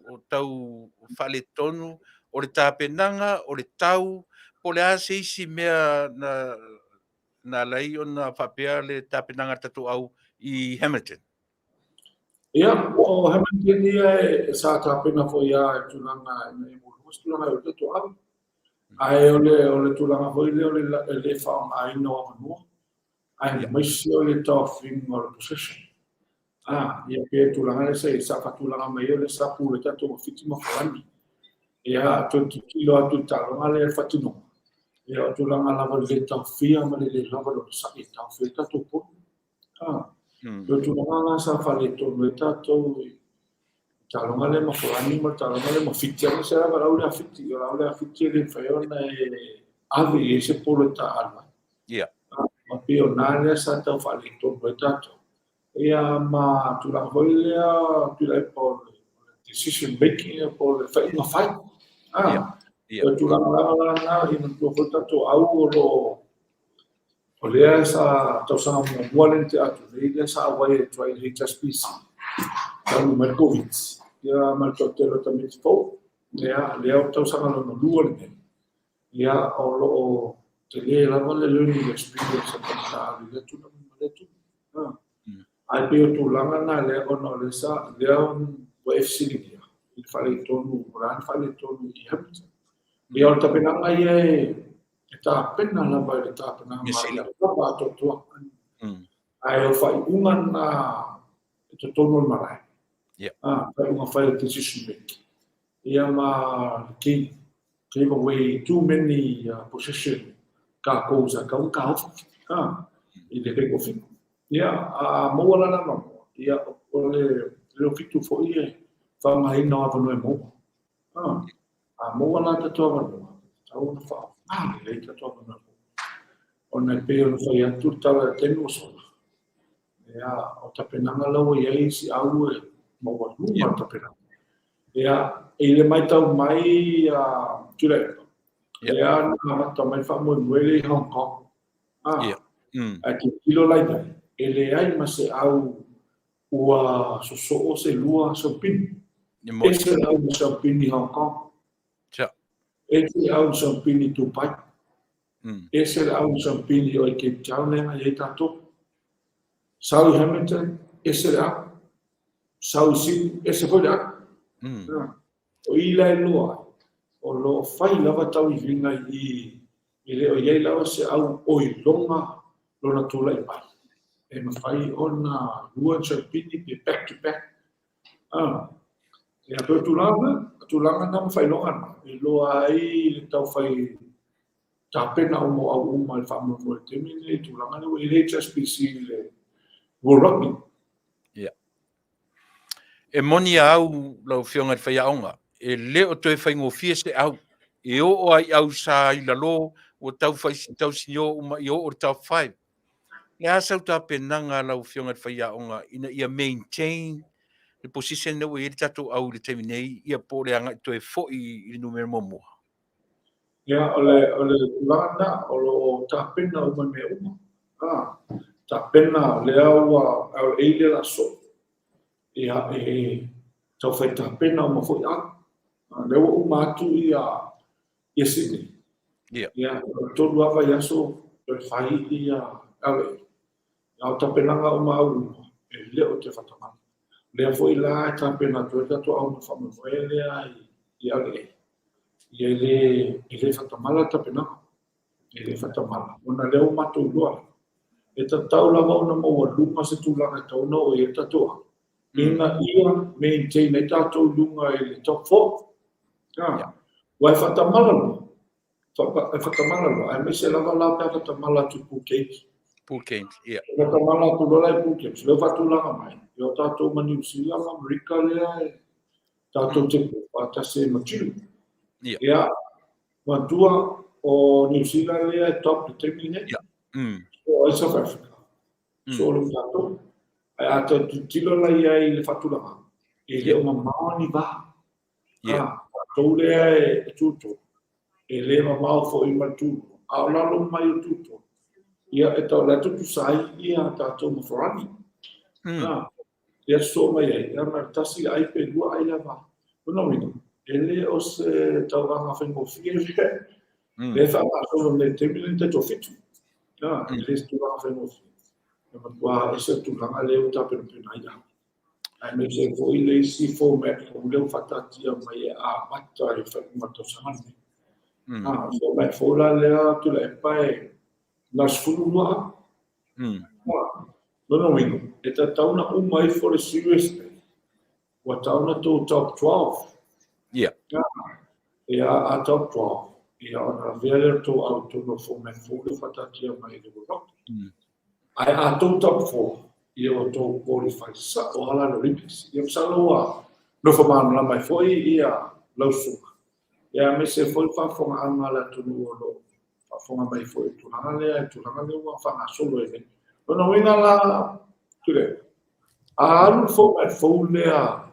o tau faaletonu, o le tapenaga, o le tau, po o le a se isi mea na, na ala ai ona faapea le tapenaga a le tatou au i Hamilton? Ia, o Hamilton ia e sa tapena foi lava i tulaga ina ia maua se tulaga e tatou au. Ae o le, o le tulaga foi lea o le, le faaaogaina o avanoa, aemaise o le taofiga o le possession. Ah, ia pe tulaga lea sa, sa faatulaga mai ai o lea sa pule tatou ma Fiti ma Farani. Ia, toe tilotilo atu i le taaloga lea i le faatinoga. Ia, o tulaga lava i le le taofia ma le le lava o le onosai e taofi ai le tatou polo. O tulaga la sa faaletonu ai tatou i taaloga lea ma Farani ma le taaloga lea ma Fiti, aemaise lava le au lea Fiti, o le au lea Fiti e le mafai ona e ave i ai se polo e taaalo ai. Ma pei o na lea sa tau faaletonu ai tatou. Ia ma tulaga foi lea Tuilaepa o le decision making po o le faiga fai. O le tulaga lava la lena, ia manatua foi tatou au o lo o o lea sa tausaga muamua lea na tea atu nei lea sa auai atu ai i le HSBC talu mai le Covid ia ma le toatele o tamaiti fou. Ia lea o le tausaga lona lua lenei. Ia o lo o tele lava le learning experience a tagata alu i lea tulaga ma lea tulaga. Ae pei o tulaga na lea ona o lea sa lea ua e fesiligia i le faaletonu, o le a le faaletonu i Hamilton. Ia o le tapenaga ia e e tapena lava i le tapenaga lava atoatoa. Ae o faaiuga na i totonu o le malae. Faaiuga fai o decision making. Ia ma le gave away too many possession kākou sa kau ka ofi. I le kai kofi. Ia, a maua la lava. Ia, o le leo fitu foi e whaangaina o avanoa e maua. A maua la tatou avanoa, e tatau ona faaaoga lelei tatou avanoa e maua. Ona e pei ona fai atu le tala i le taimi ua sola, ia, o tapenaga la ua i ai si au e maualuga le tapenaga. Ia, i le matau mai a Tuilaepa, lea na amata mai le faamoemoe lea i Hong Kong. Ae tilotilo la i ai, e leai ma se au ua sosoo se lua siaupini. Ese le au siaupini i Hong Kong. Ese le au siaupini i Dubai. Ese le au siaupini o i Cape Town lea na i ai tatou. Sau i Hamilton, ese le au. Sau i Sydney, ese foi le au. O i la e iloa ai, o lo o fai lava tauiviga i i, e le o i ai lava se au oiloga lona tulai mai, e mafai ona lua siaupini pe back to back. Ia, pei o tulaga na, o tulaga na ma faailoga na, e iloa ai le taufai tapena uma o au uma i le faamoemoe i le taimi lenei i le tulaga lea ua i ai le HSBC i le World Rugby. Ia. E moni a au lau Afioga i le faiaoga, e le o toe faigofie se au. E oo lava i au sa i lalo ua tau fai tau sinio uma ia oo i le top 5. Le a sau tapenaga a lau Afioga i le faiaoga ina ia maintain le position lea ua i ai le tatou au i le taimi nei, ia po o le agai toe foi i le numera muamua? Ia, o le, o le tulaga lena, o lo o tapena uma i mea uma. A, tapena, lea ua, o le lea o le a soo. Ia, e taufai tapena uma foi au. A, lea ua uma atu ia, ia Sydney. Ia, o le tolu lava vaiaso toe fai ia LA. A o tapenaga uma au uma, e le o toe faatamala. Lea foi la e tapena atu ai le tatou auga faamoemoe lea i LA. Ia e le, e le faatamala le tapenaga. E le faatamala. Ona lea ua matou iloa, e tatau lava ona maualuga se tulaga e tatau ona oo i ai le tatou au. Ina ia maintain ai tatou i luga i le top 4. Aua e faatamala loa, e faatamala loa, aemaise lava la pe a faatamala atu i pool games. Pool games, ia. E faatamala atu loa la i pool games, lea ua faatulaga mai, ia o tatou ma Niu Sila ma Amerika lea e tatou te faatasi ai ma Chile. Ia. Ia, manatua o Niu Sila lea e top i le taimi lenei. Ia. So ai South Africa. So o tatou. Ae a tilotilo la i ai i le faatulagaga, e le o mamao ni va. Yeah. Tatou lea e tutolu, e le mamao foi ma le tulua, a o lalo mai o tutolu, ia e tau la tutusa ai ia tatou ma Farani. Ia sosoo mai ai, ia na o le tasi ai pe lua ai lava. Lona uiga, e le o se tauvaga faigofie lea, lea e faagasolo nei i le taimi lenei taitoafitu. E le se tulaga faigofie. E matua ese le tulaga lea ua tapenapena ai au. Aemaise foi le isi format fou lea ua faataatia mai e amata i le faaiuga o le tausaga lenei. Format fou la lea Tuilaepa e na o le 12 au. Lona uiga, e tatau ona uma ifo le series lenei, ua tatau ona tou top 12. Ia. Ia, a top 12. Ia, ona lavea lea o le tou au i totonu o le format fou lea ua faataatia mai e le World Rugby. Ae a tou top 4, ia ua tou qualify sao lava la i le Olympics. Ia masalo ua nofo malamalama ai foi ia lau susuga, ia aemaise foi le faafofogaaga a le atunuu o lo o faafofoga mai foi i le tulaga lea, i le tulaga lea ua faagasolo ai nei. O lona uiga la, Tuilaepa, a alu le format fou lea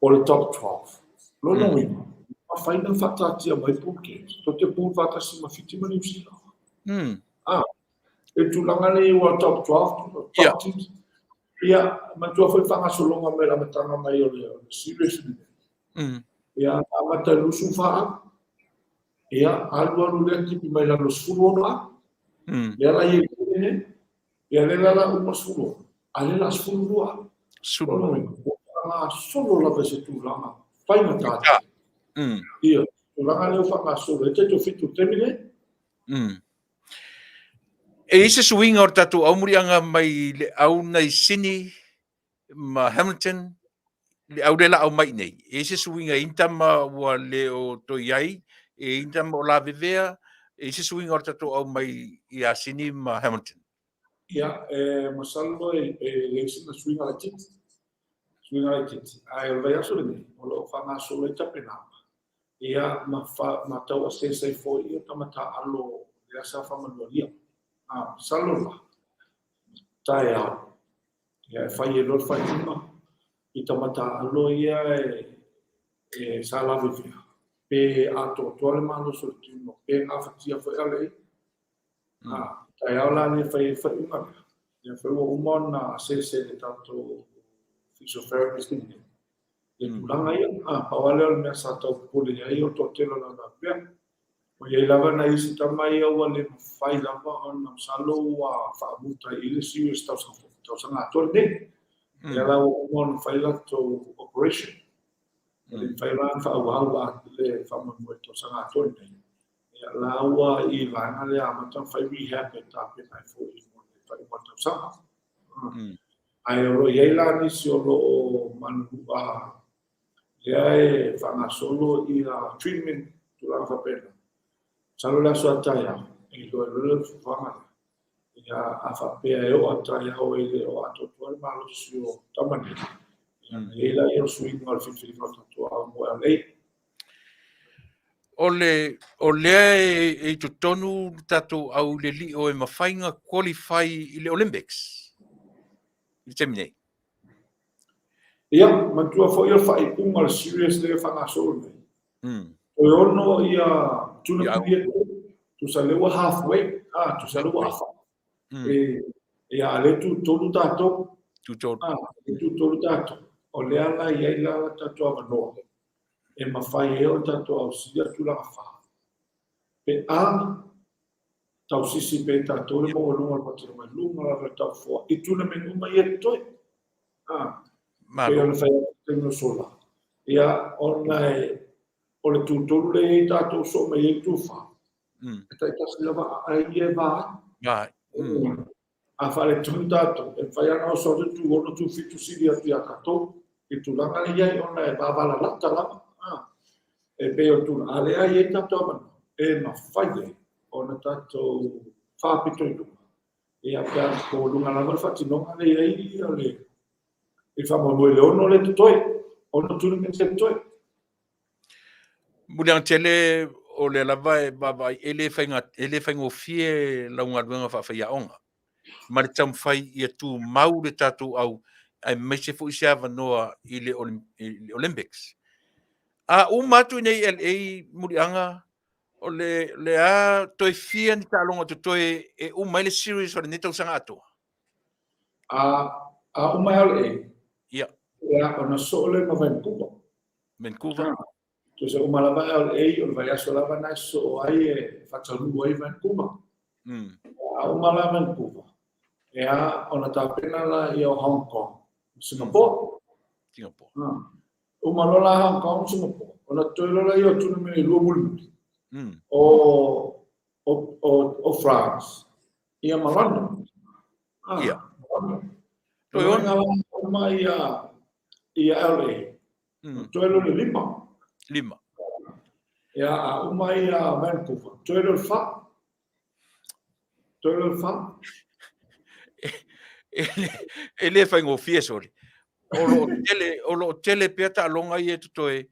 o le top 12, lona uiga, mafai ona faataatia mai pool games, tou te pool faatasi ma Fiti ma Niu Sila. Ah, i le tulaga lea ua top 12, top teams, ia, manatua foi le faagasologa mai le amataga mai o le series lenei. Ia, amata i le 24 alu. Ia, alu alu lea tipi mai lalo 16 alu. Lea la i ai nei, ia lea la uma 16, a lea la 12 alu. 12. Ua faagasolo lava i se tulaga faigata. Ia, tulaga lea ua faagasolo ai tai 7 i le taimi lenei. E i ai se suiga o le tatou aumuliaga mai le au nai Sini ma Hamilton, le au lea la aumai nei. E i ai se suiga e i ai ni tama ua le o toe i ai, e i ai ni tama o lavevea, e i ai se suiga o le tatou au mai ia Sini ma Hamilton? Ia, e masalo e leai sina suiga laitiiti. Suiga laitiiti. Ae o le vaiaso lenei, o lo o faagasolo ai tapenaga, ia, ma, fa, ma tau assess ai foi ia tama taaalo lea sa faamanualia. A, masalo la, taeao, Ia, e fai ai loa le faaiuga i tama taaalo ia e sa lavevea, pe atoatoa le malosi o le tino, pe gafatia foi ale ia. A, taeao la lea e fai ai le faaiuga lea. Ia foi ua uma ona assess e le tatou physiotherapist lenei le tulaga ia. A, pau lava lea o le mea sa tau popole i ai o le toatele o laulauea. Ua i ai lava nai isi tama ia ua le mafai lava ona masalo ua faamuta i le serious tausaga tausaga atoa lenei. Lea la ua uma ona fai latou operation. Ua le mafai la ona faaauau le faamoemoe i le tausaga atoa lenei. Ia la ua i le vaega lea amata ona fai rehab e tapena ai foi mo le faaiuga o le tausaga. Ae o lo o i ai la nisi o lo o manunua lea e faagasolo ia treatment tulaga faapena. Masalo le aso a taeao, e iloa ai loa le fuafuaga lea. Ia, a faapea e oo atu taeao e le o atoatoa le malosi o tama nei, ia, ona i ai lea o le suiga o le filifiliga o le tatou au mo LA. O le, o lea e i totonu le tatou au i le lio e mafai ona qualify i le Olympics i le taimi nei. Ia, manatua foi o le faaiuga o le series lea e faagasolo nei. Toe ono ia tournament ia e tolu, tusa lea ua halfway, ah, tusa lea ua afa. E, ia, a lea tu tolu tatou. Tu tolu. Ah, lea tu tolu tatou. O lea la i ai la la tatou avanoa e mafai ai ona tatou ausia tulaga fa. Pe a tausisi pea i tatou le maualuga o le patino mai luga lava le taufoa i tournament uma ia e totoe. Ah, pei ona fai atu i taimi o sola. Ia, ona e, o le tūtolu lea i ai tatou soo mai ai le tūwhā. E taitasi lava a ai ia e vā ai. Vā ai. A faaletonu tatou, e mafai lava ona oso atu le tū ono, tū fitu sili atu iā tatou i tulaga lea i ai ona e vavalalata lava. E pei o tulaga, a lea e i ai tatou avanoa, e mafai ai ona tatou faapito i luga. Ia, pe a po o luga lava le faatinoga lea i ai ia le i faamoemoe i le ono lea totoe, ono tournament lea totoe. Muliaga tele o lea lava e vaavaai, e le faiga, e le faigofie lau galuega faafaiaoga ma le taumafai ia tumau le tatou au aemaise foi se avanoa i le Olympics. A uma atu i nei LA Muliaga, o le, le a toe fia ni taaloga totoe e uma ai le series o lenei tausaga atoa? A uma e LA, ia, ia ona soo lea ma Vancouver. Vancouver. Tusa uma lava LA, o le vaiaso lava na e soo ai e faataunuu ai Vancouver. A uma la Vancouver, ia ona tapena lea o Hong Kong, Singapore. Singapore. Uma loa la Hong Kong, Singapore, ona totoe loa lea o tournament e lua mulimuli. O France, ia ma London. Ia. Toe ona la uma ia LA. Toe loa le lima. Lima. Ia, a uma ia Vancouver, toe lea o le fa. Toe lea o le fa. E le faigofie sole. O lo o tele, o lo o tele pea taaloga ia e totoe.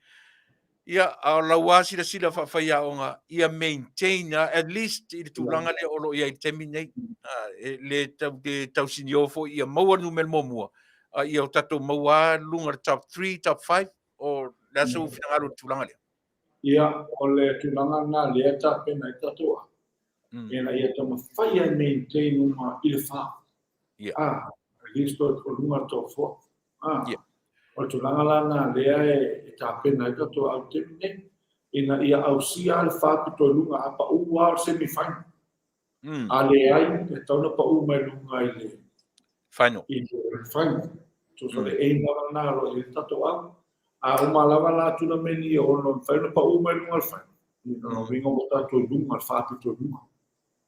Ia, a o lau lava silasila faafaiaoga, ia maintain at least i le tulaga lea o lo o i ai i le taimi nei. E le tau, le tausinio foi ia maua le numera muamua, a ia o tatou maua lava luga i le top 3, top 5, o le a sou finagalo i le tulaga lea? Ia, o le tulaga lena lea e tapena ai tatou au. Ina ia taumafai e maintain uma i le fa. Yeah. Ah, at least o luga le top 4. Ah, yeah. O le tulaga la lena lea e tapena ai tatou au taimi nei. Ina ia ausia le fa pito i luga, a pau lava o le semi final. A leai, e tatau ona pau mai luga i le final. I le final. Tusa le aim lava lena o lo o i ai le tatou au. A uma lava la tunameni e ono mafai ona pau mai luga i le final. I lona uiga ua tatou i luga, le fa pito i luga.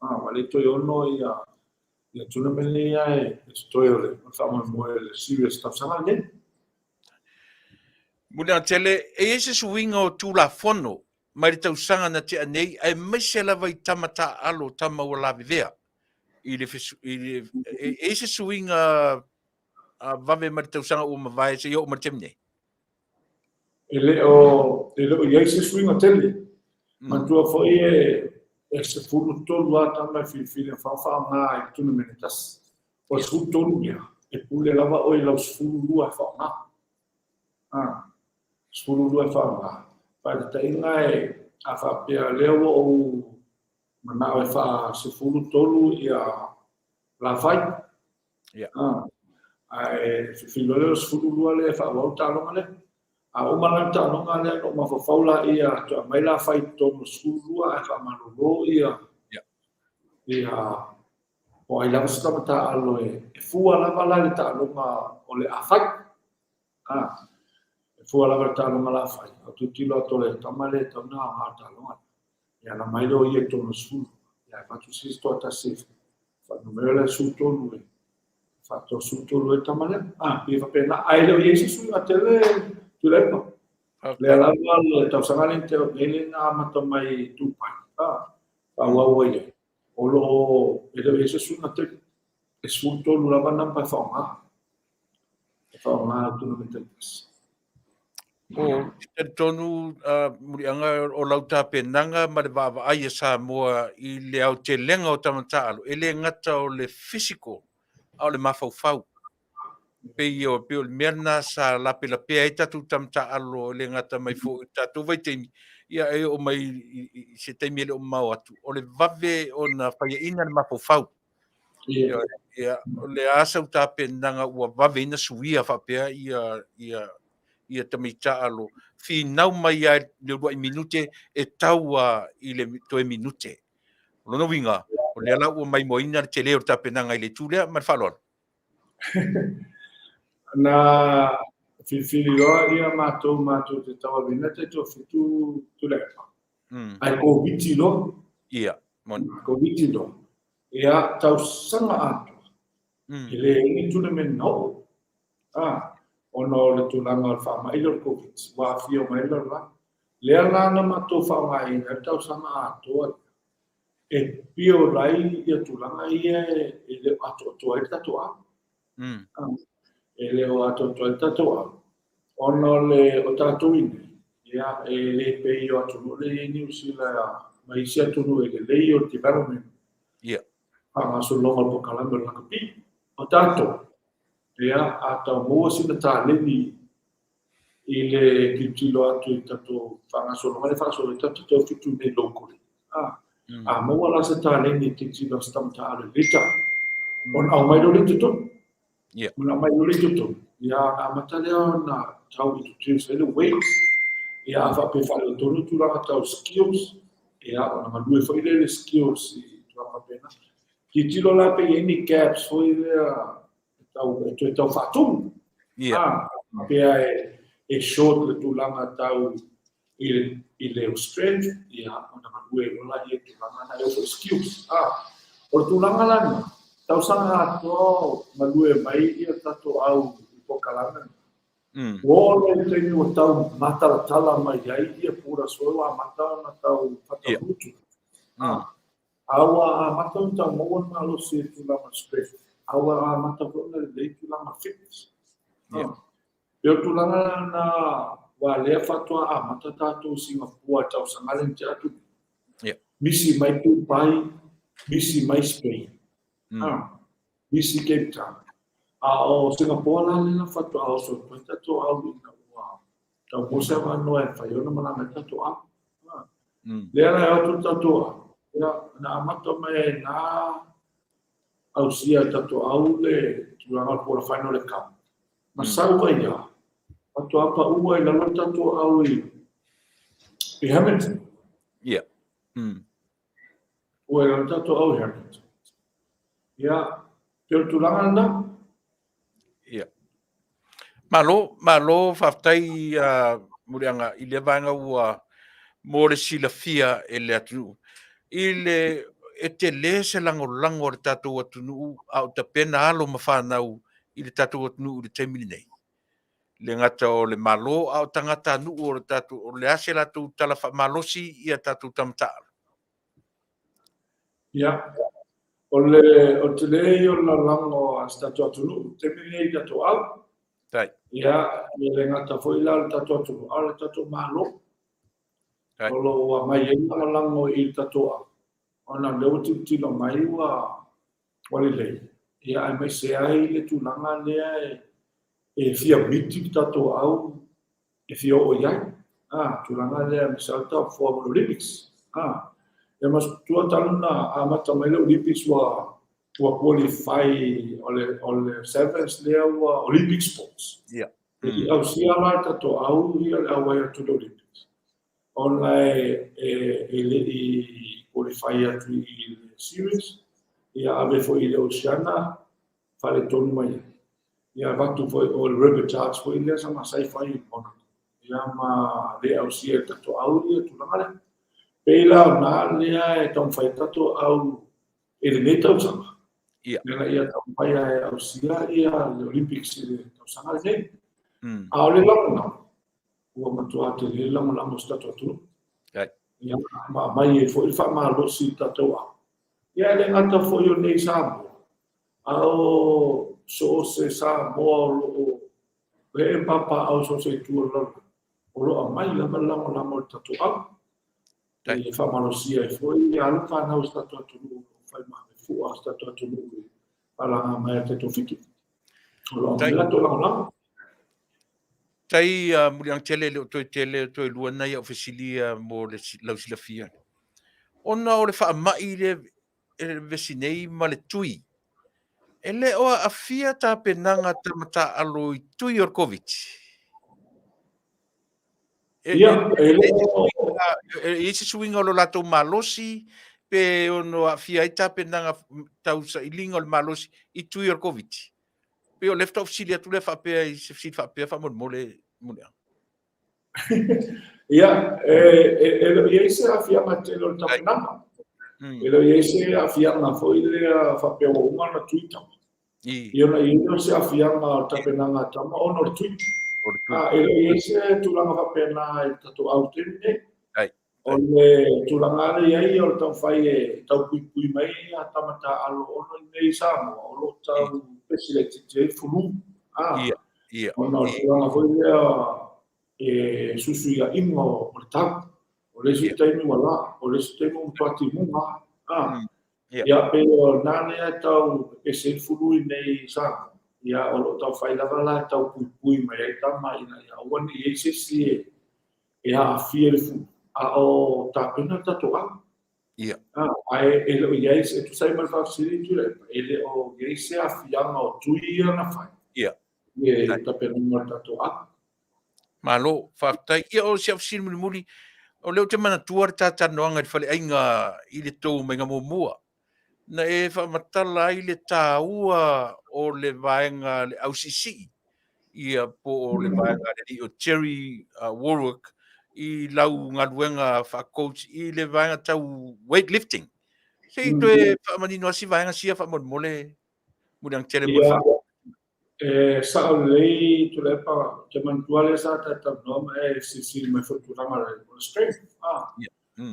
Ah, ua le toe ono ia ia tunameni ia e totoe o le faamoemoe o le serious tausaga lenei. Muliagatele, e i ai se suiga o Tulafono mai le tausaga na tea nei, aemaise lava i tama taaalo, tama ua lavevea. I le, i le, e i ai se suiga vave mai le tausaga ua mavae seia oo mai le taimi nei? E le o, e le o i ai se suiga tele. Manatua foi e, e 13 lava tama e filifili e faaaoga i le tournament e tasi. O le 13 lea, e pule lava oe i lau 12 e faaaoga. Ah, 12 e faaaoga. Faataitaiga e, a faapea lea ua ou manao e faa 13 ia Lafai. Yeah. Ah, ae filifili loa lea o le 12 lea e faaauau le taaloga lea. A uma la le taaloga lea ona ou mafaufau laia toe aumai Lafai i totonu o le 12 ae faamalolo ia Yeah. ia po o ai lava se tama taaalo e fua lava la i le taaloga o le a fai. Ah, e fua lava i le taaloga la fai. Ou tilotilo atu o le tama lea e tatau ona aoga i le taaloga lea. Ia ona aumai lea o ia i totonu o le 10. Ia ae avatu se isi toatasi e faanumera le 13 e faatoa 13 ai le tama lea. Ah, pei e faapena. Ae le o i ai se suiga tele Tuilaepa. Lea lava le tausaga lea na tea nei lea na amata mai i Dubai. Ah, faaauau ai ai. O lo o, e le o i ai se suiga tele. E 13 lava namba e faaaoga. E faaaoga i tournament taitasi. O te talitonu, Muliaga, o lau tapenaga ma le vaavaai a Samoa i le aotelega o tama taaalo, e le gata o le physical, a o le mafaufau. Pei o, pei o le mea lena sa lapelapea ai tatou tama taaalo, e le gata mai foi i le tatou vaitaimi, ia e oo mai i se taimi e le o mamao atu, o le vave ona faiaina le mafaufau. Ia. Ia, o le a sau tapenaga ua vave ai ona suia faapea ia, ia, ia tamaiti taaalo, finau mai lava i le uluai minute e tau lava i le toe minute. O lona uiga, o lea la ua maimoaina le tele o le tapenaga i le itu lea, ma le faaaloalo. Na filifili loa ia matou matou te tauaveina taitoafitu Tuilaepa. Ae Koviti loa. Ia, moni. Koviti loa. Ia, tausaga atoa. E leai ni tournament na oo. Ah, ona o le tulaga o le faamai lea o le Koviti, ua aafia uma ai le lalolagi. Lea la na matou faaaogaina ai le tausaga atoa lea e build ai ia tulaga ia e le o atoatoa ai le tatou au. E le o atoatoa ai le tatou au. Ona o le o tatou i inei, ia, e le pei o atunuu lea e i ai Niu Sila ma isi atunuu e lelei o le development. Ia. Faagasologa o le polokalame o le lakapi. O tatou, ia, a tau maua sina taleni i le tilotilo atu i tatou faagasologa lea e faagasolo ai tatou te fitu nei locally. A, a maua la se taleni e tilotilo se tama taaalo i lita, ona aumai loa lea i totonu. Ona aumai loa lea i totonu, ia ona amata lea ona tau introduce ai le weights, ia a faapea e faaletonu tulaga tau skills, ia ona galue foi lea i le skills i tulaga faapena. Tilotilo la pe i ai ni gaps foi lea e tau e toe tau faatumu. Ia. Ah, pea e, e short le tulaga tau i le, i le strength, ia, ona galue loa la ia tulaga na e oo skills. Ah, o le tulaga la na, tausaga atoa galue mai ia tatou au i polokalame. Ua oo loa i le taimi ua tau matalatala mai ai ia pulasoe ua amata ona tau faataumutu. A ua amata ona tau maua le malosi i le tulaga o strength, a ua amata foi ona lelei tulaga fitness. E pei o le tulaga lena aua lea faatoa amata tatou i Singapore i le tausaga lea na tea atu nei. Misi mai Dubai, misi mai Spain. Misi Cape Town. A o Singapore la lea faatoa oso atu ai tatou au ina ua tau maua se avanoa e mafai ona malaga ai tatou au. Lea la e o atu le tatou au, ia, na amata mai ai i ina ausia e tatou au le tulaga o le quarter final o le cup. Na sau ai lava, faatoa pau ai i lalo le tatou au i Hamilton. Ia. Pau ai i lalo le tatou au i Hamilton. Ia, pei o le tulaga lena. Ia. Malo, malo, faafetai Muliaga i lea vaega ua mo le silafia e le atunuu. I le e tele se lagolago a le tatou atunuu a o tapena alo ma fanau i le tatou atunuu i le taimi lenei. Le gata o le Malo a o tagatanuu o le tatou, o le a se latou tala faamalosi i a tatou tama taalo? Ia, o le o le tele ia o le lagolago a si tatou atunuu i le taimi lenei i tatou au. Tai. Ia, e le gata foi la o le tatou atunuu, a o le tatou Malo. Tai. O lo o aumai ai le lagolago i le tatou au, ona o lea ua tilotilo mai ua ua lelei, ia aemaise ai le tulaga lea e fia miti le tatou au e fia oo i ai. A, tulaga lea aemaise lava le tau mo le Olympics. A, e manatua talu na amata mai le Olympics ua ua qualify o le o le sevens lea ua Olympic sports. Yeah. E ausia la le tatou au ia le auai atu i le Olympics. Ona e e e le i qualify atu i le series, ia ave foi i le Oceania faaletonu mai ai. Ia avatu foi o le repechage foi lea sa masai fai i Monaco. Ia ma le ausia e le tatou au ia tulaga lea. Pei la o na lea e taumafai ai le tatou au i lenei tausaga. Ia. Ina ia taumafai e ausia ia le Olympics i le tausaga lenei. A o le lagolago, ua matua tele le lagolago o si tatou atunuu. Ai. Ia, ma aumai ai foi le faamalosi i le tatou au. Ia, e le gata foi o nei Samoa, a o so o se Samoa o lo o ee ma papaaao i so o se itu o le lalolagi, o lo o aumai lava le lagolago i le tatou au. E faamalosia ai foi alo ma fanau o si tatou atunuu o lo o fai ma avefua a si tatou atunuu i faalagamaea a le taitoafitu. O lo o aumai le latou lagolago. Tai Muliaga tele le o toe tele o toe lua nai au fesili ia mo le lau silafia. Ona o le faamai le e vevesi nei ma le tui, e le o aafia tapenaga tama taaalo i tui o le Koviti? E, Ia, e, e le o... e i ai se suiga o lo latou malosi pe ono aafia ai tapenaga tau sailiga o le malosi i tui o le Koviti? Pei o lea faatoa ou fesili atu lea faapea i se fesili faapea faamolemole Muliaga. Ia, e, e, e le o i ai se aafiaga tele o le tapenaga. E le o i ai se aafiaga foi lea faapea ua uma ona tui tama. Ia ona i ai lea o se aafiaga o le tapenaga a tama ona o le tui. A, e le o i ai se tulaga faapena i le tatou au i le taimi nei. O le tulaga lea e i ai o le taumafai e tau puipui mai a tama taaalo ona i inei i Samoa o lo o tau pesi laitiiti ai le fulu. Ia, ia. Ona o le tulaga foi lea e suisuiaiga o le tau. O le isi taimi ua la, o le isi taimi ua matua timuga. Ia, pei o lena lea e tau pepesi ai le fulu i inei i Samoa. Ia, o lo o taumafai lava la e tau puipui mai ai tama ina ia aua ne i i ai se isi e e aafia i le fulu, a o tapena le tatou au. Ia. Ae e le o i ai, e tusa ai ma le faafesili Tuilaepa, e le o i ai se aafiaga o tui ia na fai. Ia. I le tapenaga o le tatou au. Malo, faafetai. Ia, o si au fesili mulimuli, o lea ou te manatua le ta talanoaga i le faleaiga i le tou omaiga muamua, na e faamatala ai le taua o le vaega le ausiisii, ia po o le vaega a le alii o Jerry Warwick i lau galuega faa-coach i le vaega tau weightlifting. Se i toe faamanino lava si vaega sia faamolemole Muliagatele mo le Ia. E sao lelei Tuilaepa, ou te manatua lea sa ta talanoa ma e silasila mai foi i tulaga o le strength.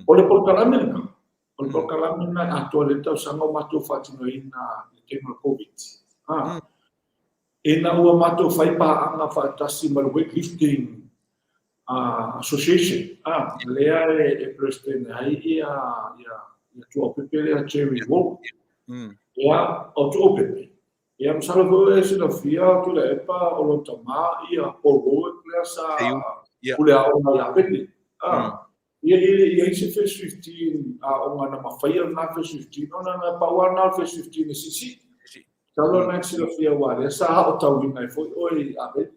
O le polokalame lena, o le polokalame lena e atoa lelei tausaga o matou faatinoina i le taimi o le Covid. Ina ua matou fai paaga faatasi ma le Weightlifting Association, lea e Peresetene ai ia Tuaopepe lea Jerry Wong. Ia, o Tuaopepe, Ia, masalo foi ua e silafia Tuilaepa o lou tama ia Paul Warwick lea sa pule aoga ia Vene. Ia e le i ai se First 15 aoga na mafaia lena First 15 ona na pau lava lena o le First 15 e siisii. Masalo lena e te silafia aua lea sa aotauina ai foi oe i Aveni.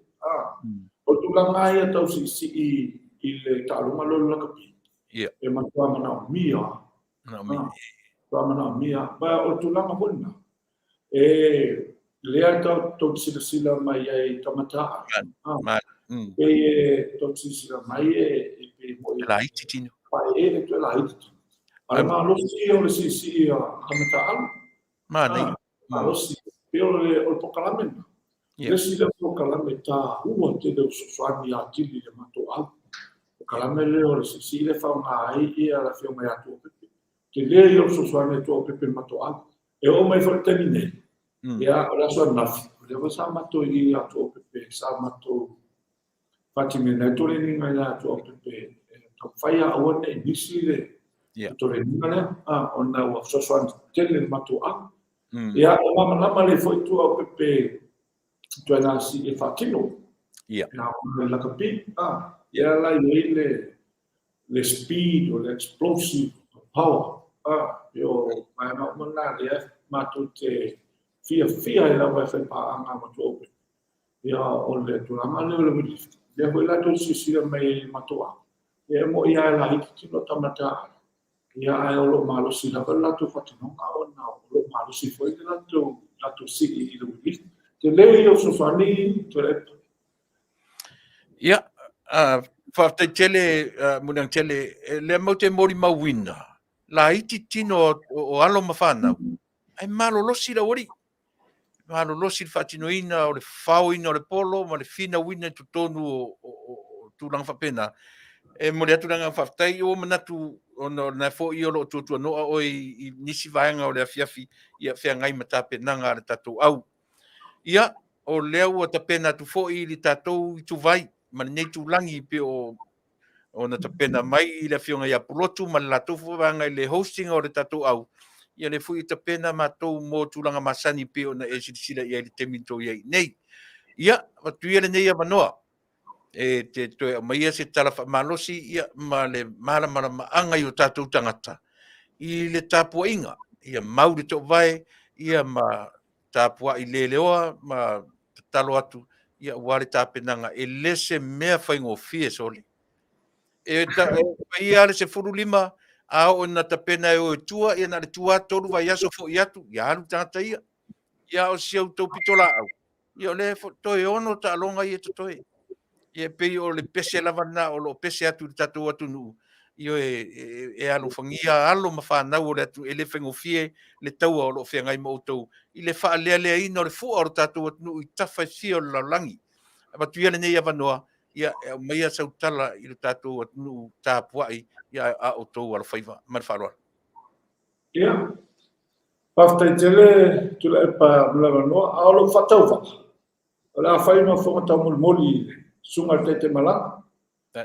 O le tulaga lava ia tau siisii i le taaloga lea o le lakapi, e matua manaomia. Matua manaomia. Ma o le tulaga foi lena, E lea tou te silasila mai ai i tama taaalo. Pei e tou te silasila mai e pei foi e laiti tino. Paeele toe laiti tino. A o le malosi ia o le siisii a tama taaalo. Manaia. Malosi. Pei o le polokalame lena. Le isi lea polokalame taua tele o fesoasoani atili i le matou au. Polokalame lea o le siisii lea e faaaoga ai le Afioga ia Tuaopepe. Tele ia o le fesoasoani a Tuaopepe i le matou au. E oo mai foi i le taimi nei, ia, o le aso ananafi, o lea foi sa matou i ia Tuaopepe, sa matou faatinoina ai toleniga ia Tuaopepe, e taumafai ia aua ne i misi le toleniga lea, ona ua fesoasoani tele i le matou au. Ia, e malamalama lelei foi Tuaopepe i ituaiga sii e faatino. Ia. Ia, o le lakapi, ia la i ai le le speed o le explosive power, e o vaega uma na lea matou te fiafia ai lava e fai paaga ma Tuaopepe. Ia, o le tulaga lea o le weightlifting, lea foi la tou te silasila mai ai i le matou aoga, ia e moni lava e laiti tino tama taaalo, ia ae o lo o malosi lava le latou faatinoga ona o lo o malosi foi le latou sii i le weightlifting. Tele ia o fesoasoani Tuilaepa. Ia, faafetai tele Muliagatele, lea matou te molimauina, laiti tino o alo ma fanau, ae malolosi le aualii. Malolosi le faatinoina o le faoina o le polo ma le finauina i totonu o tulaga faapena. E momoli atu le agaga faafetai, ua manatu ona o lena foi o lo o tuatuanoa oe i nisi vaega o le afiafi, ia feagai ma tapenaga a le tatou au. Ia, o lea ua tapena atu foi le tatou ituvai ma lenei itulagi pei o ona tapena mai i le Afioga ia Pulotu ma le latou foi vaega i le hosting o le tatou au, ia lea foi e tapena matou mo tulaga masani pei ona e silasila i ai i le taimi na tou i ai nei. Ia, avatu ia lenei avanoa e te toe aumaia se tala faamalosi ia ma le malamalamaaga i o tatou tagata i le tapuaiga, ia mau le toovae ia ma tapuai leleoa ma tatalo atu ia aua le tapenaga e le se mea faigofie sole. E paia le 15 a oo ina tapena e o i tua, ia na o le tua 3 vaiaso foi atu, ia alu tagata ia. Ia o si outou pitolaau, ia o lea toe 6 taaloga ia totoe. Ia e pei o le pese lava lena o lo o pese atu i le tatou atunuu, ioe, e alofagia alo ma fanau o le atunuu, e le faigofie le taua o lo o feagai ma outou i le faalealeaina o le fua o le tatou atunuu i tafa e fia o le lalolagi. Avatu ia lenei avanoa, ia e aumaia sau tala i le tatou atunuu tapuai ia a outou alofaiva. Ma le faaaloalo. Ia, faafetai tele Tuilaepa mo le avanoa, a o lou faatauvaa, o le a fai ma fofoga taumolimoli i le Susuga i le Taitaimalaga,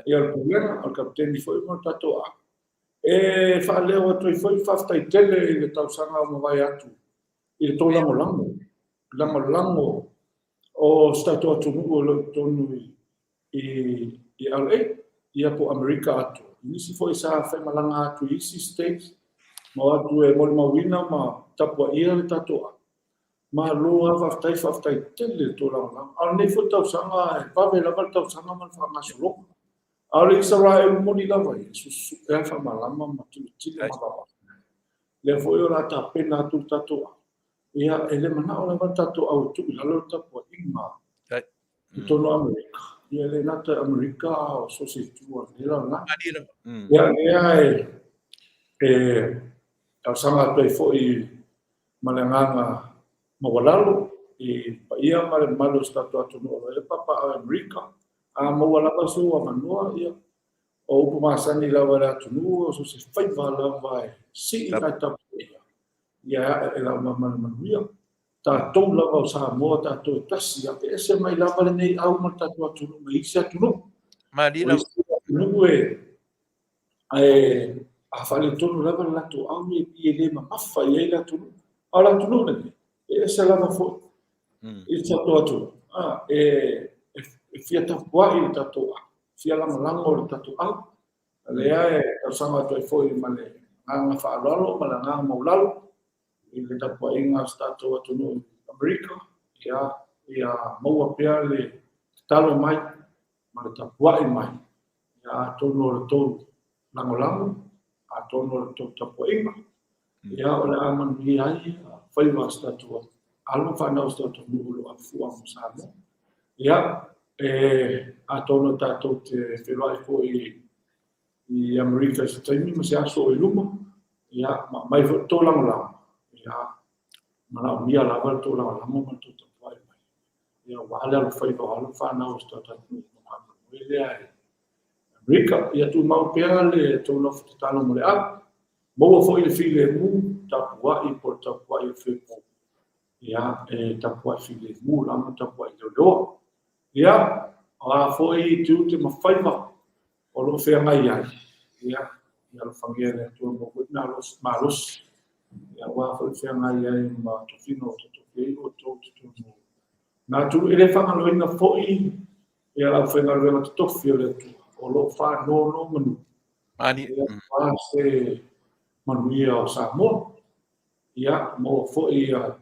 ia o le Pulega, o le Kapeteni foi ma le tatou aoga. E faaleo atu ai foi le faafetai tele i le tausaga ua mavae atu i le tou lagolago, lagolago o si tatou atunuu o lo o i totonu i LA, ia po o Amerika atoa. I nisi foi sa faimalaga atu i isi states ma o atu e molimauina ma tapuaia le tatou aoga. Malo lava faafetai, faafetai tele i le tou lagolago. A o lenei foi tausaga, e vave lava le tausaga ma le faagasologa. A o le Isaraelu moni lava ia, e suesue lava faamalama ma tilotilo ma vaavaai. Lea foi o le a tapena atu le tatou au. Ia, e le manao lava le tatou au e tuu i lalo le tapuaiga i totonu o Amerika. Ia, e le gata i Amerika, a o so o se itu o lenei lalolagi. Ia, lea e talosaga atu ai foi ma le agaga maualalo. i le paia ma le mamalu o si tatou atunuu o lo o i ai le papaaao i Amerika. A maua lava sou avanoa, ia, o upu masani lava i le atunuu, o so o se faiva lava e sii nai tapuaiga, ia e ae e lava ma le manuia. Tatou lava o Samoa, tatou e tasi, a pe ese mai lava lenei au ma le tatou atunuu mai isi atunuu. Malie O lava. isi atunuu e, ae a faaletonu lava le latou au e pei e le mamafa i ai le atunuu. A o le atunuu lenei, e ese lava foi i le tatou atunuu. A, e, e, e fia tapuai le tatou au, fia lagolago le tatou au. A lea e tausaga atu ai foi ma le agaga faaaloalo ma le agaga maulalo i le tapuaiga a si tatou atunuu i Amerika, ia, ia maua pea le tatalo mai ma le tapuai mai, ia atonu o le tou lagolago, atonu o le tou tapuaiga, ia o le a manuia ai faiva o si tatou alo ma fanau o si tatou atunuu o lo o afua ma Samoa. Ia, e atonu tatou te feiloai foi i Amerika i se taimi ma se aso o i luma, ia, ma aumai foi le tou lagolago, ia, manaomia lava le tou lagolago ma le tou tapuai mai. Ia, aua le alofaiva o alo ma fanau o si tatou atunuu ma faamoemoe lea i Amerika. Ia tumau pea le tou nofo tatalo mo le au. Maua foi le filemu, tapuai po o le tapuai o Fepo. Ia, e tapuai filemu lava ma tapuai leoleoa. Ia, o a foi tiute ma faiva o lo o feagai ai, ia, ia alofagia e le Atua maua foi le malosi, ia, aua foi le feagai ai ma tofiga ua totofi ai outou i totonu o nā atunuu. E le faagaloina foi ia le aufaigaluega totofi o le Atua o lo o faanonomanu, ia, aua se manuia o Samoa. Ia, maua foi ia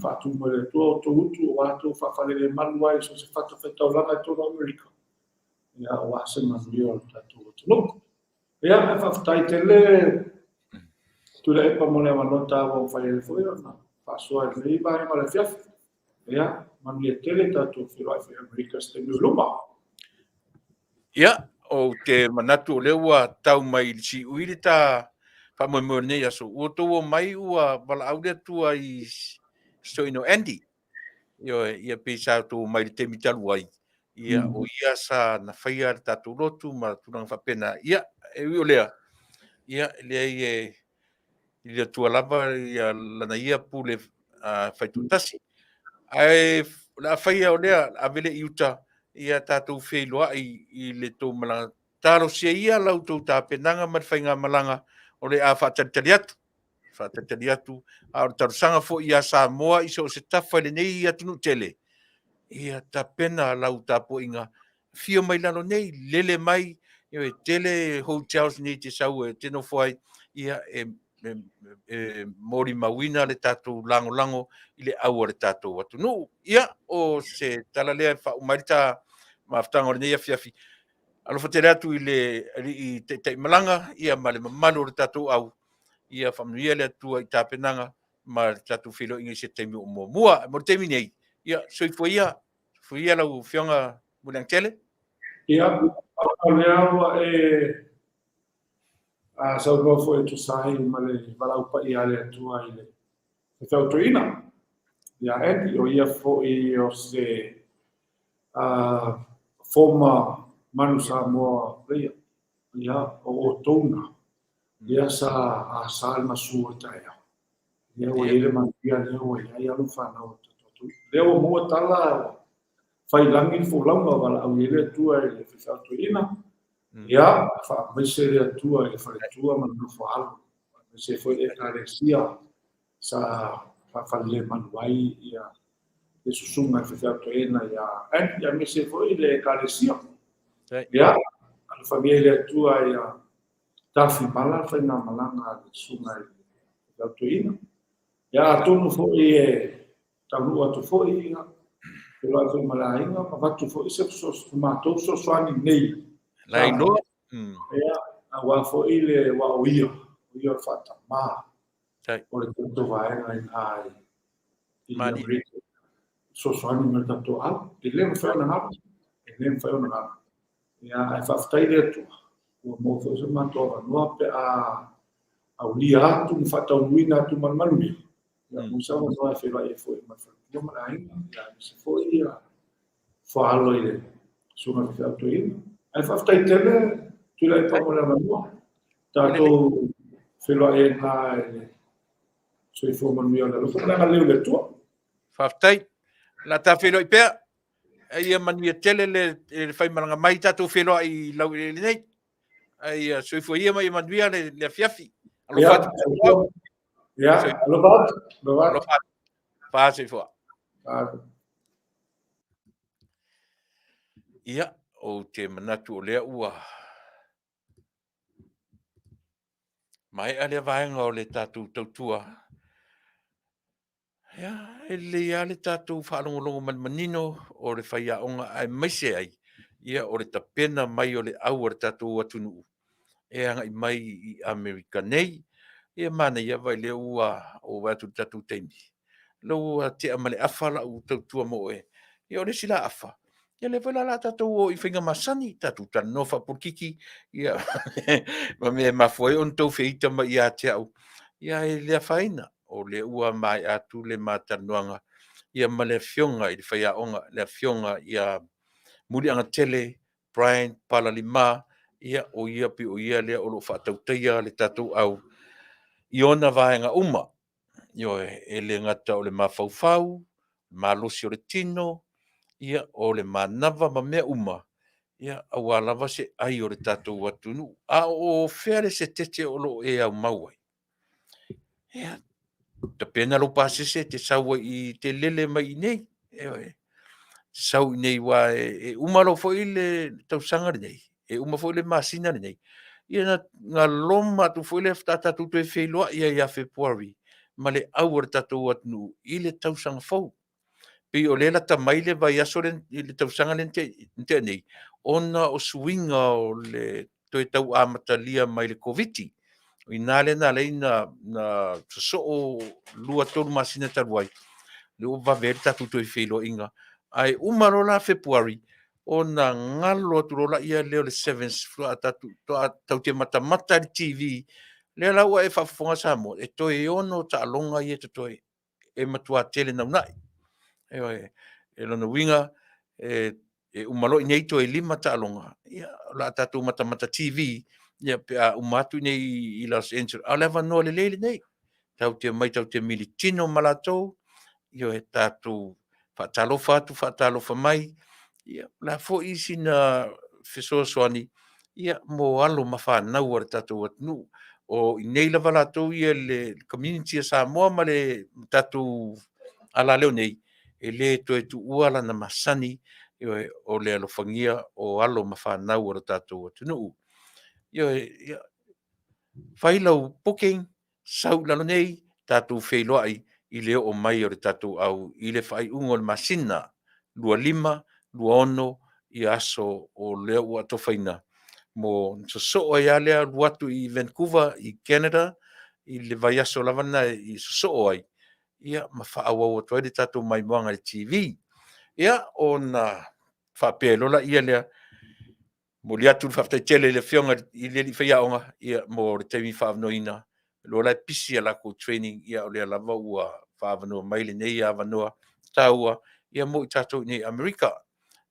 faatu mai le Atua outou utu aua outou faafalelemalu ai i so o se fatafaitaulaga i totonu o Amerika. Ia, aua se manuia o le tatou atunuu. Ia, ae faafetai tele Tuilaepa mo le avanoa taua ua fai ai foi ona faasoa i lenei vaega o le afiafi. Ia, manuia tele tatou feiloai foi i Amerika i se taimi o i luma. Ia, ou te manatu o lea ua tau mai i le siui le ta faamoemoe o lenei aso. Ua outou omai ua valaau le Atua i si toeaina o Andy. Ioe, ia pei sa outou omai i le taimi talu ai, ia o ia sa na faia le tatou lotu ma tulaga faapena. Ia, e ui o lea, ia, e leai e i le Atua lava ia lana ia pule faitoatasi. Ae o le a faia o lea, ave lea i uta, ia tatou feiloai i le tou malaga. Talosia ia la outou tapenaga ma le faigamalaga o le a faatalitali atu. Faatalitali atu, a o le talosaga foi ia Samoa i so o se tafa i lenei atunuu tele, ia tapena lau tapuaiga, afio mai lalo nei, lele mai, e tele hotels nei te sau e te nofo ai, ia e e molimauina le tatou lagolago i le au a le tatou atunuu. Ia, o se tala lea e faauma ai le ta mafutaga o lenei afiafi. Alofa tele atu i le alii taitaimalaga ia ma le mamalu o le tatou au. Ia faamanuia le Atua i tapenaga ma le tatou feiloaiga i se taimi o muamua. Mo le taimi nei, ia soifua ia, soifua ia lau Afioga Muliagatele. Ia, o lea ua e saunoa foi e tusa ai ma le valaau paia a le Atua i le faifeau toeaina ia Andy, o ia foi o se former Manu Samoa player, ia, o outou na, lea sa asa le masu o le taeao. Lea ua i ai le manuia lea ua i ai alo ma fanau o le tatou atunuu. Lea ua maua tala ua fai lagi le folauga valaau i ai le Atua i le faifeau toeaina. Ia, faamaise le Atua i le faletua ma le nofo a alo, faamaise foi le Ekalesia sa faafalelemalu ai ia le susuga i le faifeau toeaina ia Andy, aemaise foi le Ekalesia. Ia, alofagia i le Atua ia Tafimala le faigamalaga a le susuga i le faifeau toeaina. Ia, atonu foi e taunuu atu foi, ia, feiloai foi ma le aiga ma avatu foi se matou fesoasoani nei. La iloa. Ia, aua foi le aua o ia, o ia o le faatama o le tatou vaega i ina i Amerika. Fesoasoani mai le tatou au. E le mafai ona galo. E le mafai ona galo. Ia, ae faafetai le Atua, ua maua foi so matou avanoa pe a aulia atu ma faataunuuina atu ma le manuia. Ia, mo se avanoa e feiloai ai foi ma le faletua ma le aiga, ia, aemaise foi ia faaalo i le susuga i le faifeau toeaina. Ae faafetai tele Tuilaepa mo le avanoa. Tatou feiloai ai na i le soifua manuia o le alofa ma le agalelei o le Atua. Faafetai. O le a ta feiloai pea. Ia manuia tele le, le faimalaga mai tatou feiloai i laueleele nei. Ae ia soifua ia ma ia manuia le, le afiafi. Alofa atu. Ia, alofa atu. Alofa atu. Fa soifua. Ia, ou te manatu o lea ua maea lea vaega o le tatou tautua. Ia, e lelei lava le tatou faalogologo ma le manino o le faiaoga aemaise ai ia o le tapena mai o le au a le tatou atunuu e agai mai i Amerika nei. Ia manaia vaai lea ua ou vaai atu i le tatou taimi, lea ua tea ma le afa lau tautua mo oe. Ia o le isi la afa, ia lea foi la o le a tatou o i faiga masani, tatou talanoa faapolokiki, ia ma mea e mafua ai ona tou feita mai ia te au. Ia e le afaina, o lea ua maea atu le ma talanoaga ia ma le afioga i le faiaoga, le afioga ia Muliagatele Brian Palalima, ia o ia pei o ia lea o lo o faatautaia le tatou au i ona vaega uma. Ioe, e le gata o le mafaufau, malosi o le tino, ia o le manava ma mea uma, ia aua lava se ai o le tatou atunuu. A o fea le setete o lo o e aumau ai? Ia, tapena lou pasese e te sau ai i te lele mai i inei. Ioe. Te sau i inei aua e uma loa foi le tausaga lenei, e uma foi le masina lenei, ia na, na loma atu foi lea faatoa tatou toe feiloai ai ia Fepuari ma le au a le tatou atunuu i le tausaga fou. Pei o lea e lata mai le vaiaso lea i le tausaga lea na tea nei, ona o suiga o le toe tau amatalia mai le Koviti. O i ina lea na ala ai na, na sosoo 2-3 masina talu ai, lea ua vave ai le tatou toe feiloaiga. Ae uma loa la Fepuari, ona galo atu loa lea o le Sevens, faatoa tatou, faatoa tatou te matamata i le TV, lea la ua e faafofoga Samoa, e toe 6 taaloga ia e totoe e matua tele naunai. Ioe, e lona uiga, e, e uma loa i nei toe 5 taaloga, ia, o le a tatou matamata TV, ia, pe a uma atu nei i Los Angeles. A o le avanoa lelei lenei, tatou te omai tatou te militino ma latou, ioe, tatou faatalofa atu, faatalofa mai, ia, o le a foi sina fesoasoani, ia, mo alo ma fanau a le tatou atunuu. O i inei lava latou ia le community a Samoa ma le tatou alaleo nei, e le toe tuua lana masani, ioe, o le alofagia o alo ma fanau a lo tatou atunuu. Ioe, ia, fai lau booking, sau i lalo nei, tatou feiloai i le oo mai o le tatou au i le faaiuga o le masina 25, 26 ia aso o lea ua atofaina mo sosoo ai lava lea alu atu i Vancouver i Canada i le vaiaso lava lena i sosoo ai ia ma faaauau atu ai le tatou maimoaga i le TV. Ia ona faapea loa lea lea, momoli atu le faafetai tele i le Afioga i le alii faiaoga ia, mo le taimi faaavanoaina. Iloa la e pisi a latou training, ia o lea lava ua faaavanoa mai lenei avanoa taua ia mo i tatou i inei i Amerika.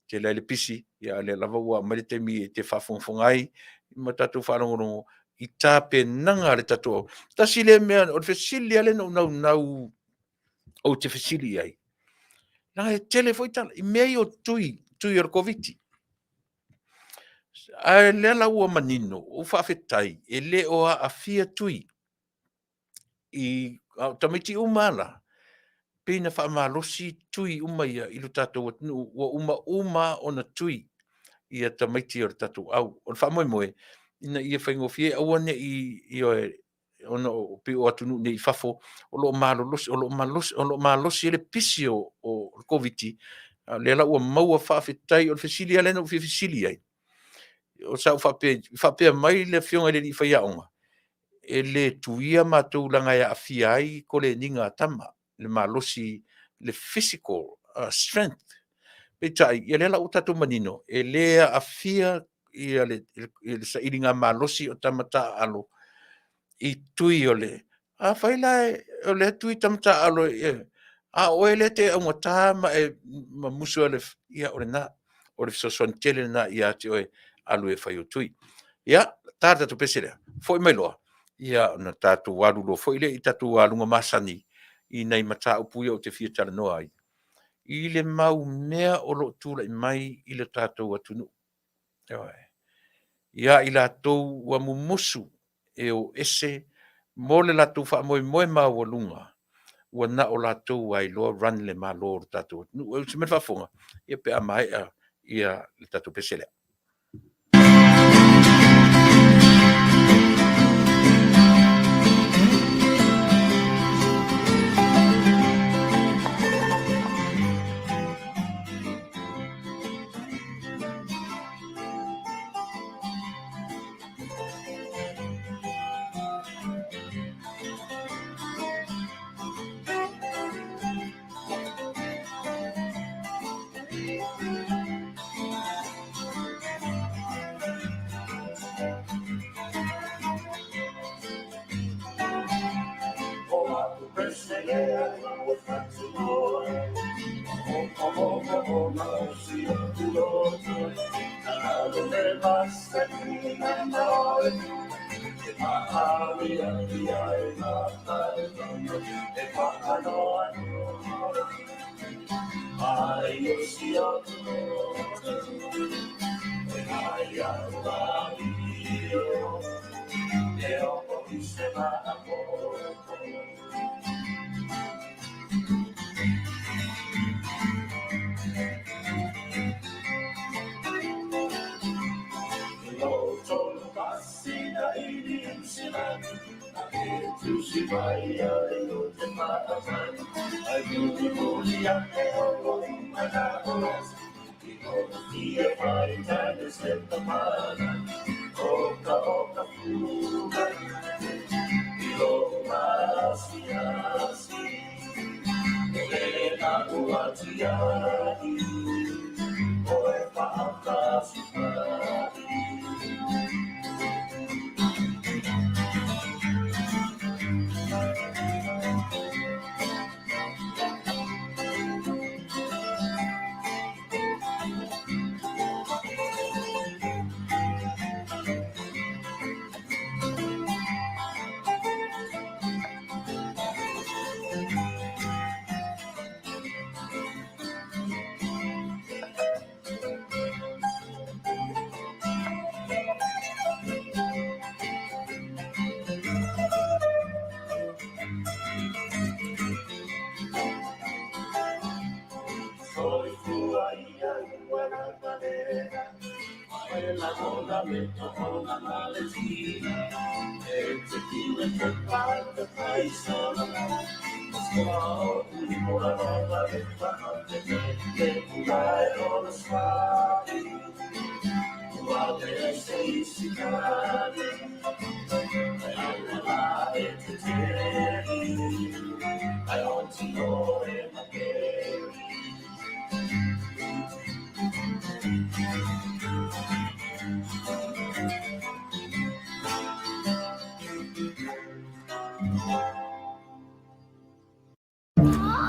Tele ai le pisi, ia a o lea lava ua aumai le taimi e te faafogafoga ai ma tatou faalogologo i tapenaga a le tatou au. Tasi lea mea, o le fesili lava lea na ou naunau ou te fesili i ai, leaga e tele foi tala i mea ia o tui, tui o le Koviti. Ae lea la ua manino, ua faafetai e le o aafia tui i a o tamaiti uma lava la, pei na faamalosi tui uma ia i lo tatou atunuu, ua uma uma ona tui ia tamaiti o le tatou au. O le faamoemoe, ina ia faigofie, aua ne i, ioe, ona o pei o atunuu nei i fafo o lo o malolosi, o lo o malosi, o lo o malosi ai le pisi o le Koviti, a o lea la ua maua, faafetai. O le fesili lava lea na ou fia fesili ai, o sa ou faapea, faapea mai le afioga i le alii faiaoga, e le tuia matou leaga e aafia ai koleniga a tama, le malosi, le physical strength. Peitai, ia lea la ua tatou manino, e le aafia ia le, le sailiga malosi o tama taaalo i tui o le... Afai la o lea tui tama taaalo e, a o oe lea te augata ma e ma musu ai le, ia o lena, o le fesoasoani tele lena ia te oe alu e fai o tui. Ia, ta le tatou pese lea, foi mai loa, ia ona tatou alu loa foi lea i tatou aluga masani i nai mataupu ia ou te fia talanoa ai i le mau mea o lo o tulai mai i le tatou atunuu. Ioe. Ia i latou ua mumusu e o ese mo le latou faamoemoe maualuga, ua na o latou lava iloa run le Malo o le tatou atunuu. E usi mai le faafofoga, ia pe a maea ia le tatou pese lea.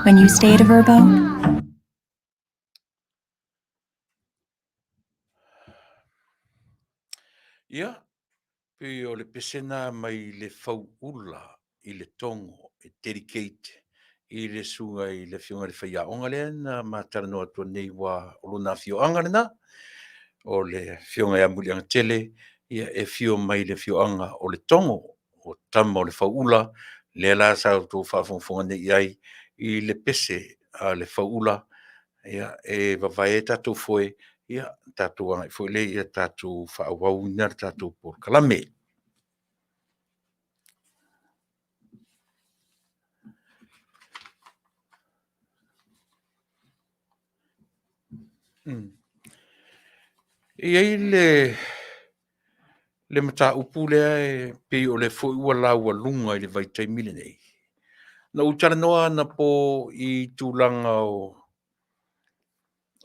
When you stay at a Vrbo, Ia, pei o le pesena mai le fauula i le togo e dedicate i le susuga i le Afioga i le Faiaoga lea na ma talanoa atu nei ua o lona afioaga lena, o le Afioga ia Muliagatele, ia e afio mai le afioaga o le Togo, o tama o le Fauula, lea la sa outou faafogafoga nei i ai i le pese a le Fauula, ia e vavae ai tatou foe, ia tatou agai foi lea ia tatou faaauauina le tatou polokalame. E i ai le mataupu lea e pei o lea foi ua laualuga i le vaitaimi lenei. Na ou talanoa anapo i tulaga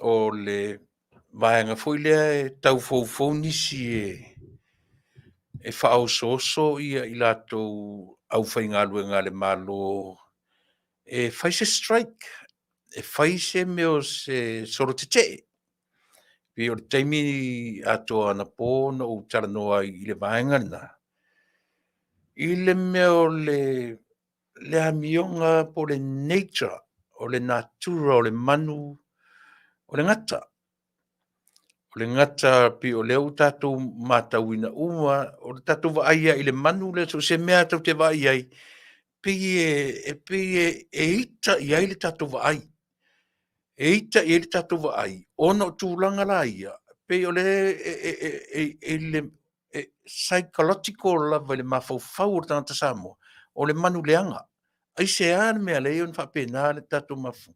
o le vaega foi lea e tau foufou nisi e faaosooso i latou aufaigaluega a le Malo. E fai se strike, e fai se mea o se solo tetee. Pei o le taimi atoa anapo na ou talanoa ai i le vaega lena, i le mea o le, le amioga po o le nature, o le natura o le manu, o le gata. O le gata pei o lea ua tatou matauina uma, o le tatou vaai lava i le manu lea, so o se mea lava tatou te vaai i ai, pei e, e pei e, e ita i ai le tatou vaai. E ita i ai le tatou vaai, ona o tulaga la ia, pei o le e, e, e, e, e, le, e psychological lava i le mafaufau o le tagata Samoa, o le manu leaga. Aisea le mea lea ona faapena le tatou mafaufau?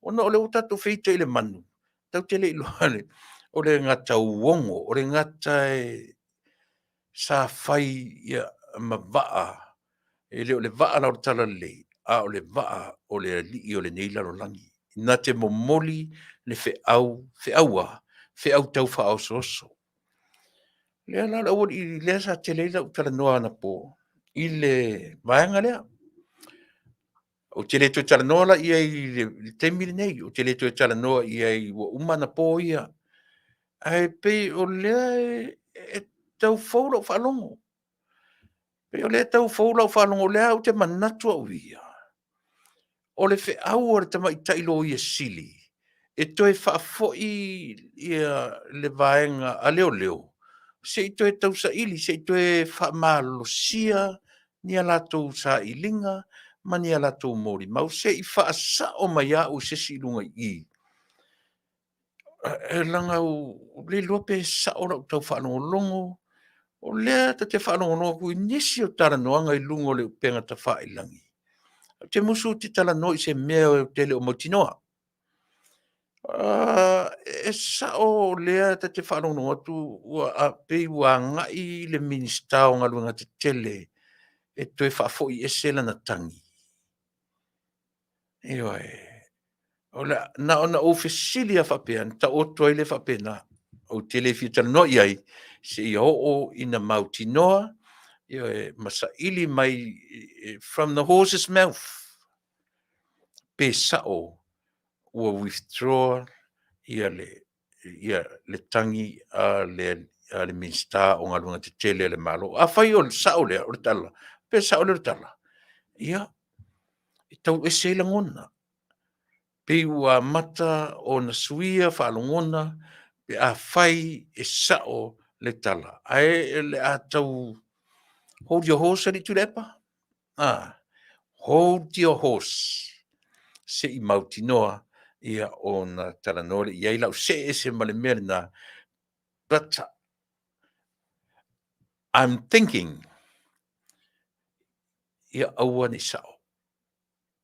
Ona o lea ua tatou feita i le manu, tatou te le iloa le, o le gata uogo, o le gata e, sa fai ia, ma vaa, e le o le vaa la o le talalelei, a o le vaa o le alii o lenei lalolagi. Na te momoli le feau, feau a, feau tau faaosooso. Lea la o le aualii lea sa tele ai lau talanoa anapo i le vaega lea. Ou te le toe talanoa la i ai i le taimi lenei, ou te le toe talanoa i ai ua uma anapo ia. Ae pei o lea e tau fou lau faalogo. Pei o lea e tau fou lau faalogo, o lea ou te manatu au ia, o le feau a le tamaitai loia sili e toe faafoi ia le vaega a leoleo se i toe tausaili, se i toe faamalosia ni a latou sailiga ma ni a latou molimau, se i faasao mai au e se isi i luga i i. E leaga ua le iloa pe sao lau tau faalogologo, o lea ta te faalogologo atu i nisi o talanoaga i luga o le upega tafailagi, ou te musu ou te talanoa i se mea ou te le o mautinoa. E sao o lea ta te faalogologo atu ua pei ua agai le Minisita o Galuega Tetele e toe faafoi ese lana tagi. Ioe. O le, na ona ou fesili lava faapea, ona taoto ai lea faapena. Ou te le fia talanoa i ai, seia oo ina mautinoa, ioe, ma saili mai from the horse's mouth, pe sao ua withdraw ia le, ia le tagi a le, a le Minisita o Galuega Tetele a le Malo. Afai o le sao lea o le tala, pe sao lea o le tala, ia, e tau ese ai lagona. Pei ua amata ona suia faalogona pe afai e sao le tala. Ae o le a tau hold your horse alii Tuilaepa. Ah, hold your horse. Se i mautinoa ia ona talanoa lea i ai lau see ese ma le mea lena. But I'm thinking, ia aua ne i sao.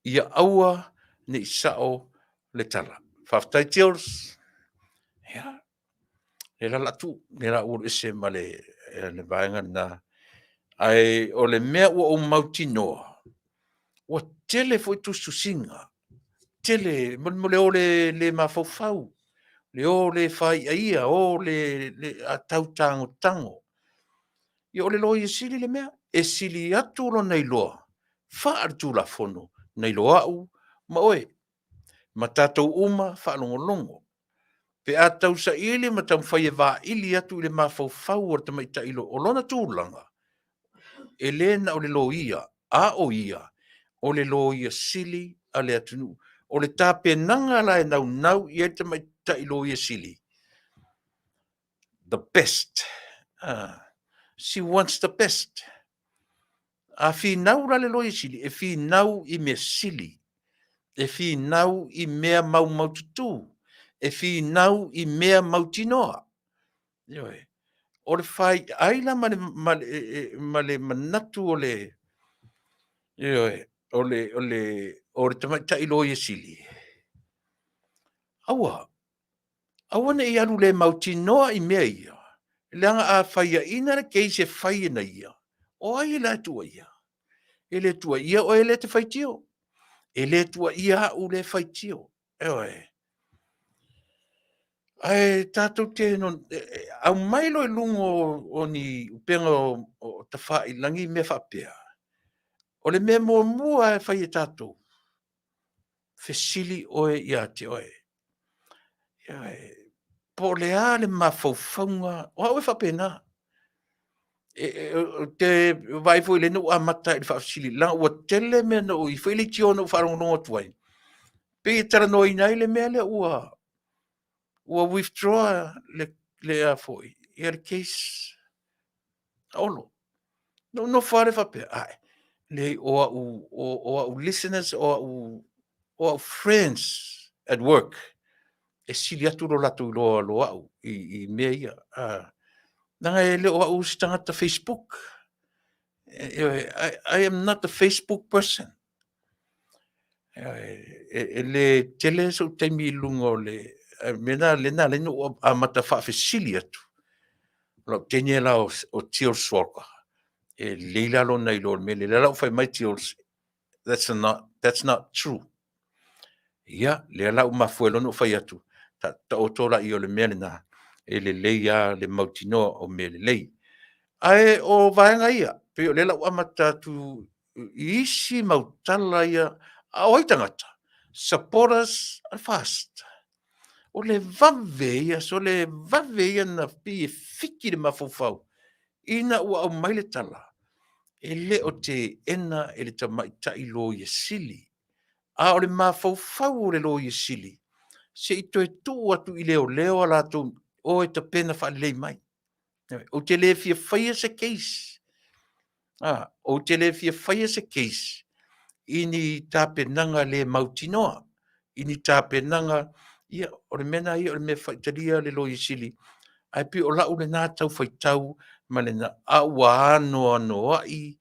Ia aua ne i sao le tala. Faafetai Tils. Ia, le la la tu, le la ua ese ma le, le vaega lena. Ae o le mea ua ou mautinoa, ua tele foi tusitusiga, tele, mo, mo le o le, le mafaufau, le o le fāiaia, o le, le a tau tagotago. Ia o le Loia Sili le mea, e sili atu lona iloa faale-Tulafono nai lo a'u ma oe, ma tatou uma faalogologo. Pe a tausaili ma taumafai e vaili atu i le mafaufau o le tamaitai o lona tulaga, e le na o le loia, a o ia, o le Loia Sili a le atunuu. O le tapenaga la e naunau i ai le tamaitai Loia Sili, the best. She wants the best. A finau la le Loia Sili, e finau i mea sili, e finau i mea maumaututu, e finau i mea mautinoa. Ioe. O le fai ai la ma le, ma le, ma le manatu o le, ioe, o le, o le, o le tamaitai Loia Sili, aua, Aua ne i alu le mautinoa i mea ia, leaga a faiaina le case e fai e na ia, o ai la e tuuaia? E le tuuaia oe lea e te faitio. E le tuuaia au lea e faitio. Ioe. Ae tatou te aumai loa i luga o ni upega o tafailagi mea faapea, o le mea muamua lava e fai e tatou, Fesili oe ia te oe. Po o le a le mafaufauga, o au e faapena. E, te vaai foi i le na ou amata i le faafesili, leaga ua tele mea na ou i foi leitio na ou faalogologo atu ai, pei e talanoaina ai le mea lea ua ua withdraw le, le a foi, ia le case a Olo. Na ou nofo lava lea faapea, ae, leai, o au, o, o au listeners, o au, o au friends at work, e sili atu lo latou iloa lo au i, i mea ia. Leaga e le o au se tagata Facebook. E, I am not a Facebook person. E, e le tele sou taimi i luga o le mea na le na le no amata faafesili atu. O lau teine la o, o Teals Walker, e lelei la lona iloa o le mea lea. Lea la ua fai mai Teals, that's not, that's not true. Ia, lea la ua mafua ai loa ona ou fai atu, ta, taoto laia o le mea lena, e lelei lava le mautinoa o mea lelei. Ae o vaega ia, pei o lea la ua amata atu i isi mau tala ia, a o ai tagata? Supporters a le FAST. O le vave ia, so le vave ia na pei e fiki le mafaufau ina ua aumai le tala, e le o teena e le tamaitai Loia Sili a o le mafaufau o le Loia Sili, se i toe tuu atu i leoleo a latou o e tapena faalelei mai. Ou te le fia faia se case. Ah, ou te le fia faia se case i ni tapenaga le mautinoa, i ni tapenaga, ia, o le mea lena ia, o le mea faitalia le Loia Sili, ae pei o lau lena tau faitau ma lena, a ua anoanoai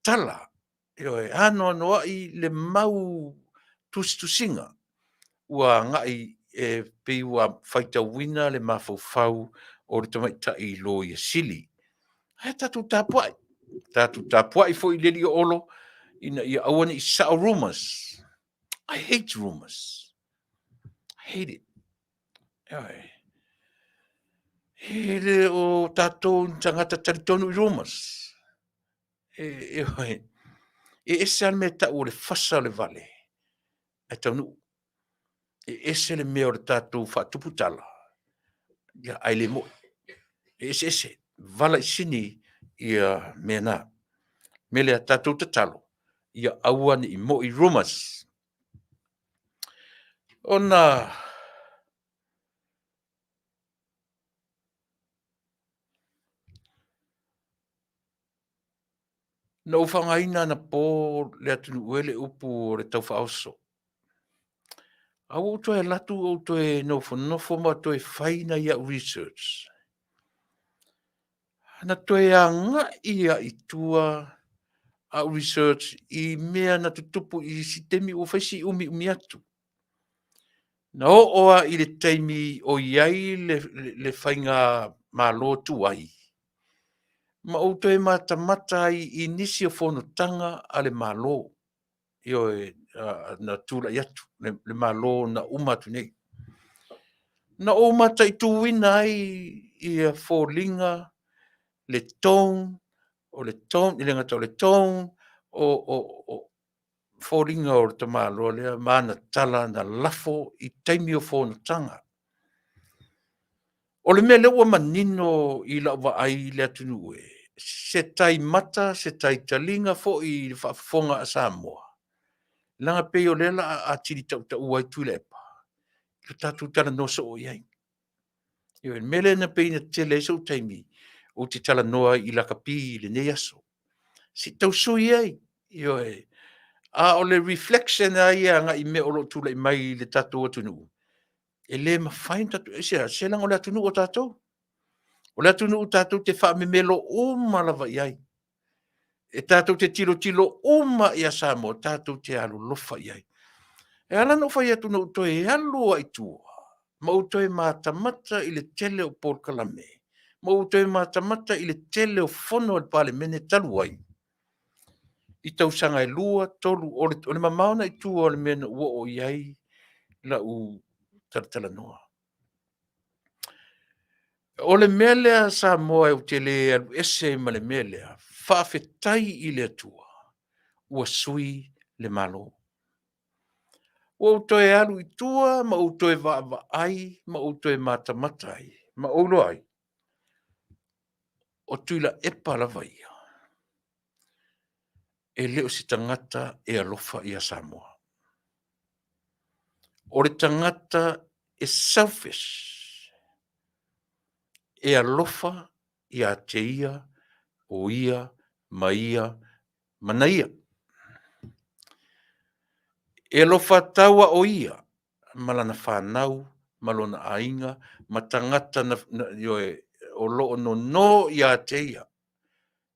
tala Ioe, anoanoai le mau tusitusiga ua agai e pei ua faitauina le mafaufau o le tamaitai Loia Sili. Ae tatou tapuai, tatou tapuai foi i le alii o Olo ina ia aua ne i sao rumors. I hate rumors. I hate it. Ioe. E le o tatou ni tagata talitonu i rumors. E, e, e ese lava le mea e tau o le fasa o le vale, ae taunuu. E ese le mea o le tatou faatupu tala, ia, ae le moi. E eseese, vala i sini ia mea na. Mea lea, tatou tatalo, ia aua ne i moi rumors. Ona Na ou faaaogaina anapo le atunuu e le upu o le taufaaoso. A ua ou toe alu atu ou toe nofonofo ma toe fai nai au research. Na toe agai lava i tua au research i mea na tutupu i isi taimi ua fai si umiumi atu. Na oo lava i le taimi o i ai le, le faigamalo tuai, ma ou toe matamata ai i nisi o fonotaga a le Malo, ioe, na tulai atu, le, le Malo na uma atu nei. Na ou mataituina ai ia foliga, le tone, o le tone, e le gata o le tone, o, o, o foliga o le tamaloa lea ma ana tala na lafo i taimi o fonotaga. O le mea lea ua manino i lau vaai i le atunuu e, se tai mata, se tai taliga foi i le faafofoga a Samoa, leaga pei o lea la a atili tautaua ai Tuilaepa, i lo tatou talanoa soo i ai. Ioe, le mea lea na pei na tele ai sou taimi ou te talanoa ai i lakapi i lenei aso, se i tau sui ai, ioe. A o le reflection lava ia agai i mea o lo o tulai mai i le tatou atunuu, e le mafai ona tatou, aisea? Se leaga o le atunuu o tatou. O le atunuu tatou te faamemelo uma lava i ai. E tatou te tilotilo uma ia Samoa, tatou te alolofa i ai. E ala ona ou fai atu na ou toe alu lava i tua, ma ou toe matamata i le tele o polokalame, ma ou toe matamata i le tele o fono a le Palemene talu ai, i tausaga e 2, 3, o le, o le mamao na i tua o le mea na ou oo i ai lau talatalanoa. O le mea lea Samoa ou te le alu ese ai ma le mea lea, faafetai i le Atua ua sui le Malo. Ua ou toe alu i tua ma ou toe vaavaai ma ou toe matamata ai, ma ou iloa ai, o Tuilaepa lava ia, e le o se tagata e alofa ia Samoa. O le tagata e selfish, e alofa ia te ia, o ia ma ia ma na ia. E alofa taua o ia ma lana fanau ma lona aiga ma tagata na, na, ioe, o lo o nono ia te ia,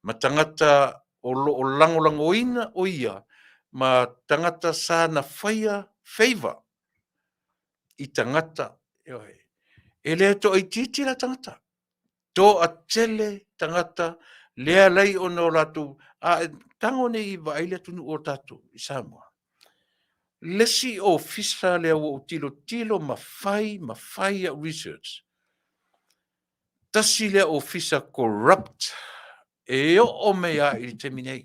ma tagata o lo o lagolagoina o ia, ma tagata sa na faia favor i tagata, ioe. E le toaitiiti la tagata, toatele tagata lea lai ona o latou, a e tago nei i vaai le atunuu o tatou i Samoa. Le isi ofisa lea ua ou tilotilo ma fai ma fai au research, tasi lea ofisa corrupt e oo mai lava i le taimi nei.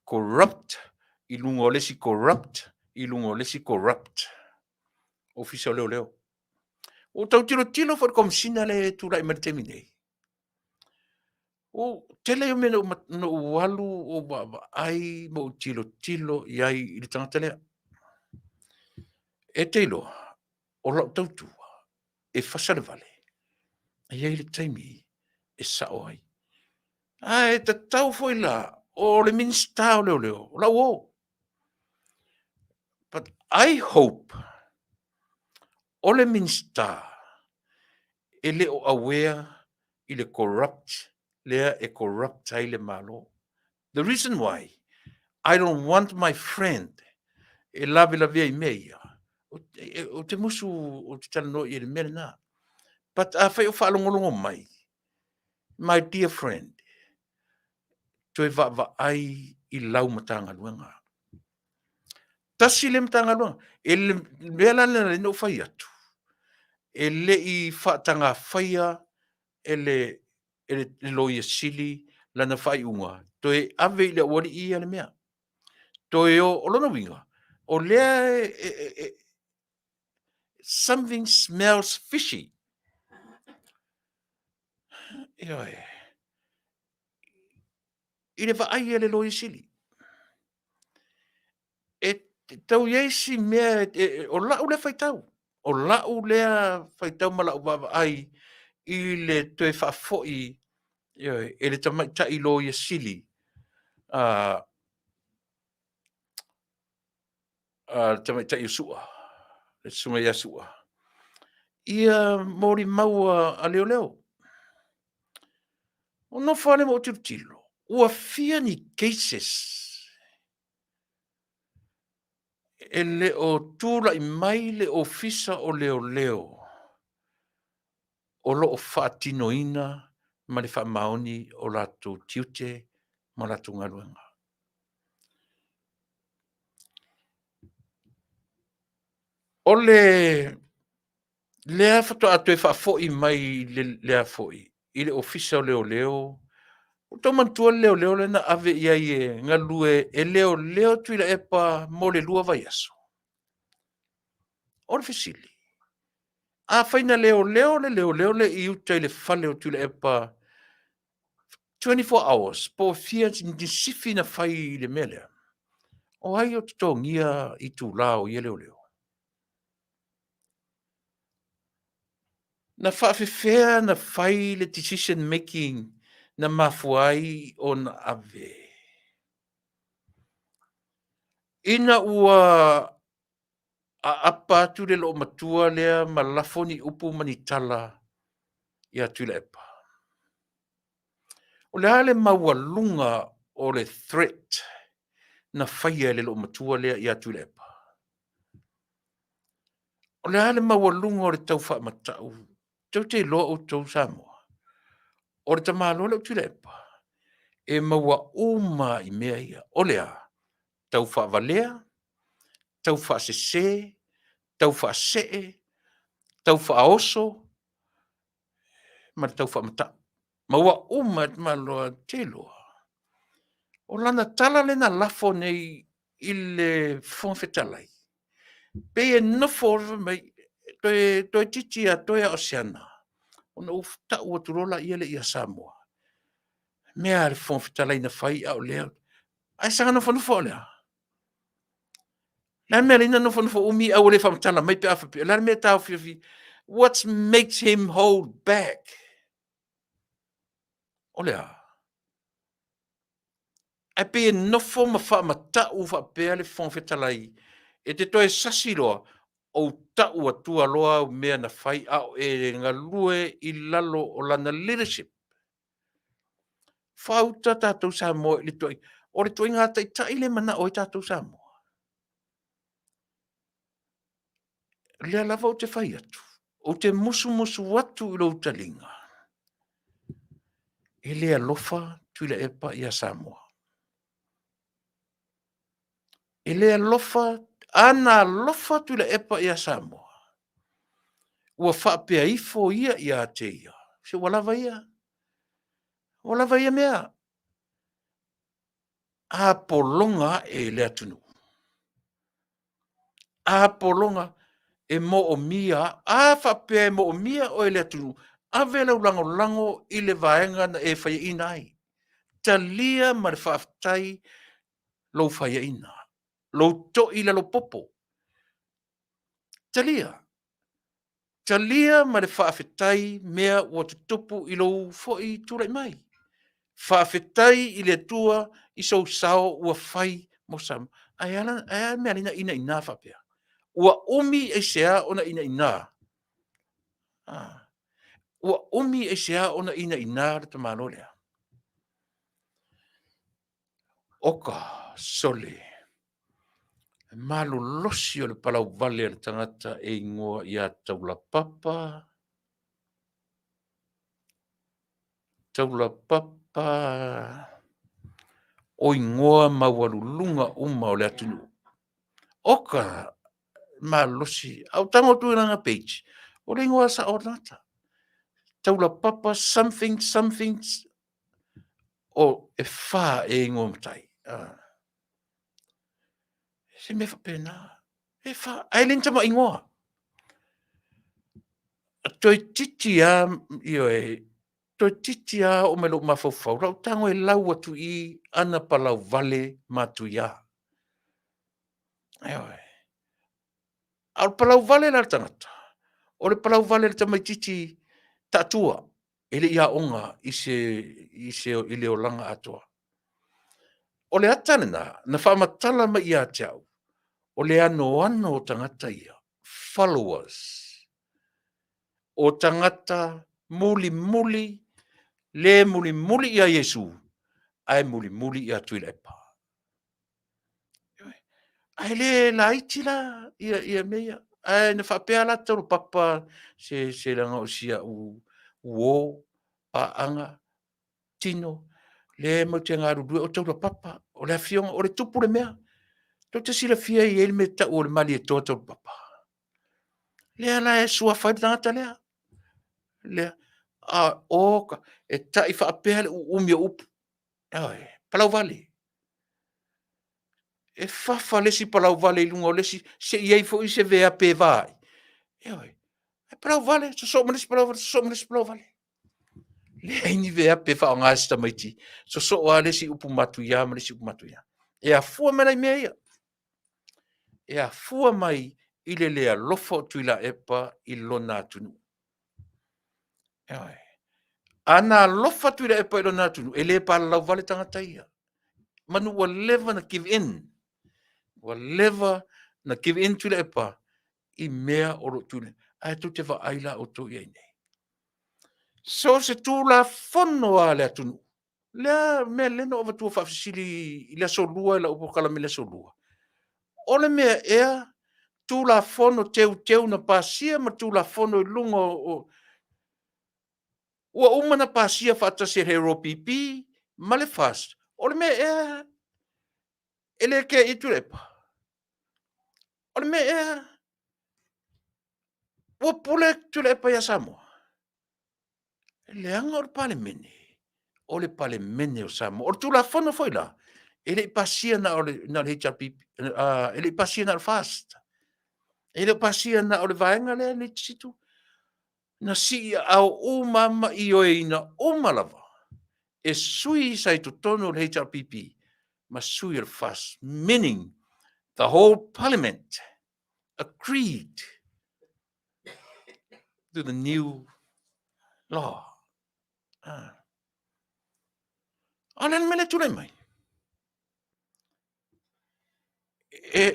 Corrupt i luga o le isi corrupt i luga o le isi corrupt. Ofisa o Leoleo. Ua ou tau tilotilo foi i le Komesina lea e tulai mai i le taimi nei. Ua tele ia mea na ou alu ou vaavaai ma ou tilotilo i ai i le tagata lea. E te iloa, o lau tautua e fasa le vale, e i ai le taimi e sao ai. Ae tatau foi la, o le Minisita o Leoleo, o lau uo. But I hope o le Minisita e le o aware i le corrupt lea e corrupt ai le Malo. The reason why I don't want my friend e lavelavea i mea ia, ou te musu ou te talanoa i ai i le mea lena. But afai o faalogologo mai, my dear friend, toe vaavaai i lau Matagaluega. Tasi le Matagaluega. E le mea la lena na ou fai atu, e le i faatagafaia e le, e le Loia Sili lana faaiuga, toe ave i le aualii ia le mea. Toe o, o lona uiga, o lea e, e, e, e something smells fishy. Ioe. I le vaai a le Loia Sili. E tau i ai si mea, e, o lau lea faitau, o lau lea faitau ma lau vaavaai i le toe faafoi ioe, e le tamaitai Loia Sili a le tamaitai o Sua, le susuga ia Sua, ia molimau a leoleo. O nofo lava lea ma ou tilotilo, ua fia ni cases e le o tulai mai le Ofisa o Leoleo o lo o faatinoina ma le faamaoni o latou tiute ma latou galuega. O le lea faatoa toe faafoi mai le lea foi i le Ofisa o Leoleo. Ua outou manatua le leoleo lea na ave i ai e galulue e leoleo Tuilaepa mo le 2 vaiaso? O le fesili, afai na leoleo le leoleo lea i uta i le fale o Tuilaepa 24 hours, po o fia ni sifi na fai i le mea lea, o ai o totogia itula o ia leoleo? Na faafefea na fai le decision making na mafua ai ona ave? Ina ua aapa atu le loomatua lea ma lafo ni upu ma ni tala ia Tuilaepa. O le a le maualuga o le threat na faia e le loomatua lea ia Tuilaepa? O le a le maualuga o le tau faamatau? Tou te iloa outou Samoa, o le tamaloa lea o Tuilaepa, e maua uma i mea ia. O le a? Tau faavalea, tau faasese, tau faasee, tau faaoso, ma le tau faamatau. Maua uma e le tamaloa, te iloa. O lana tala lea na lafo nei i le Fofoga Fetalai, pei e nofo mai, toe, toeitiiti lava toe a o se ana, ona ou tau atu loa laia lea ia Samoa. Mea a le Fofoga Fetalai na fai a o lea. Ae saga nofonofo o lea. Le a le mea lea na nofonofo umi ae ua le faamatala mai pe a faapea. O le a le mea e taofiofi? What makes him hold back? O le a? Ae pei e nofo ma faamatau faapea le Fofoga Fetalai, e te toe sasi loa, ou tau atua loa au mea na fai a o e galue i lalo o lana leadership. Faauta tatou Samoa i le tuai, o le tuaiga taitai le manao ai tatou Samoa. O lea lava ou te fai atu, ou te musumusu atu i lou taliga, e le alofa Tuilaepa ia Samoa. E le alofa, ana alofa Tuilaepa ia Samoa, ua faapea ifo ia ia te ia, se ua lava ia, ua lava ia mea. A pologa ae le atunuu. A pologa e moomia, a faapea e moomia oe e le atunuu, ave lau lagolago i le vaega na e faiaina ai. Talia ma le faafetai lou faiaina, lou toi lalopopo. Talia. Talia ma le faafetai mea ua tutupu i lou foi tulai mai. Faafetai i le Atua i sou sao ua fai mo Samoa. Ae a le mea lea na inaina faapea? Ua umi aisea ona inaina? Ah. Ua umi aisea ona inaina le tamaloa lea? Oka, sole, malolosi o le palauvale a le tagata e ingoa ia Taulapapa, Taulapapa o ingoa maualuluga uma o le atunuu. Oka, malosi, a ou tago atu i lana page, o le ingoa sao o le tagata. Taulapapa something something o e fa e ingoa matai. Ah. Se mea faapena. E fa, ae le ni tama ingoa. Toeitiiti lava, ioe, toeitiiti lava oo mai lou mafaufau, lau tago e lau atu i ana palauvale matuia. Ioe. A o le palauvale la le tagata, o le palauvale le tamaitiiti taatua, e le i aoga i se, i se, i le olaga atoa. O le ata lena na faamatala mai ia te au, o le anoano o tagata ia, followers, o tagata mulimuli, le mulimuli ia Iesu, ae mulimuli ia Tuilaepa. Ae le laiti la ia, ia mea ia. Ae na faapea la Taulapapa se, se leaga o si au uo, paaga, tino, le matou te galulue, o Taulapapa, o le afioga, o le tupu le mea. Tou te silafia e i ai le mea e tau o le Malietoa Taulapapa. Lea la e suafa ai le tagata lea. Lea, a o ka, e tai faapea le uumi o upu. Ioe, palauvale. E fafa le isi palauvale i luga o le isi, se i ai foi se veape e va ai. Ioe, e palauvale, sosoo ma le isi palauvale, sosoo ma le isi palauvale. Leai ni veape e faaaoga e si tamaiti, sosoo lava le isi upu matuia ma le isi upu matuia. E afua mai la i mea ia. E afua mai i le le alofa o Tuilaepa i lona atunuu. Ioe. Ana alofa Tuilaepa i lona atunuu, e le palalauvale tagata ia. Manu ua leva na give in. Ua leva na give in Tuilaepa i mea o lo o tuli. Ae tou te vaai la outou i ai nei. So se tulafono a le atunuu. Lea mea lea na ou avatua faafesili i le aso lua i lau polokalame i le aso lua. O le mea ea tulafono teuteu na pasia ma tulafono i luga o ua uma na pasia faatasi e le LPP ma le FAST. O le mea ea e le kea i Tuilaepa? O le mea ea ua pule Tuilaepa ia Samoa? Leaga o le Palemene, o le Palemene o Samoa. O le Tulafono foi la, E le i pasia na o le, na o le HRPP, e le i pasia na o le FAST. E le o pasia na o le vaega lea le situ. Na sii ao uma ma ioeina uma lava e sui sa i totonu o le HRPP ma sui o le FAST, meaning the whole parliament agreed to the new law. Ah. A le mea le tulai mai. E,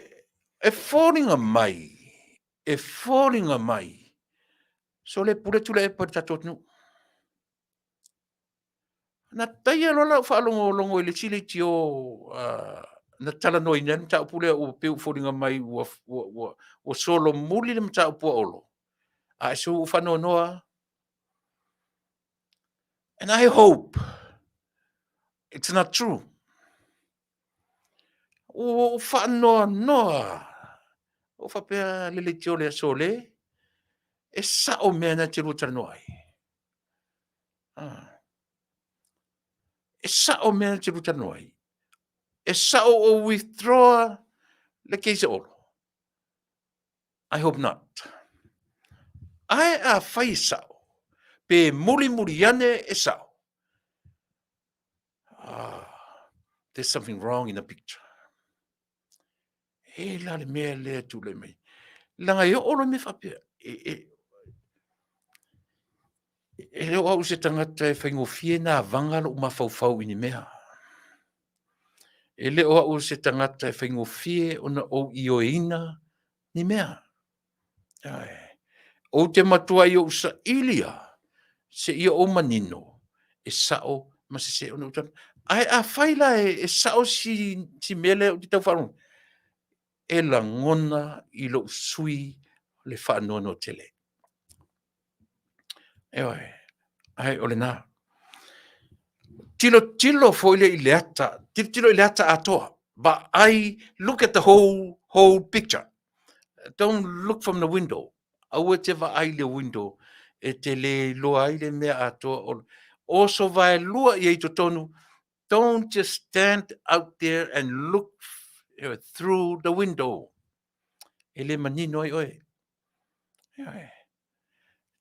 e foliga mai, e foliga mai, so le pule tule e pa le tatou atunuu. Na taia loa lau faalogologo i le isi leitio uh, na talanoaina ai le mataupu lea ua pei ua foliga mai ua, ua, ua, ua solomuli le mataupu a Olo. A e sou ua faanoanoa. And I hope it's not true. Ua ou faanoanoa. Ua faapea le leitio lea sole, e sao mea na te lua talanoa ai. Ah. E sao mea na te lua talanoa ai. E sao o withdraw le case Olo. I hope not. Ae a fai e sao, pe mulimuli ane e sao. Ah, there's something wrong in the picture. E la le mea lea tulai mai. Langa e oo loa mea faapea. E, e, e le o au se tagata e faigofie nā vaga lou mafaufau i ni mea. E le o au se tagata e faigofie ona ou ioeina ni mea. Ae, ou te matuai ou saili lava seia ou manino e sao ma sese ona ou tau. Ae afai la e, e sao si, si mea lea ou te tau faalogo, e lagona i lou sui le faanoanoa tele. Ioe, ae o lena. Tilotilo foi lea i le ata, tilotilo i le ata atoa. Vaai, look at the whole, whole picture. Don't look from the window. Aua e te vaai i le window e te le iloa ai le mea atoa o oso vaelua i ai totonu. Don't just stand out there and look through the window. E le manino ai oe. Ioe.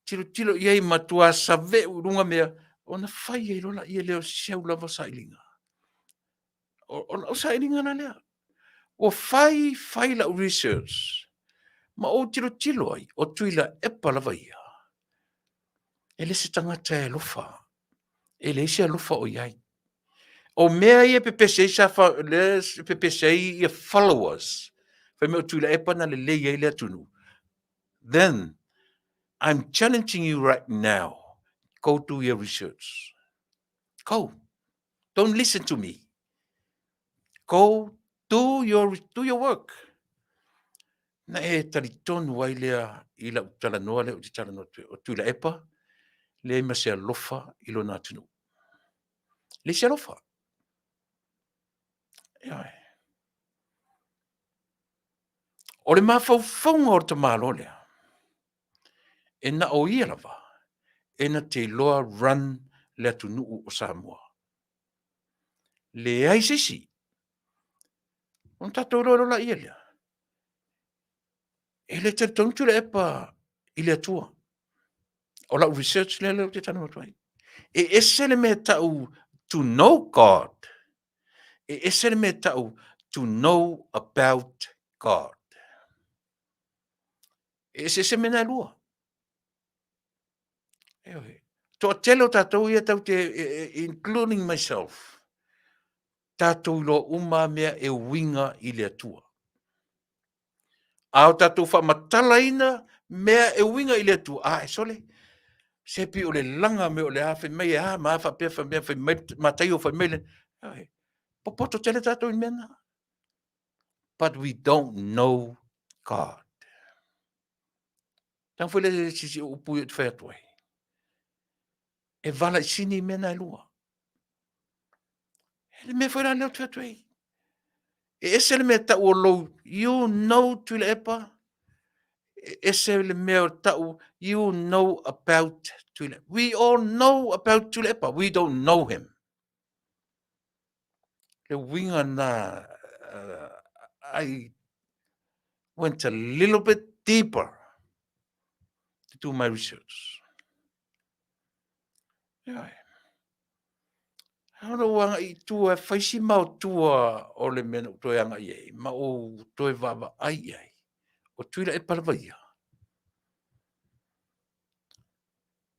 Tilotilo i ai matua saveu i luga mea, ona fai ai loa laia lea o si au lava sailiga. O, o lau sailiga la lea. Ua fai, fai lau research, ma ou tilotilo ai, o Tuilaepa lava ia. E le se tagata e alofa. E leai se alofa o i ai. O mea ia e pepese ai sa fa, lea e pepese ai ia followers. Fai mai o Tuilaepa na lelei ai le atunuu. Then, I'm challenging you right now. Go do your research. Go. Don't listen to me. Go do your, do your work. Na e talitonu ai lea i lau talanoa lea ou te talanoa atu ai, o Tuilaepa, leai ma se alofa i lona atunuu. Leai se alofa. Ioe. O le mafaufauga o le tamaloa lea, e na o ia lava e na te iloa run le atunuu o Samoa. Leai se isi. Ona tatou iloa loa laia lea. E le talitonu Tuilaepa i le Atua. O lau research lea lea ou te talanoa atu ai. E ese le mea tau to know God. E ese le mea tau to know about God. E eseese mea na e lua. Ioe. Toatele o tatou ia tau te, including myself, tatou iloa uma mea e uiga i le Atua. A o tatou faamatalaina mea e uiga i le Atua, a e sole, se pei o le laga mea o le a fai mai e a ma a faapea fai mai fai mai Mataio fai mai le popoto tele tatou i mea na. But we don't know God. Tau foi le sisi o upu i o te whai atu ai. E vala i sini i mea na e lua. E le mea foi la leo te whai atu ai. E ese le mea tau o lou, you know Tuilaepa. E ese le mea o tau, you know about Tuilaepa. We all know about Tuilaepa. We don't know him. Le uiga na I went a little bit deeper to do my research. Ioe. Ona ua agai i tua e fai si mao tua o le mea na ou toe agai ai, ma ou toe vaavaai i ai, o Tuilaepa lava ia.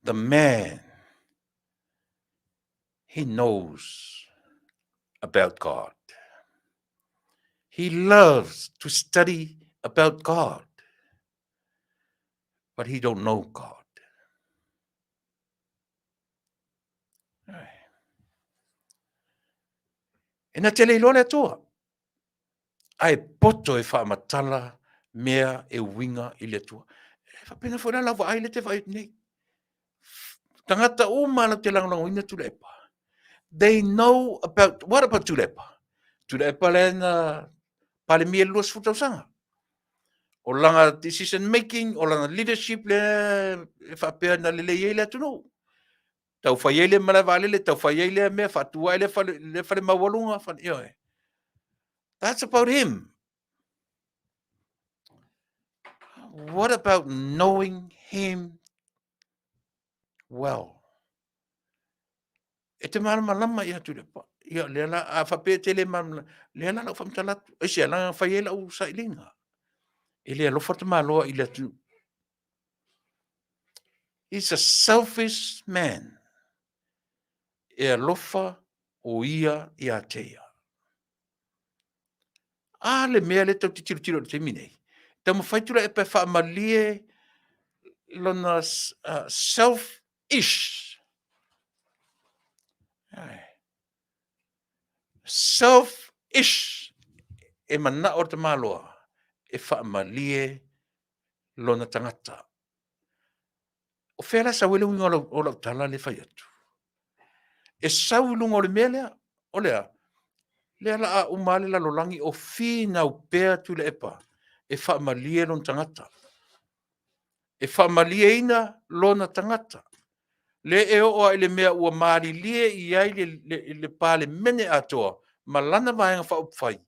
The man, he knows about God. He loves to study about God, but he don't know God. E na te le iloa le Atua, ae poto e faamatala mea e uiga i le Atua. E faapena foi la lau vaai lea e te vaai atu nei. Tagata uma latou te lagolagoina Tuilaepa. They know about, what about Tuilaepa? Tuilaepa lea na Palemia i le 20 tausaga. O lana decision making, o lana leadership lea e faapea na lelei ai le atunuu. Tau fai ai le malae vaalele, tau fai ai lea mea, faatu ai lea fale, lea fale maualuga, fale, ioe. That's about him. What about knowing him well? E te malamalama ia Tuilaepa. Ia, lea la, a faapea e te le malamalama, lea la lau faamatala atu. Aisea, leaga na fai ai lau sailiga. E le alofa le tamaloa i le atunuu. He's a selfish man. E alofa o ia ia te ia. A le mea lea tatou te tilotilo i le taimi nei, taumafai Tuilaepa e faamalie lona self-ish. Self-ish e manao le tamaloa e faamalie lona tagata. O fea la e sau ai le uiga o lau tala lea e fai atu? E sau i luga o le mea lea, o le a? Lea la a uma lava le lalolagi o finau pea Tuilaepa e faamalie lona tagata. E faamalieina lona tagata. Lea e oo lava i le mea ua malilie i ai le, le, le Palemene atoa ma lana Vaega Faaupufai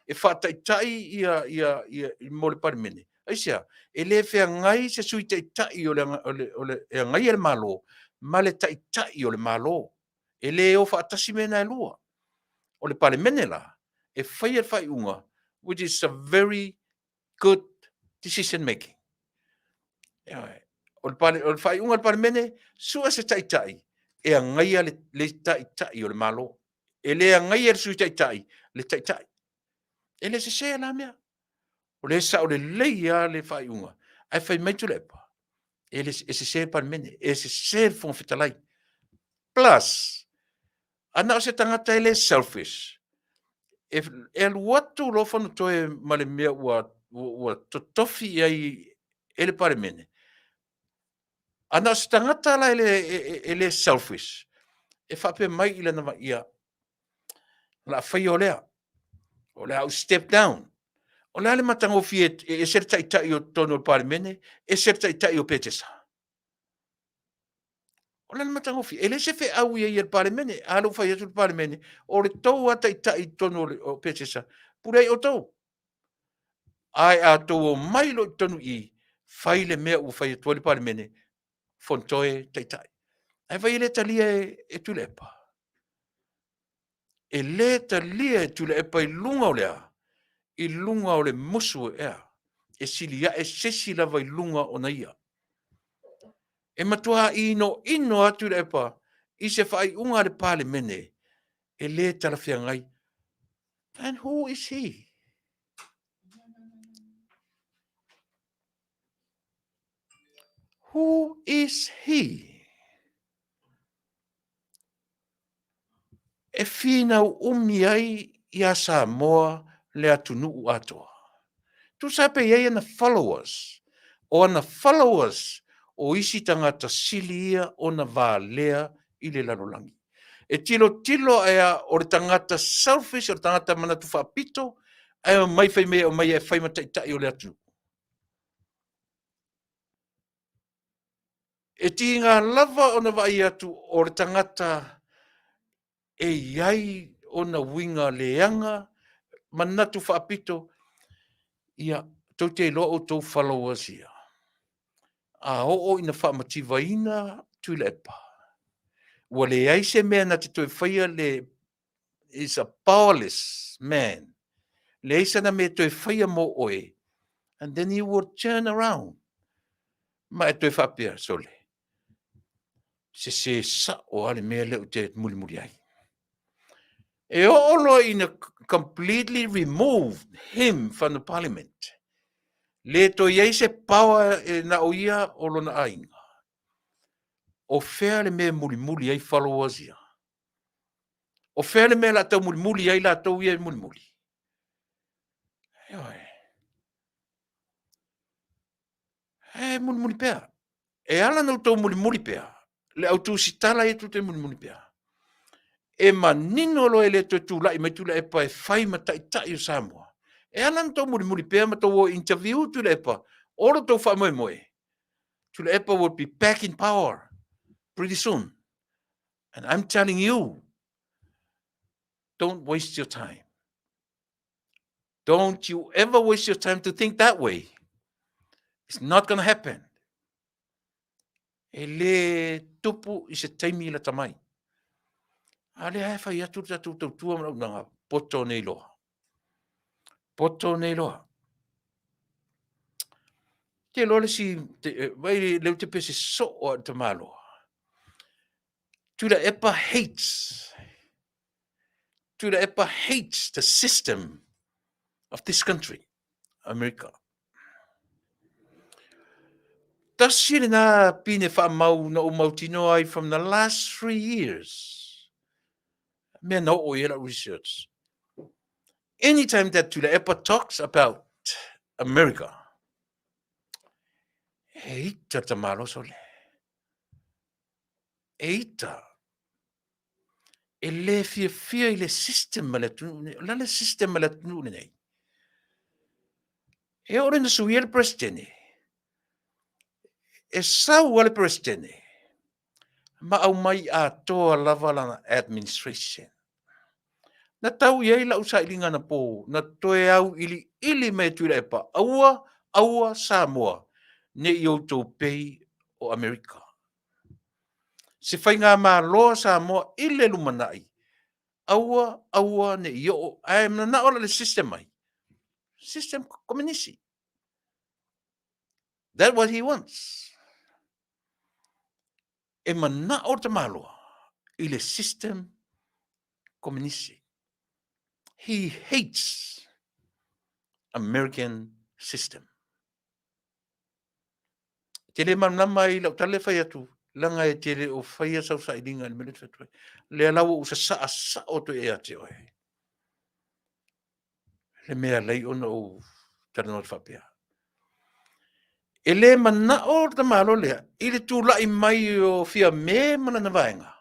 e faataitai ia, ia, ia, mo le Palemene. Aisea? E le feagai se Sui Taitai o le, o le, o le, e agaia le Malo ma le Taitai o le Malo. E le o faatasi mea na e lua. O le Palemene la, e faia le faaiuga, which is a very good decision making. O le, pale, o le faaiuga a le Palemene, sue se taitai e agaia le, le taitai o le Malo. E le agaia le sui taitai, le taitai. E le sese la mea. O le sao lelei lava le faaiuga. Ae fai mai Tuilaepa, e, le, e sese le Palemene, e sese le Fofoga Fetalai. Plus, a na o se tagata e le selfish, e, e alu atu loa Fonotoe ma le mea ua, ua, ua totofi i ai e le Palemene. A na o se tagata la e le, e, e, e le selfish, e faapea mai i lana ia, o le a faia o lea, o le a ou step down. O le a le matagofie e ese le taitai o totonu o le Palemene, ese le taitai o Petesa. O le a le matagofie? E leai se feau i ai a le Palemene. A lea ua fai atu le Palemene, o le tou lava taitai i totonu o Petesa, pule ai outou. Ae a outou omai loa i totonu i i, fai le mea ua fai atu ai le Palemene, Fonotoe taitai. Ae vaai e le talia e Tuilaepa. E le talia e Tuilaepa i luga o le a? I luga o le musu ea e sili ae se isi lava i luga ona ia. E matua inoino lava Tuilaepa i se faaiuga a le Palemene e le talafeagai. And who is he? Who is he? E finau umi ai iā Samoa le atunuu atoa. Tusa pe i ai ana followers, o ana followers o isi tagata sili ia ona valea i le lalolagi. E tilotilo ae a o le tagata selfish, o le tagata manatu faapito, ae omai fai mai e omai e fai ma taitai o le atunuu. E tiga lava ona vaai atu o le tagata e i ai ona uiga leaga, manatu faapito, ia, tou te iloa outou followers ia. A oo ina faamativaina Tuilaepa, ua leai se mea na te toe faia le is a powerless man. Leai sana mea e toe faia mo oe. And then he will turn around. Ma e toe faapea, sole, sese sao lava le mea lea ou te mulimuli ai. E oo loa ina completely remove him from the parliament. Le toe i ai se power e na o ia o lona aiga. O fea le mea e mulimuli ai followers ia? O fea le mea o le a taumulimuli ai latou ia e mulimuli? Ioe. E mulimuli pea. E ala ona outou mulimuli pea, le au tusitala ia tou te mulimuli pea. E manino loa e le toe tulai mai Tuilaepa e fai ma taitai o Samoa. E ala ona outou mulimuli pea ma tou o interview Tuilaepa, o lo outou faamoemoe, Tuilaepa will be back in power pretty soon. And I'm telling you, don't waste your time. Don't you ever waste your time to think that way. It's not going to happen. E le tupu i se taimi lata mai. A lea e fai atu le tatou tautua ma launaga, poto nei loa. Poto nei loa. Te loa le si, te, vai leu te pese soo a te maloa. Tuilaepa hates Tuilaepa hates the system of this country, America. Tasi lena pine faamau na ou mautinoa ai from the last 3 years. Mea na oo i ai lau research. Anytime that Tuilaepa talks about America, e ita ta maloso le. E ita. E le fiafia i le system a le atunuu nei. O le a le system a le atunuu lenei? E oo lena suia le Peresetene. E sau a le Peresetene ma aumai atoa lava lana administration. Na tau i ai lau sailiga anapo, na toe auiliili mai e Tuilaepa, aua, aua Samoa, ne i outou pei o Amerika. Se faigamalo a Samoa i le lumanai, aua, aua ne i oo, ae mananao la le system mai, system komenisi. That what he wants. E manao le tamaloa i le system komenisi. He hates American system. Te le malamalama i lau tala e fai atu, leaga e te le o faia sau sailiga i le mea lea e fai atu ai. Lea la ua ou sasaa sao atu ia te oe. Le mea lei ona ou talanoa atu faapea. E le manao le tamaloa lea i le tulai mai o Fiame ma lana vaega,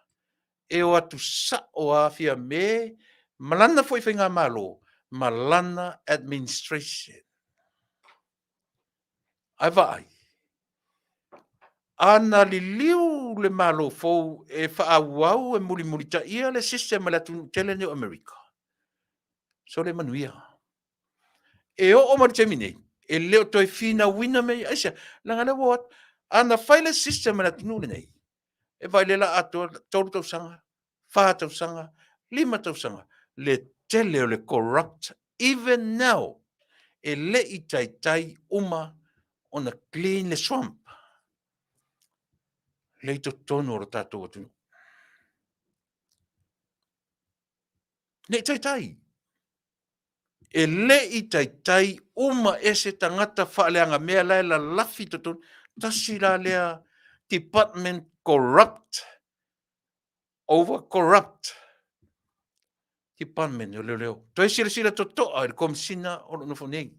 e o atu sao a Fiame ma lana foi faigamalo ma lana administration. Ae vaai, a na liliu le Malo fou e faaauau e mulimulitaia le system a le atunuu tele nei o Amerika, sole manuia. E oo mai le taimi nei, e le o toe finauina mea ia. Aisea? Leaga lea ua o atu. A na fai le system a le atunuu lenei, e vaai lea la atoa 3 tausaga, 4 tausaga, 5 tausaga, le tele o le corrupt even now e le i taitai uma ona clean le swamp lea i totonu o le tatou atunuu. Ne i taitai. E le i taitai uma ese tagata faaleagamea la e lalafi i totonu. Tasi la lea department corrupt, over corrupt department o leoleo. Toe silasila totoa i le Komesina o lo o nofo nei.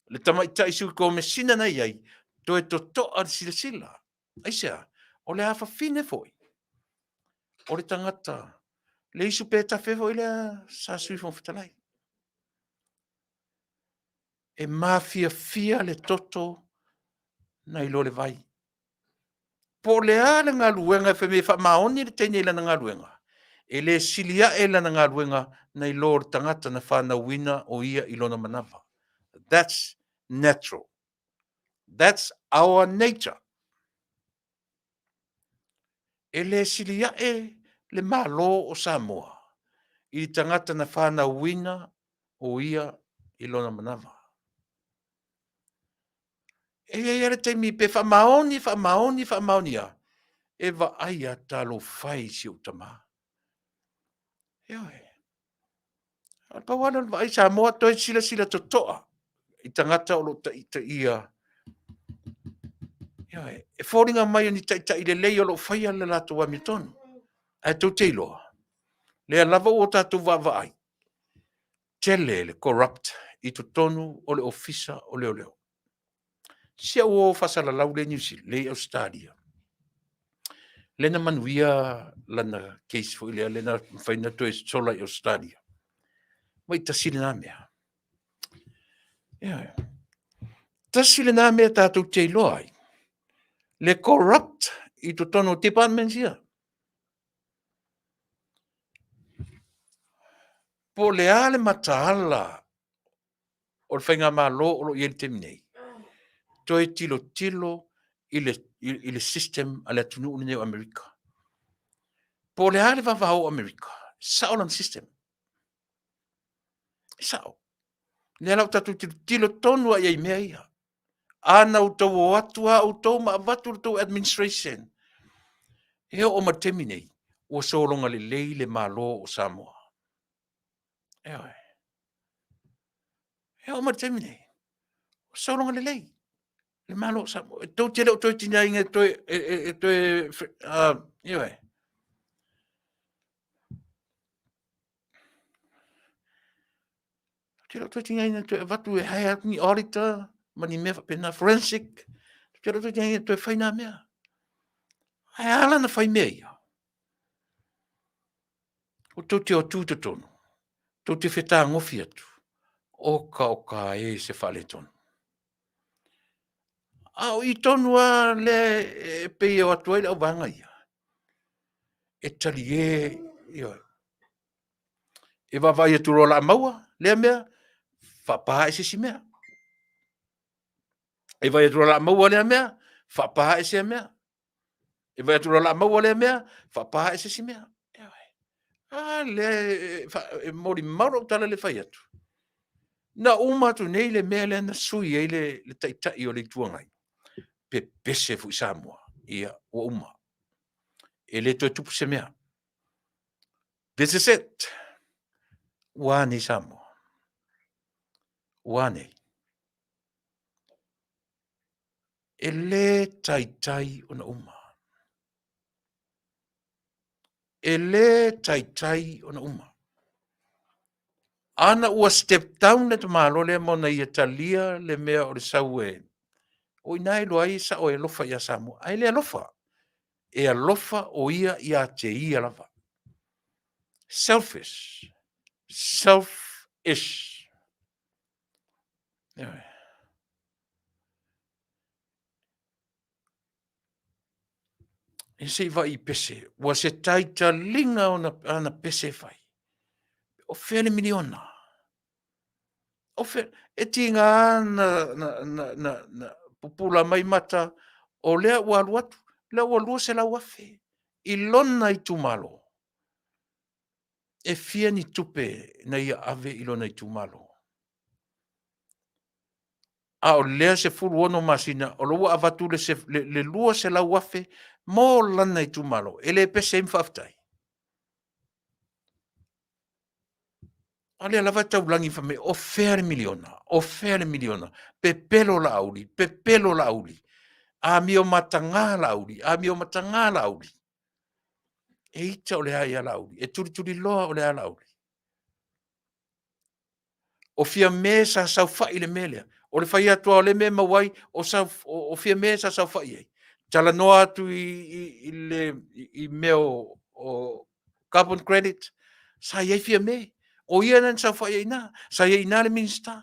Le tamaitai sui Komesina na i ai, toe totoa le silasila. Aisea? O le afafine foi, o le tagata, le isu pe tafe foi lea sa Sui Fofoga Fetalai. E mafiafia le toto nai lo le vai. Po o le a le galuega e fai mai e faamaoni le teine i lana galuega, E le sili ae lana galuega nai lo le tagata na fanauina o ia i lona manava. That's natural. That's our nature. E le sili ae le Malo o Samoa i le tagata na fanauina o ia i lona manava. E i ai lava le taimi pe faamaoni, faamaoni, faamaoni lava, e vaai lava talofa e i si ou tama. Ioe. A pau lava lea o le vaai Samoa toe silasila totoa i tagata o lo o taitaia. Ioe. E foliga mai o ni taitai lelei o lo o faia le latou amiotonu. Ae tou te iloa, lea lava ua tatou vaavaai, tele le corrupt i totonu o le Ofisa o Leoleo. Si au uo faasalalau lea i Niu Sila, lea i Ausetalia, lea na manuia lana case foi lea, lea na mafai ona toe sola i Ausetalia. Vai tasi lena mea. Ioe. Tasi lena mea tatou te iloa ai, le corrupt i totonu o departments ia. Po o le a le mataala o le faigamalo o lo o i ai i le taimi nei, toe tilotilo i le, i, i le system a le atunuu lenei o Amerika. Po o le a le vavao o Amerika, sao lana system. E sao. Lea la ua tatou tilotilo tonu lava i ai i mea ia. A na outou o atu lava outou ma avatu le tou administration, e oo mai le taimi nei, ua sologa lelei le Malo o Samoa. Ioe. E oo mai le taimi nei, ua sologa lelei le Malo o Samoa. E tou te le o toe tigaina e toe, e, e, e toe, ioe. Te le o toe tigaina e toe avatu e hire atu ni auditor ma ni mea faapena, forensic. Te le o toe tigaina e toe fai nā mea. Ae a la na fai mea ia? Ua tou te o atu i totonu, tou te fetagofi atu, oka oka e se faaletonu. A o i tonu lava lea e pei e o atu ai le auvaega ia, e talie, ioe, e vaavaai atu loa o le a maua lea mea, faapa ae se isi mea. E vaai atu loa o le a maua lea mea, faapa ae sea mea. E vaai atu loa o le a maua lea mea, faapa ae se isi mea. A lea e molimau lau tala lea e fai atu. Na uma atu nei le mea lea na sui ai le, le Taitai o le Itu Agai, pepese foi Samoa, ia, ua uma. E le toe tupu se mea. This is it. Ua a nei Samoa? Ua a nei? E le taitai ona uma. E le taitai ona uma. Ana ua step down le tamaloa lea ma ona ia talia le mea o le sau e o i ina e iloa ai e sao e alofa ia Samoa. Ae le alofa. E alofa o ia ia te ia lava. Selfish. Selfish. E se i vai i pese. Ua se taitaliga ona ana pese e fai. O fea le miliona? O fea, e tiga na, na, na, na, na pupula mai mata, o lea ua alu atu, lea ua 200,000 i lona itumalo. E fia ni tupe na ia ave i lona itumalo? A o lea 16 masina o lo ua avatu le, le, le 200,000 mo lana itumalo. E le pese ai ma faafetai. A lea lava e taulagi fai mai, o fea le miliona, o fea le miliona, pepelo Laauli, pepelo Laauli, amio mataga Laauli, amio mataga Laauli. E ita o le a ia Laauli, e tulituliloa o le a Laauli. O Fiame sa saofai i le mea lea. O le fai atu lava o lea mea e maua ai, o, sa, o, o Fiame sa saofai ai. Talanoa atu i, i, i, le, i, i mea o, o carbon credit, sa i ai Fiame. O ia na saofai ai i ina. Sa i ai i ina le Minisita.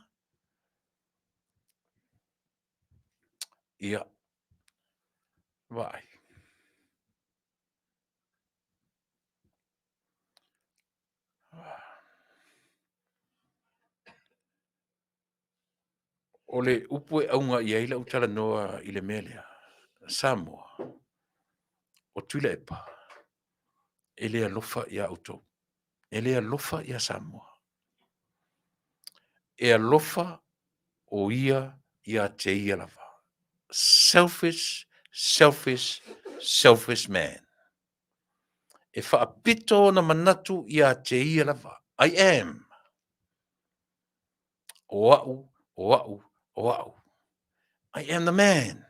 Ia, vaai. O le upu e auga i ai lau talanoa i le mea lea, Samoa, o Tuilaepa, e le alofa iā outou. E le alofa iā Samoa. E alofa o ia iā te ia lava. Selfish, selfish, selfish man. E faapito ona manatu iā te ia lava. I am. O au, o au, o au. I am the man.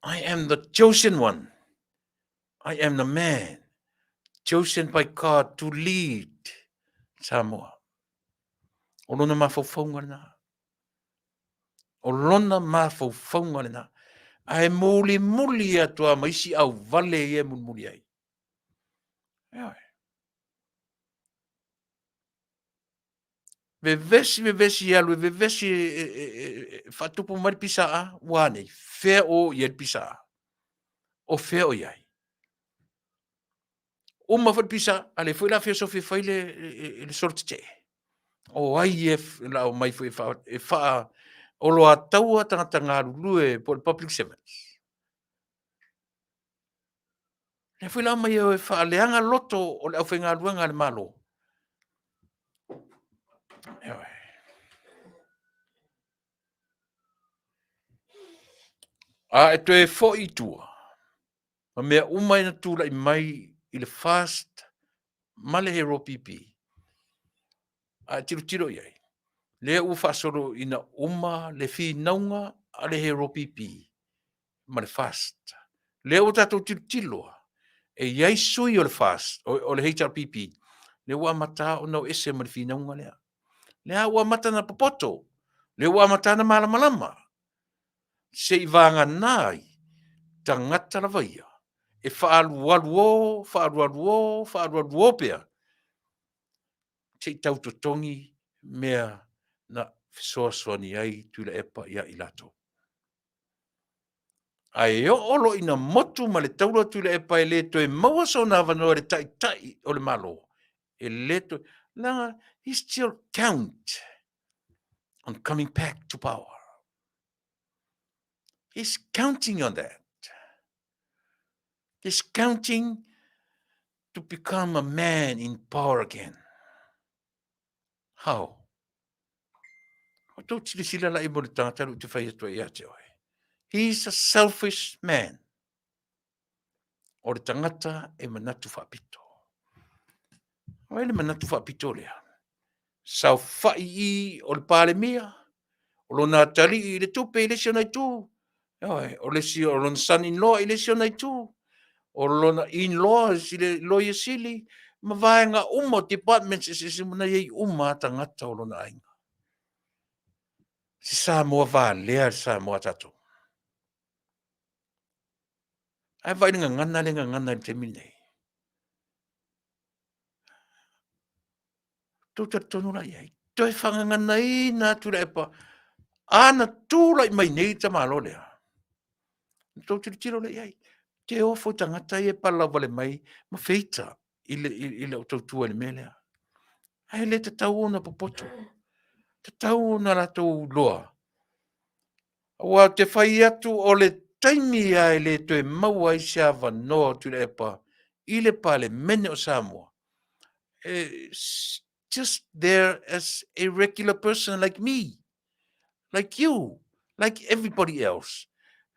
I am the chosen one. I am the man chosen by God to lead Samoa. O lona mafaufauga lena. O lona mafaufauga lena. Ae mulimuli atu lava ma isi auvale ia e mulimuli ai. Ioe. Vevesi, vevesi e alu e vevesi e, e, e, e faatupu mai le pisa ua a nei, fea o i ai le pisa O fea o i ai? Uma foi le pisa a le foi la feosofi e fai le, le, le solo tetee. O ai e la o mai foi e wha, e wha oloataua tagata galulue po o le public servants. Lea foi la mai e faaleaga loto o le aufaigaluega a le Malo. A e toe foi i tua, ma mea uma e na tulai mai i le FAST ma le HRPP, a e tilotilo i ai, lea ua faasolo ina uma le finauga a le HRPP ma le FAST. Lea ua tatou tilotilo lava, e i ai sui o le FAST, o le HRPP, lea ua amata ona o ese ma le finauga lea. Lea ua amata ona popoto, lea ua amata ona malamalama, se i vagana ai tagata lava ia e faaalualu o, faaalualu o, faaalualu o pea, se i tau totogi mea na fesoasoani ai Tuilaepa ia i latou. Ae oo loa ina motu ma le taula o Tuilaepa e le toe maua sona avanoa i le taitai o le Malo, e le toe, leaga he still count on coming back to power. He's counting on that. He's counting to become a man in power again. How? O tō silasila la i mo le tangata lu te whai atu ai te oe. He's a selfish man. O le tangata e manatu whaapito. O le manatu whaapito lea. Saofai i o le Palemia, o lona atalii i le tupe i le isi ona itu, ioe, o le isi o lona son-in-law i le isi ona itu, o lona in-law i le loia sili, ma vaega uma o departments eseese uma na i ai uma lava tagata o lona aiga. Se Samoa valea le Samoa a tatou. Ae vaai le gagana le gagana i le taimi lenei. Tou talitonu la i ai. Toe faagaganaina atu Tuilaepa. A na tulai mai nei le tamaloa lea, na tou tilotilo lea i ai. Te ofo i tagata ia e palalauvale mai ma feita i le, i, i lau tautua i le mea lea. Ae le tatau ona popoto. Tatau ona latou iloa. Aua ou te fai atu o le taimi lava e le toe maua ai se avanoa o Tuilaepa i le Palemene o Samoa, just there as a regular person like me, like you, like everybody else.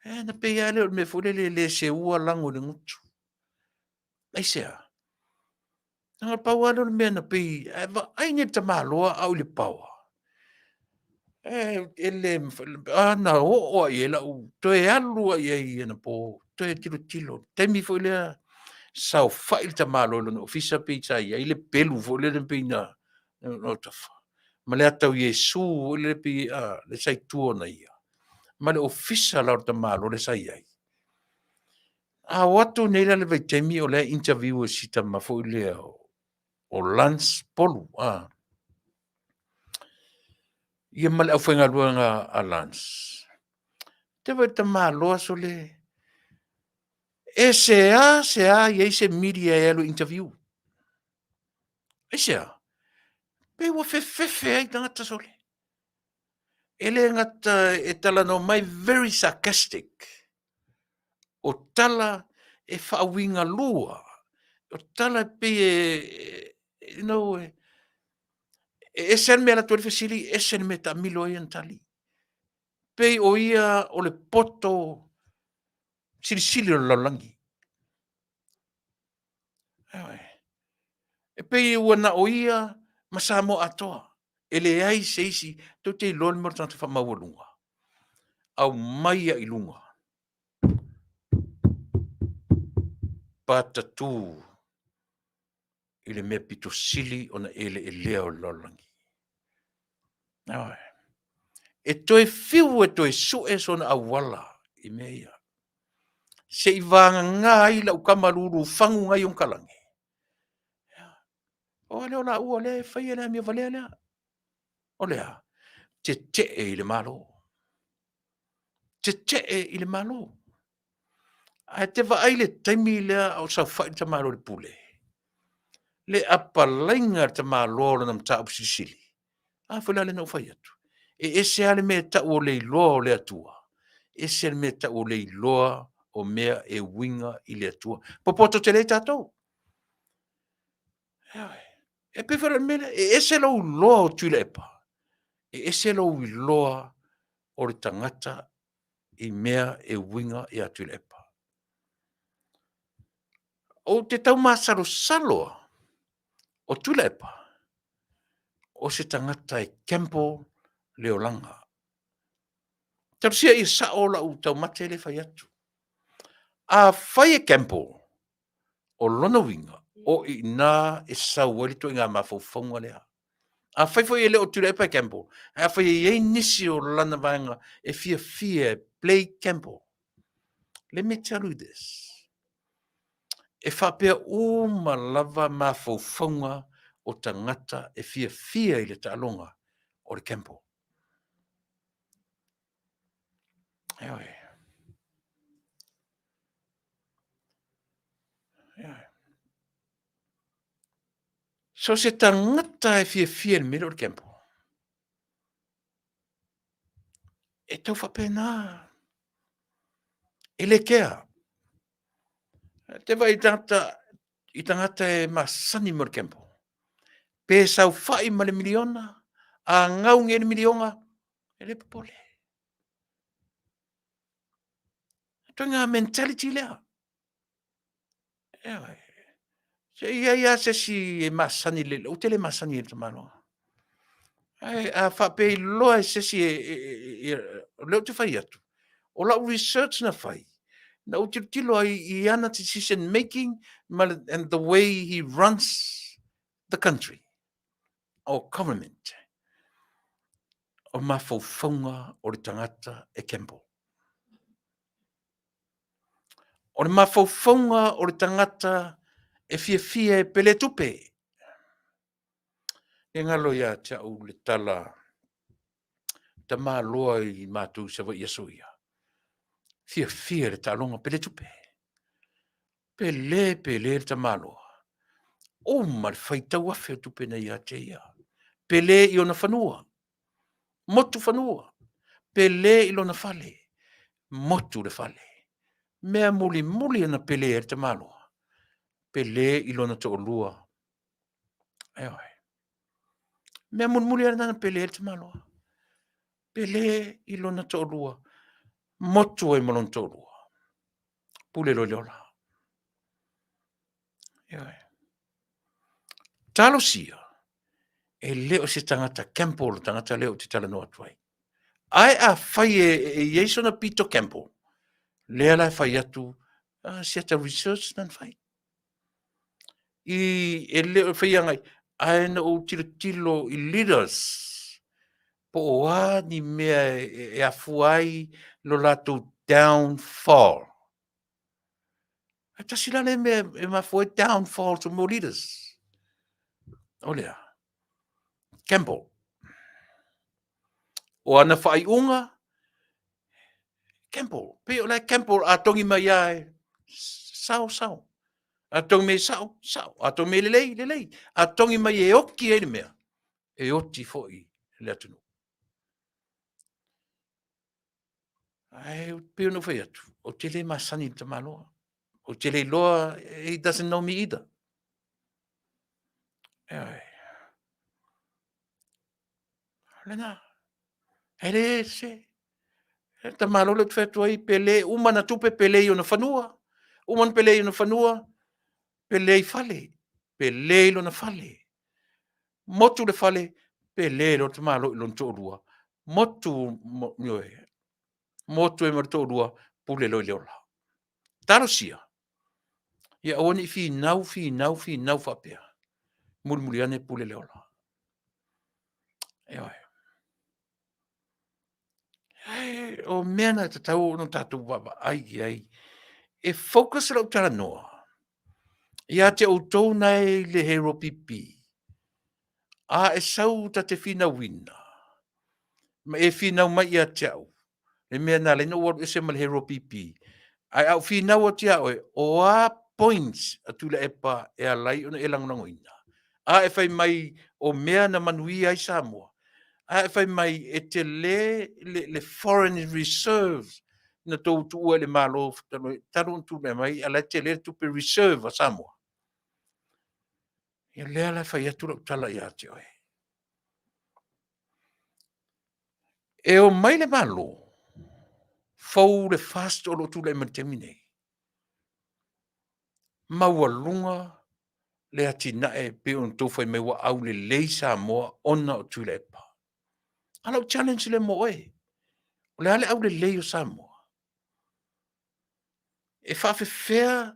E, na pei lava lea o le mea foi lele e le seua lago i le gutu. Aisea? Na pau lava lea o le mea na pei, ae vaai nei le tamaloa a o i le paoa. E, e le, a na oo lava i ai lau, toe alu lava i ai anapo, toe tilotilo. Taimi foi lea, saofai le tamaloa i lona ofisa pei sa i ai le pelu foi lele pei na, na tafa. Ma le ata o Iesu foi lele pei, a, le sa i tua ona ia. Ma le ofisa la o le tamaloa le sa i ai. A o atu nei la le vaitaimi o lea interview e si tama foi lea o Lance Polu, a. Ia ma le aufaigaluega a Lance. Te vai tamaloa sole e se a se a i ai se media e alu interview. Aisea? Pei ua fefefe ai tagata sole. E le gata e talanoa mai very sarcastic. O tala e faauiga lua. O tala e pei e, you know, e ese lava le mea e alu atu ai le fesili, ese le mea e taamilo ai ana tali. Pei o ia o le poto silisili o le lalolagi. E pei ua na o ia ma Samoa atoa. E leai se isi, tou te iloa le mea o le tagata faamaualuga. Aumai ia i luga. Patatū i le mea pito sili ona eleelea o le lalolagi. E toe fiu e toe sue sona auala i mea ia. Se i vagana ai lau tama lulu fagu nai Onekalagi. O lea o laua lea e faia le amio valea lea. O le a? Tetee i le Malo. Tetee i le Malo. Ae te vaai i le taimi lea a o saofai le tamaloa i le pule, le apalaiga a le tamaloa o lana mataupu silisili, a foi la lea na ou fai atu, e ese lava le mea e tau o le iloa o le Atua, ese le mea e tau o le iloa o mea e uiga i le Atua. Popoto tele ai tatou. E pei foi o le mea lea, e ese lou iloa o Tuilaepa, e ese lou iloa o le tagata i mea e uiga ia Tuilaepa. Ou te tau masalosalo lava, o Tuilaepa, o se tagata e gamble le olaga. Talosia ia sao lau taumate lea e fai atu. Afai e gamble, o lona uiga, o i ina e sau ai le ituaiga mafaufauga lea. Afai foi e le o Tuilaepa e gamble, ae afai e i ai nisi o lana vaega e fiafia e play gamble, let me tell you this, e faapea uma lava mafaufauga o tagata e fiafia i le taaloga o le gamble. Ioe. Ioe. So se tagata e fiafia i le mea lea o le gamble, e tau faapena. E le kea. Te vaai i tagata, i tagata e masani mo le gamble. Pe saofai ma le miliona, a gau nei le miliona, e le popole. Ituaiga mentality lea. Ioe. Se i ai lava se isi e masani i le, ou te le masani i le tamaloa. Ae a faapea e iloa e se isi, o lea ou te fai atu, o lau research na fai, na ou tilotilo ai i ana decision making ma le, and the way he runs the country or government. O mafaufauga o le tagata e gamble. O le mafaufauga o le tagata e fiafia e pele tupe. E galo ia te au le tala tamaloa i matou i Savaii aso ia. Fiafia i le taaloga pele tupe. Pele pele le tamaloa. Uma le faitau afe o tupe na ia te ia. Pele i ona fanua. Motu fanua. Pele i lona fale. Motu le fale. Mea mulimuli na pele ai le tamaloa. Pele i lona toalua. Ioe. Mea mulimuli lava na pele ai le tamaloa. Pele i lona toalua. Motu ai ma lona toalua. Pule loa i le ola. Ioe. Talosia, e le o se tagata gamble le tagata lea ou te talanoa atu ai. Ae afai e, e i ai sona pito gamble, lea la e fai atu, uh, se ata research na fai. I, e le o fai agai, ae na ou tilotilo i leaders, po o a ni mea e, e afua ai lo latou downfall. Ae tasi la lea mea e mafua ai downfall to more leaders. O lea, gamble. O ana faaiuga, gamble. Pei o la e gamble a togi mai lava e sao, sao. A togi mai e sao, sao. A togi mai e lelei, lelei. A togi mai e oti ai le mea, e oti foi le atunuu. Ae pei ona ou fai atu, ou te le masani i le tamaloa. Ou te le iloa, he doesn't know me either. Ioe. Lena. E le se. E tamaloa le ou te fai atu ai, pe le uma na tupe, pe le i ona fanua. Uma na pe le i ona fanua, pe le i fale. Pe le i lona fale. Motu le fale, pe le loa le tamaloa i lona toalua. Motu, mo, ioe, motu ai ma le toalua, pule loa i le ola. Talosia, ia aua ne i finau, finau, finau faapea. Mulimuli ane pule le ola. Ioe. Ae o mea na e tatau ona tatou vaavaai i ai. E focus lau talanoa ia te outou na e i le Hero PP. A e sau ta te finauina, ma e finau mai ia te au, le mea na ala ai ona ou alu ese ma le Hero PP. Ae a ou finau atu ia oe, o a points a Tuilaepa e ala ai ona e lagolagoina? A e fai mai o mea na manuia ai Samoa, a e fai mai e tele le, le foreign reserves na tou tuua i le Malo talu ona tulai mai, a la e tele le tupe reserve a Samoa. Ia lea la e fai atu lau tala ia te oe. E o mai le Malo fou le FAST o lo o tulai mai i le taimi nei, maualuga le atinae e pei ona outou fai mai ua aulelei Samoa ona o Tuilaepa. A lau challenge lea mo oe, o le a le aulelei o Samoa? E faafefea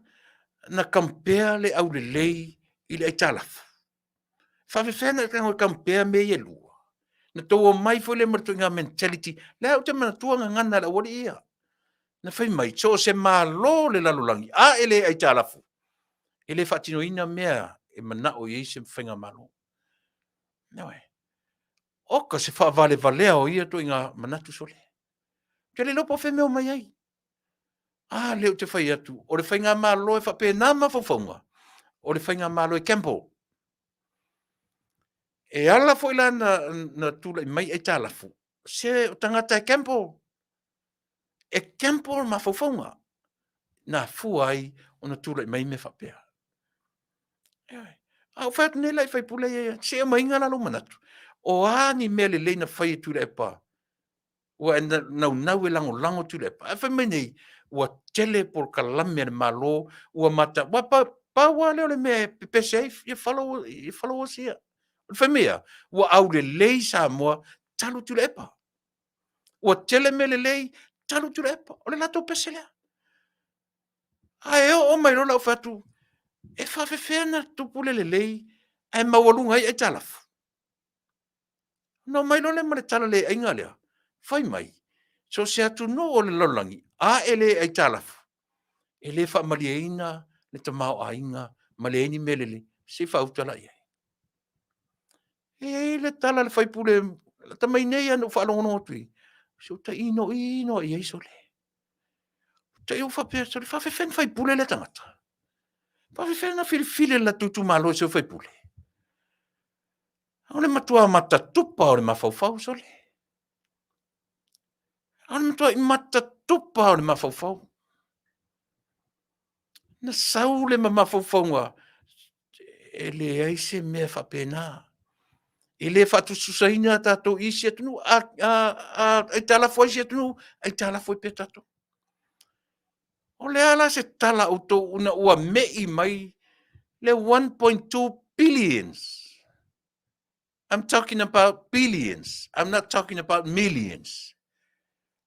na compare le aulelei i le aitalafu? Faafefea na e compare mea ia e lua? Na tou omai foi lea ma le ituaiga mentality, lea ou te manatua gagana a le aualii ia. Na fai mai, so o se Malo o le lalolagi, a e le aitalafu, e le faatinoina mea e manao i ai se faigamalo. Ioe. Oka se faavalevalea o ia ituaiga manatu sole. Ou te le iloa po o fea mea omai ai. A lea ou te fai atu, o le faigamalo e faapena mafaufauga, o le faigamalo e gamble. E ala foi la na, na tulai mai aitalafu, se o tagata e gamble. E gamble mafaufauga. Na afua ai ona tulai mai mea faapea. A ou fai atu nei la i faipule ia, se i aumaiga la lou manatu. O a ni mea lelei na fai e Tuilaepa ua e naunau e lagolago Tuilaepa. Ae fai mai nei, ua tele polokalame a le Malo, ua mata, ua pau, pau lava lea o le mea e pepese ai ia follow, ia followers ia. O le fai mai a, ua aulelei Samoa talu Tuilaepa. Ua tele mea lelei talu Tuilaepa. O le latou pese lea. Ae oo mai loa lau fai atu, e faafefea na tupu le lelei ae maualuga ai aitalafu? Ona omai loa lea ma le tala le aiga lea, fai mai, so o se atunuu o le lalolagi, a e le aitalafu, e le faamalieina le tamaoaiga ma leai ni mea lelei, se i faauta la i ai. E i ai le tala a le faipule, lata mai nei lava na ou faalogologo atu i ai, se ua tai inoino lava i ai sole. Tai ou faapea, sole, faafefea ona faipule lea tagata? Faafefea ona filifili e le latou itumalo e seu faipule? O le matua matatupa o le mafaufau, sole. O le matua matatupa o le mafaufau. Na sau le mafaufauga, e leai se mea faapena. E le faatusatusaina tatou i isi atunuu. A, a, a aitalafu ai isi atunuu, aitalafu ai pea tatou. O le a la se tala a outou ina ua me'i mai le 1.2 billions? I'm talking about billions. I'm not talking about millions.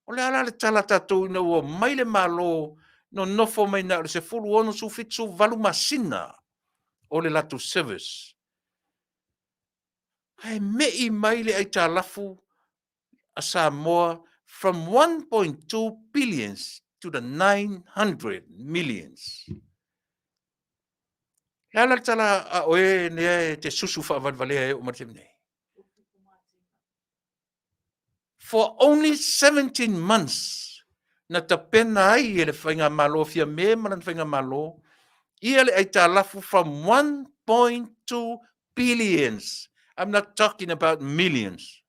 O le a la le tala a tatou ina ua mai le Malo nonofo mai na o le 16, 17, 18 masina o le latou service. Ae me'i mai le aitalafu a Samoa from 1.2 billions to the 900 millions. Le a la le tala a oe lea e te susu faavalevalea e oo mai le taimi nei? For only 17 months na tapena ai e le Faigamalo Fiame ma lana Faigamalo. Ia le aitalafu from 1.2 billions. I'm not talking about millions.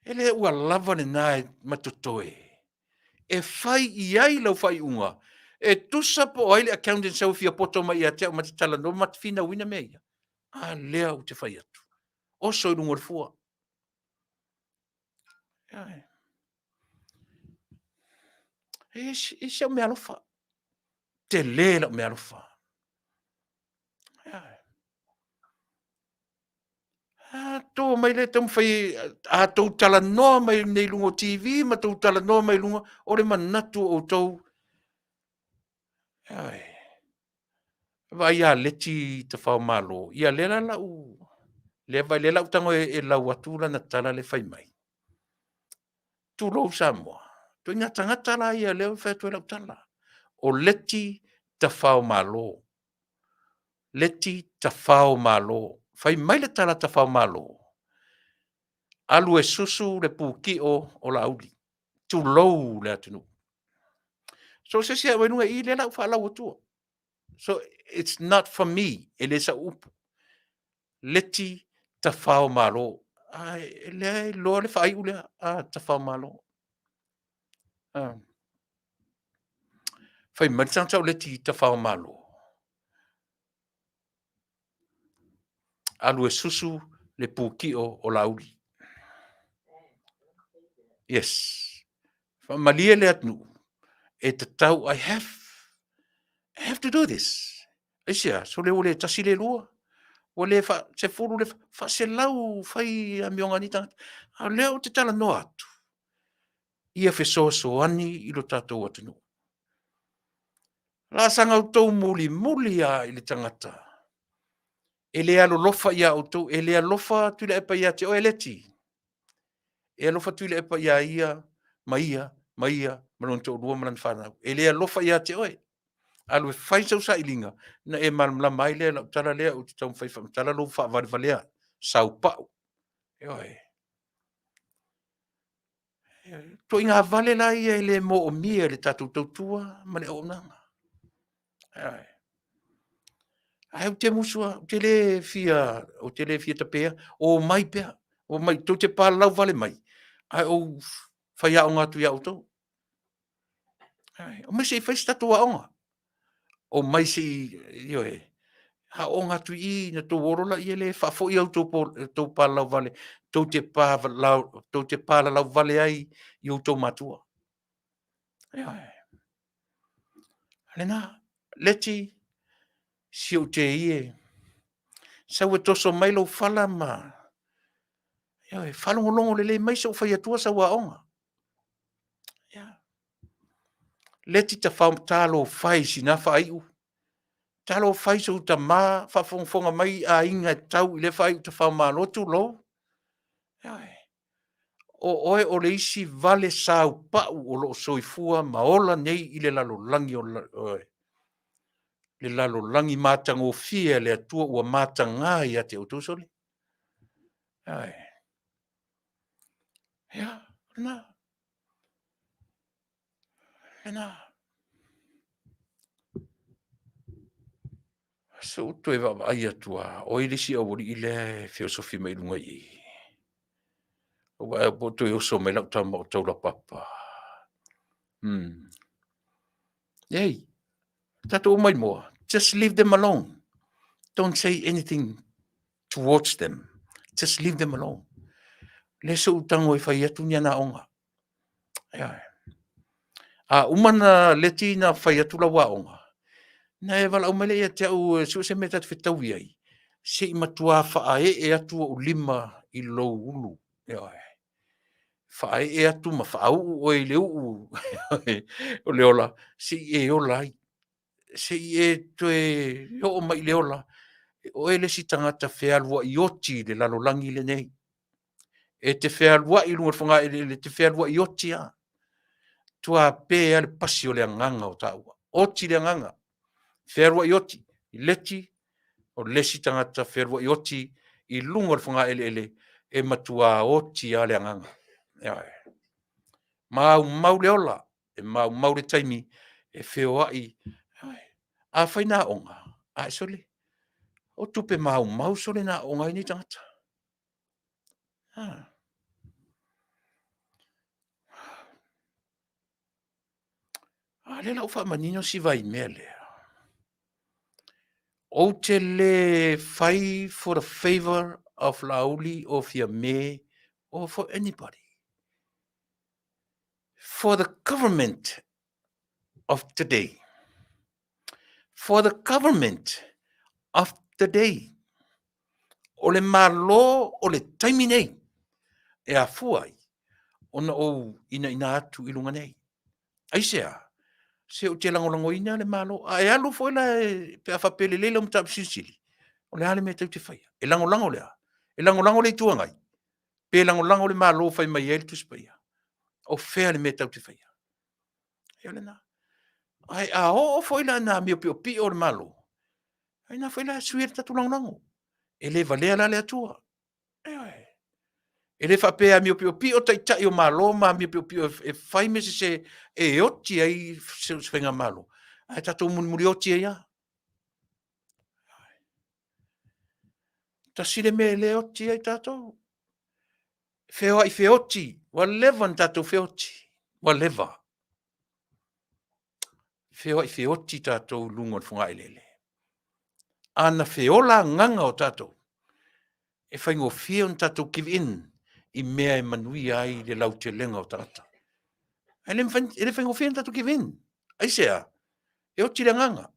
E le ua lava lena e matotoe e fai i ai lau faaiuga e tusa po o ai le accountant sau e fia poto mai ia te au ma te talanoa ma te finauina mea ia. A lea ou te fai atu. Oso i luga o le fua. E ese au meaalofa. Tele lau meaalofa. A tou omai lea taumafai, a tou talanoa mai nei i luga o TV ma tou talanoa mai luga, o le manatu o outou, ioe, vaai ia Leti Tafao Malo, ia lea la lau, lea vaai lea la ou tago e lau atu lana tala lea fai mai. Tulou Samoa. Ituaiga tagata la ia lea ua fai atu ai lau tala. O Leti Tafao Malo. Leti Tafao Malo. Fai mai le tala Tafao Malo, alu e susu le pukio o Laauli. Tulou le atunuu. So se isi au i luga i lea la ua faalau atua. So it's not for me, e le sau upu. Leti Tafao Malo. Ai, e lea e loa le faaiu lea, a Tafao Malo. Ah. Fai mai le tagata o Leti Tafao Malo. Alu e susu le pukio o Laauli. Yes. Faamalie le atunuu, e tatau, I have to do this. Aisea, sole ua le tasi le lua, ua le fa, sefulu le faaselau fai amioga a ni tagata. A o lea ou te talanoa atu, ia fesoasoani i lo tatou atunuu. La saga outou mulimuli lava i le tagata e le alolofa iā outou, e le alofa Tuilaepa ia te oe Leti, e alofa Tuilaepa iā ia ma ia ma ia ma lona toalua ma lana fanau. E le alofa ia te oe. Alu e fai sau sailiga na e malamalama ai lea lau tala lea ou te taumafai e faamatala lou faavalevalea saupau. Ioe. Ituaiga vale la ia e le moomia e le tatou tautua ma le auaunaga. Ioe. Ae ou te musu lava, ou te le fia, ou te le fia tapea, omai pea, omai, tou te palalau vale mai, ae ou fai aoga atu iā outou. Ioe, omai se i fai se tatou aoga. Omai se i, ioe, aooga atu i i, na tou olo laia lea e faafoi a outou palalau vale, tou te tou te palalau vale ai i outou matua. Ioe. Lena, Leti, si ou te ie, sau e toso mai lou fala ma, ioe, faalogologo lelei mai se i ou fai atua sau aoga. Ia. Leti tafao talofa e i sina faaiu, talofa e i sou tama, faafogafoga mai aiga e tau i lea faaiu tafao malo, tulou. Ioe. O oe o le isi vale saupau o lo o soifua ma ola nei i le lalolagi o le lalolagi matagofie a le Atua ua mataga ia te outou sole. Ioe. Ia, lena. Lena. Se i ou toe vaavaai atu lava, o ai le isi aualii lea e feosofi mai i luga i i? Ua vaai po o toe oso mai lau tama o Taulapapa. Ei, tatou omai moa, just leave them alone. Don't say anything towards them. Just leave them alone. Le se ou tago e fai atu ni ana aoga. Ioe. A uma na leti na fai atu lau aoga, na e valaau mai lea ia te au e sue se mea ta te fetaui ai, se i matua faaee atu ou lima i lou ulu. Ioe. Faaee atu ma faauu oe i le uu o le ola, se i e ola ai. Se i e toe oo mai i le ola, o oe le isi tagata fealuai oti i le lalolagi lenei. E te fealuai i luga o le fogaeleele, e te fealuai oti lava. Tua pe lava le pasi o le agaga o taua. Oti le agaga, fealuai oti, leti o le isi tagata fealuai oti i luga o le fogaeleele, e matua oti lava le agaga. Ioe. Maumau le ola, e maumau le taimi e feoai. Afai na aoga, ae sole, o tupe maumau sole na aoga ai nei tagata. Ah. A lea la ua faamanino si vaimea lea. Ou te le fai for the favor of Laauli or Fiame or for anybody. For the government of today. For the government of the day. O le Malo o le taimi nei e afua ai ona ou inaina atu i luga nei. Aisea? Se ou te lagolagoina le Malo. A e alu foi la e, pe a faapea e lelei lau mataupu silisili, o le a le mea tou te faia? E lagolago le a? E lagolago le Itu Agai? Pe lagolago le Malo fai mai ai le Tusi Paia? O fea le mea tou te faia? E o lena. Ae a oo foi la ina amio piopio le Malo, ai na foi la e sui ai le tatou lagolago. E le valea la le Atua. Ioe. E le faapea e amio piopio taitai o Malo ma amio piopio e fai mea sese e oti ai se faigamalo, ae tatou mulimuli oti ai lava. Tasi le mea e le oti ai tatou. Feoai feoti, ua leva ona tatou feoti, ua leva. Feoai feoti tatou i luga o le fogaeleele. A na feola agaga o tatou, e faigofie ona tatou give in i mea e manuia ai le lautelega o tagata. E le, e le faigofie ona tatou give in. Aisea? E oti le agaga.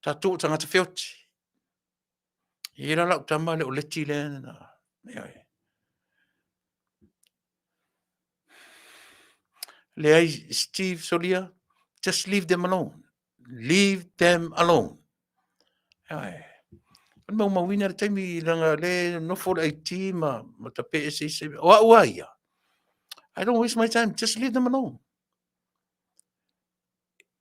Tatou o tagata feoti. E i ai la lau tama le o leti lea na... Leai, Steve Solia, just leave them alone. Leave them alone. Ioe. O le maumauina le taimi leaga le nofo le IT ma, ma tape ese ise. O au a ia. I don't waste my time. Just leave them alone.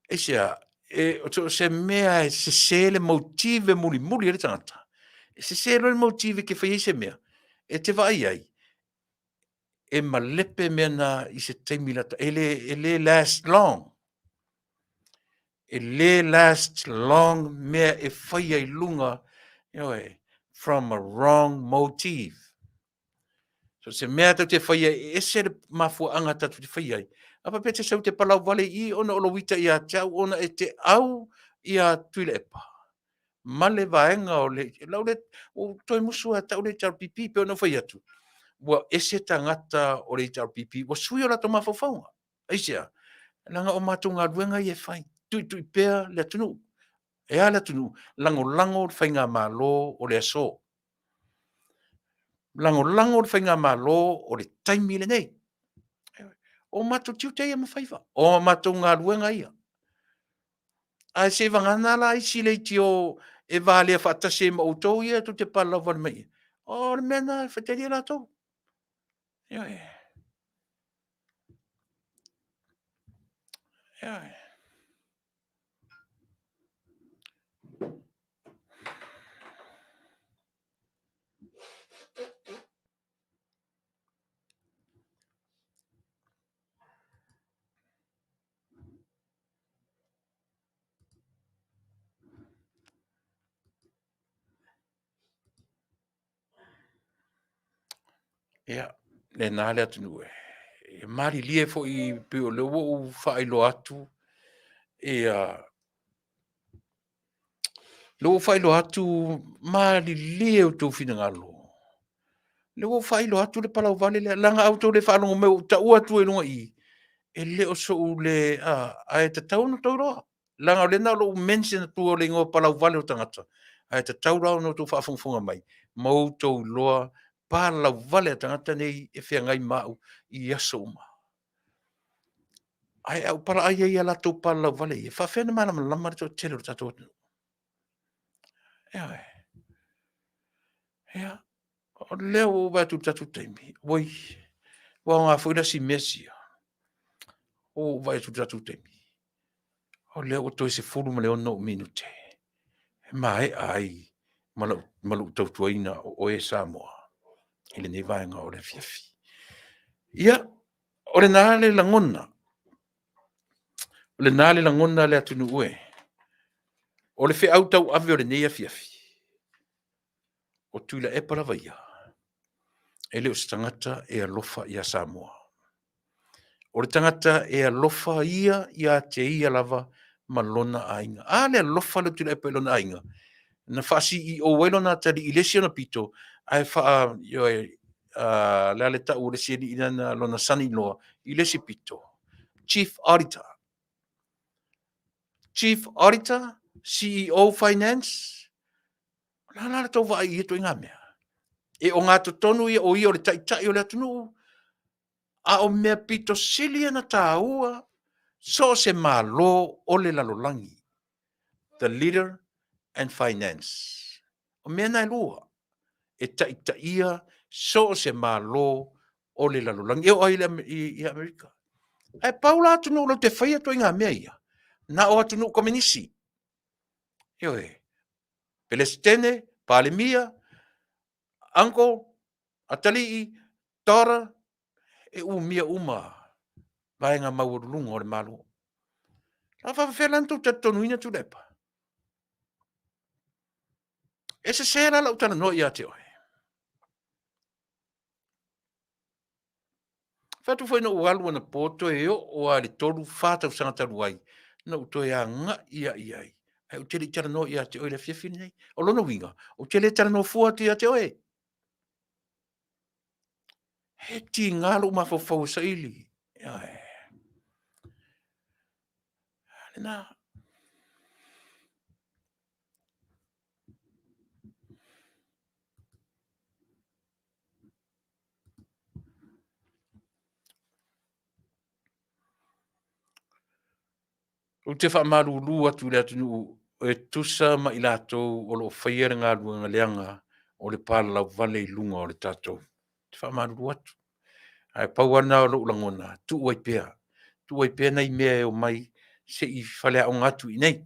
Aisea, e, o se mea e sese le motive mulimuli e le tagata. E sese loa le motive ke fai ai se mea. E te vaai ai, e malepe mea na i se taimi lata. E le, e le last long. E le last long mea e faia i luga, ioe, from a wrong motive. So se mea tou te faia e ese le mafuaaga tatou te faia ai. A faapea e te sau te palau vale i i ona o lou ita ia te au ona e te au ia Tuilaepa ma le vaega o le lau le ua toe musu lava e tau le HRPP pei ona ou fai atu ua ese tagata o le HRPP ua sui o latou mafaufauga. Aisea? Leaga o matou galuega ia e fai, tuitui pea le atunuu. E a le atunuu? Lagolago le faigamalo o le aso. Lagolago le faigamalo o le taimi lenei. O matou tiute ia ma faiva, o matou galuega ia. Ae seivagana la isi leitio e valea faatasi ai ma outou ia tou te palau vale mai ai. O le mea lena e faitalia latou. Ioe. Ioe. Ia, lena le atunuu e. E malilie foi pei o lea ua ou faailoa atu ia lea ua ou faailoa atu malilie outou finagalo. Lea ua ou faailoa atu le palauvale lea, leaga a outou le faalogo mai ua ou taua atu i luga i i, e le o sou le, ae tatau ona outou iloa. Leaga o lea na o lou mention atu o le igoa palauvale o tagata, ae tatau la ona outou faafogafoga mai ma outou iloa palauvale a tagata nei e feagai ma au i aso uma. Ae a ou palaai ai ia latou palauvale ia, e faafefea ona malamalama le toatele o le tatou atunuu? Ioe. Ia, o lea ua ou vaai atu i le tatou taimi, oi, ua aoga foi la si mea sia. Ua ou vaai atu i le tatou taimi, o lea ua toe 16 ou minute e maea ai ma lau, ma lou tautuaina o oe Samoa i lenei vaega o le afiafi. Ia, O lena le lagona, o lena le lagona le atunuu e. O le feau tauave o lenei afiafi, o Tuilaepa lava ia, e le o se tagata e alofa ia Samoa. O le tagata e alofa ia ia te ia lava ma lona aiga. A le alofa lea o Tuilaepa i lona aiga, na faa-CEO ai lona atalii i le isi ona pito, ae faa, ioe, le a le tau o le isi alii lana, lona son-in-law i le isi pito, Chief Auditor. Chief Auditor, CEO Finance, o le a la le tou vaai i ia ituaiga mea? E ogatotonu ia o ia o le taitai o le atunuu, a o mea pito sili ona taua so o se Malo o le lalolagi, the leader and finance. O mea na e lua e taitaia so o se Malo o le lalolagi, e oo ai i Amerika. Ae pau la atunuu latou te faia ituaiga mea ia, na o atunuu komenisi. Ioe, Pelesitene, Palemia, uncle, atalii, daughter, e umia uma vaega maualuluga o le Malo. A faapefea la ona tou talitonuina Tuilaepa? E sese la lau talanoa ia te oe. Fai atu foi na ou alu anapo toe oo lava i le 3, 4 tausaga talu ai, na ou toe agai lava i ai, ae ou te le i talanoa ia te oe i le afiafi lenei. O lona uiga, ou te le talanoa fua atu ia te oe. He tiga lou mafaufau e saili. Ioe. Lena. Ou te faamalulu atu i le atunuu e tusa ma i latou o lo o faia le galuega leaga o le palalauvale i luga o le tatou. Ou te faamalulu atu. Ae pau lava lena o lou lagona, tuu ai pea. Tuu ai pea nai mea e omai se i faleaoga atu i inei.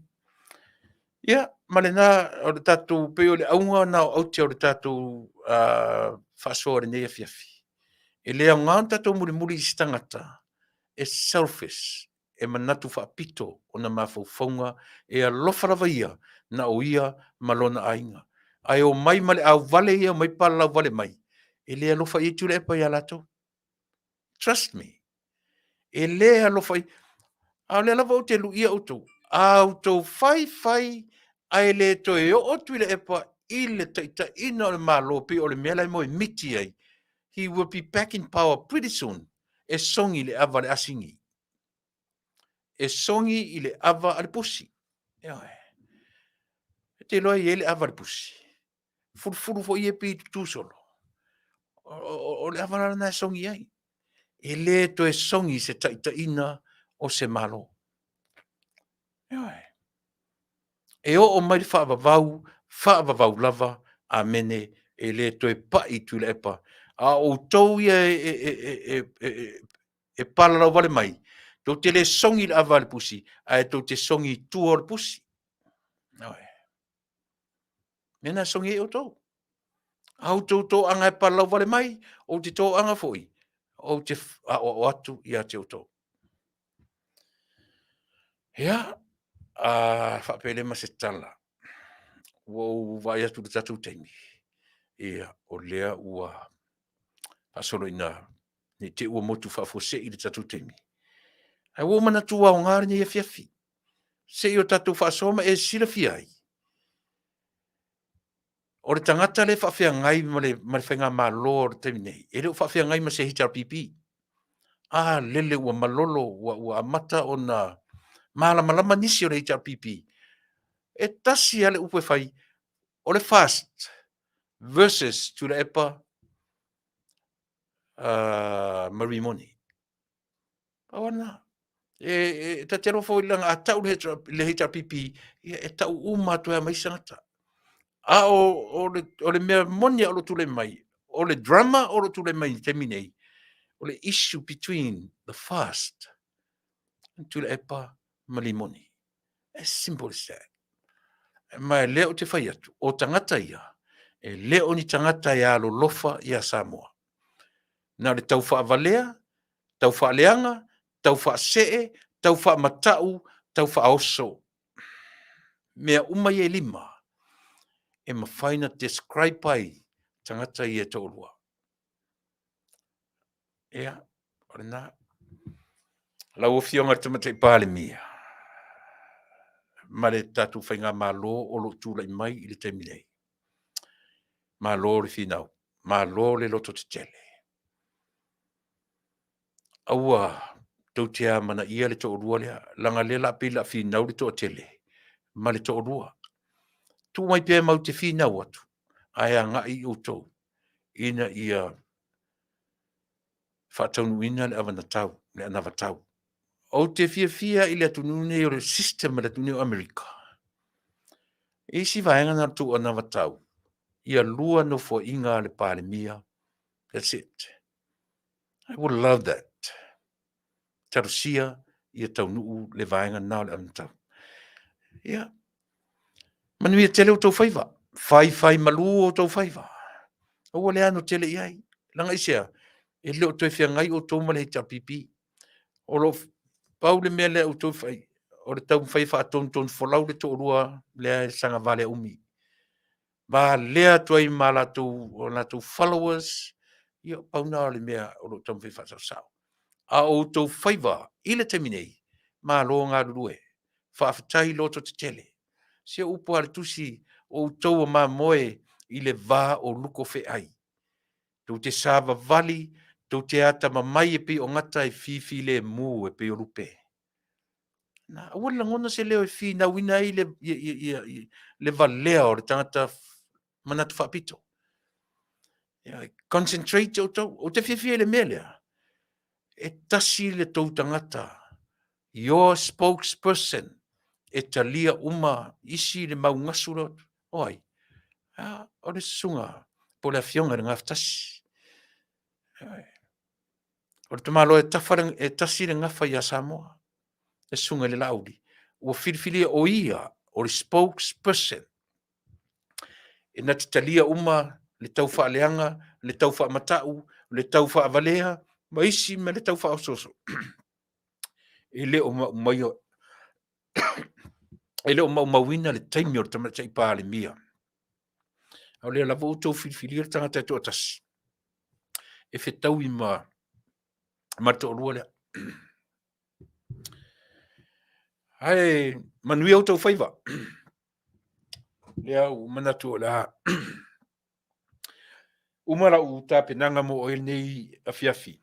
Ia, ma lena, o le tatou, pei o le auga lena o aute o le tatou faasoa i lenei afiafi. E le aoga ona tatou mulimuli i se tagata e selfish, e manatu faapito ona mafaufauga, e alofa lava ia na o ia ma lona aiga. Ae omai ma le auvale ia, omai palalauvale mai, e le alofa i ai Tuilaepa ia latou. Trust me. E le alofa i... A o lea lava ou te luia outou, a outou fai fai ae le toe oo Tuilaepa i le taitaiina o le Malo pei o le mea la e moemiti ai, he will be back in power pretty soon, e sogi i le ava a le asigi. E sogi i le ava a le pusi. Ioe. E te iloa e i ai le ava a le pusi. Fulufulu foi ia pei e tutu solo. O le ava la lena e sogi ai. E le toe sogi se taitaiina o se Malo. Ioe. E oo mai le faavavau, faavavau lava, amene, e le toe pai Tuilaepa. A o outou ia e, e, e, e, e, e, e palalau vale mai, tou te le sogi i le ava a le pusi, ae tou te sogi i tua o le pusi. Ioe. Mea na sogi ai outou. A outou toaga e palalau vale mai, ou te toaga foi, ou te aoao atu ia te outou. Ia, a faapele ma se tala, ua ou vaai atu i le tatou taimi, ia, o lea ua faasolo ina ne i te i ua motu faafuasei le tatou taimi. Ae ua ou manatu ua aoga lenei afiafi, se i o tatou faasoa ma e silafia ai, o le tagata lea e faafeagai ma le, ma le faigamalo o le taimi nei, e le o faafeagai ma se HRPP. A lele ua malolo, ua, ua amata ona malamalama nisi o le HRPP. E tasi lava le upu e fai, o le FAST versus Tuilaepa ma Rimoni. Pau lava lena. E, e, ta te alofa foi leaga a tau le, le HRPP, ia, e tau uma atu ai ma isi tagata. A o, o, le, o le mea moni o lo o tulai mai, o le drama o lo o tulai mai i le taimi nei, o le issue between the fast and Tuilaepa ma Limoni. As simple as that. Ma e lea ou te fai atu, o tagata ia, e le o ni tagata e alolofa ia Samoa. Na o le tau faavalea, Tau faaleaga, tau faasee, tau faamatau, tau faaoso. Mea uma ia e lima e mafai ona describe ai tagata ia e toalua. Ia, o lena. Lau Afioga i le Tamaitai Palemia ma le tatou Faigamalo o lo o tulai mai i le taimi nei, malo le finau, malo le lototetele. Aua tou te amanaia le toalua lea, leaga lea la pei la finau le toatele ma le toalua. Tuu mai pea matou te finau atu, ae agai outou ina ia faataunuuina le anavatau, le anavatau. Ou te fiafia i le atunuu nei o le system a le atunuu nei o Amerika. E isi vaega na o le tou anavatau, ia lua nofoaiga a le Palemia, that's it. I would love that. Talosia ia taunuu le vaega na o le anavatau. Ia, manuia tele outou faiva. Faifai malu outou faiva. Aua le ano tele i ai. Leaga aisea? E le o toe feagai outou ma le HRPP. O lo o pau le mea lea outou fai, o le taumafai e faatonutonu folau le toalua lea e saga umi. Valea atu ai ma latou, o latou followers, ia pau na o le mea o lo o taumafai e faasaosao. A o outou faiva i le taimi nei, malo galulue. Faafetai lototetele. Se upu a le tusi, o outou o mamoe i le va o lukofeai. Tou te savavali, tou te atamamai e pei o gata e fifilemu e pei o lupe. Na, aua le lagona se leo e finauina ai le, ia, ia, le valea o le tagata manatu faapito. Ia, concentrate outou. Ou te fiafia i le mea lea. E tasi le tou tagata, your spokesperson, e talia uma isi le mau gasu lea. O ai? Ah, o le susuga po o le afioga i le Gafatasi. O le tamaloa e, tafa, e tasi le gafa ia Samoa, le susuga i le Laauli, ua filifilia o ia o le spokesperson e na te talia uma le tau faaleaga, le tau faamatau, le tau faavalea, ma isi ma le tau faaosooso. E le o maumaia e le o maumauina le taimi o le Tamaitai Palemia. A o lea lava ua outou filifilia le tagata e toatasi e fetaui ma ma le toalua lea. Ae manuia outou faiva. Lea ua manatu o le a uma lau tapenaga mo oe lenei afiafi.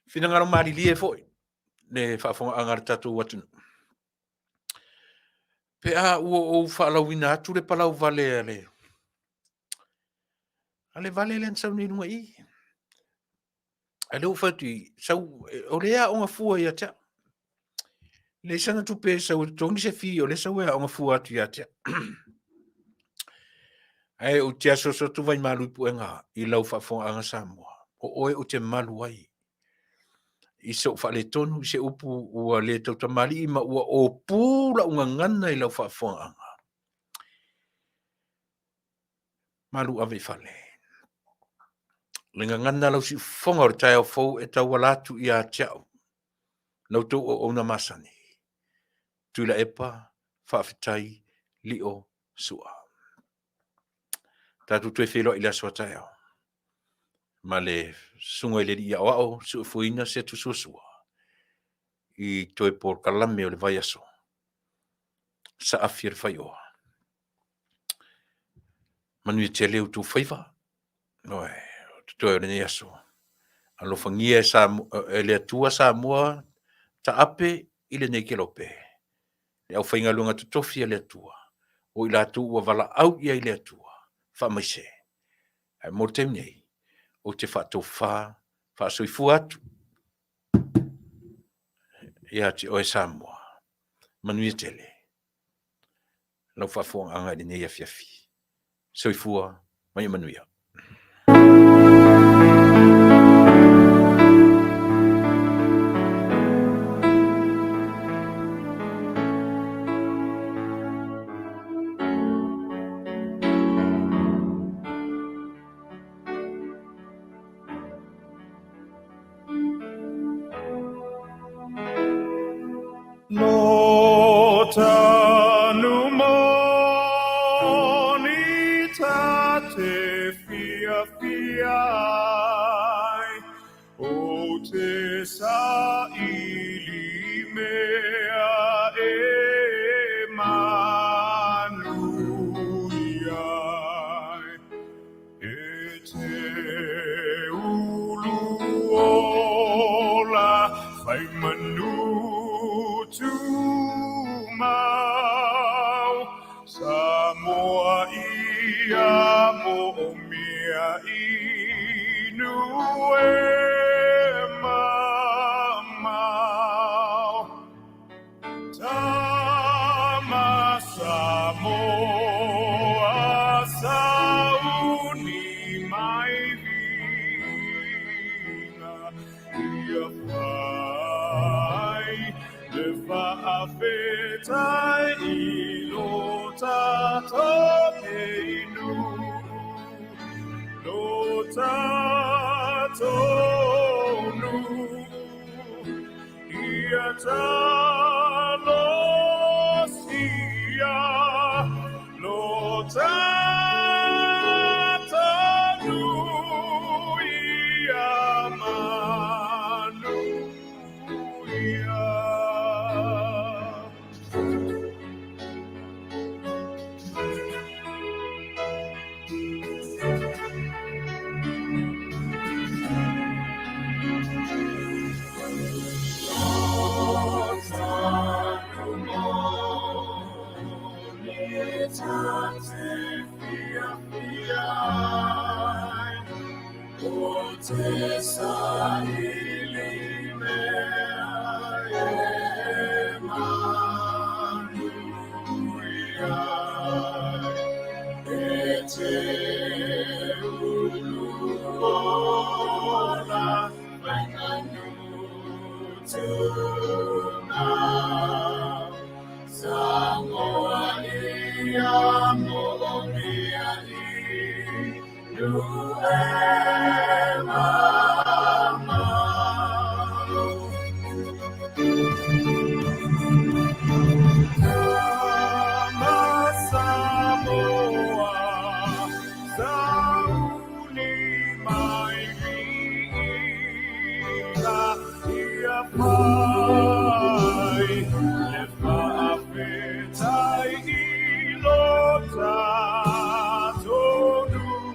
Finagalo malilie foi le faafogaaga a le tatou atunuu. Pe a ua ou faalauina atu le palau vale a le a le vale lea na sau nei i luga i i. A lea ua fai atu i, sau, o lea e aoga fua ia te au. Leai sana tupe e sau e totogi se fee, o lea e sau e aoga fua atu ia te au. Ae ou te asoaso atu Vaimalu i Puega i lau faafofogaaga Samoa, o oe ou te malu ai i sou faaletonu, i se upu ua le tautamalii ma ua opū lau gagana i lau faafofogaaga. Malu ave i fale. Le gagana lau siufofoga o le taeao fou e tauala atu ia te au, la outou auauna masani. Tuilaepa, faafetai, lio, sua. Tatou toe feiloai i le aso a taeao. Ma le susuga i le Alii Aoao, suefueina se atu suasua i toe polokalame o le vaiaso. Saafi o le faioa. Manuia tele outou faiva. Oe, o totoe o lenei aso. Alofagia e, Samoa, e le Atua Samoa taape i lenei kelope. Le aufaigaluega totofi a le Atua, o i latou ua valaau i ai le Atua, faamaise. Ae mo le taimi nei, ou te faatofa, faasoifua atu ia te oe Samoa. Manuia tele lau faafofogaaga i lenei afiafi. Soifua ma ia manuia. fiafia ai, Ou te saili mea e manuia ai. E te ulu ola fai manu tumau, Samoa ia moomia inu e mamao. Tama Samoa sauni mai viiga ia fai le faafetai i lo tatou nei nuu, lo tatou nuu ia talosia lo tatou nuu ia manuia. Te saili mea e manuia E te ulu ola fai manu tumau Samoa ia moomia inu e mamao. Tama Samoa, sauni mai viiga ia fai le faafetai i lo tatou nuu.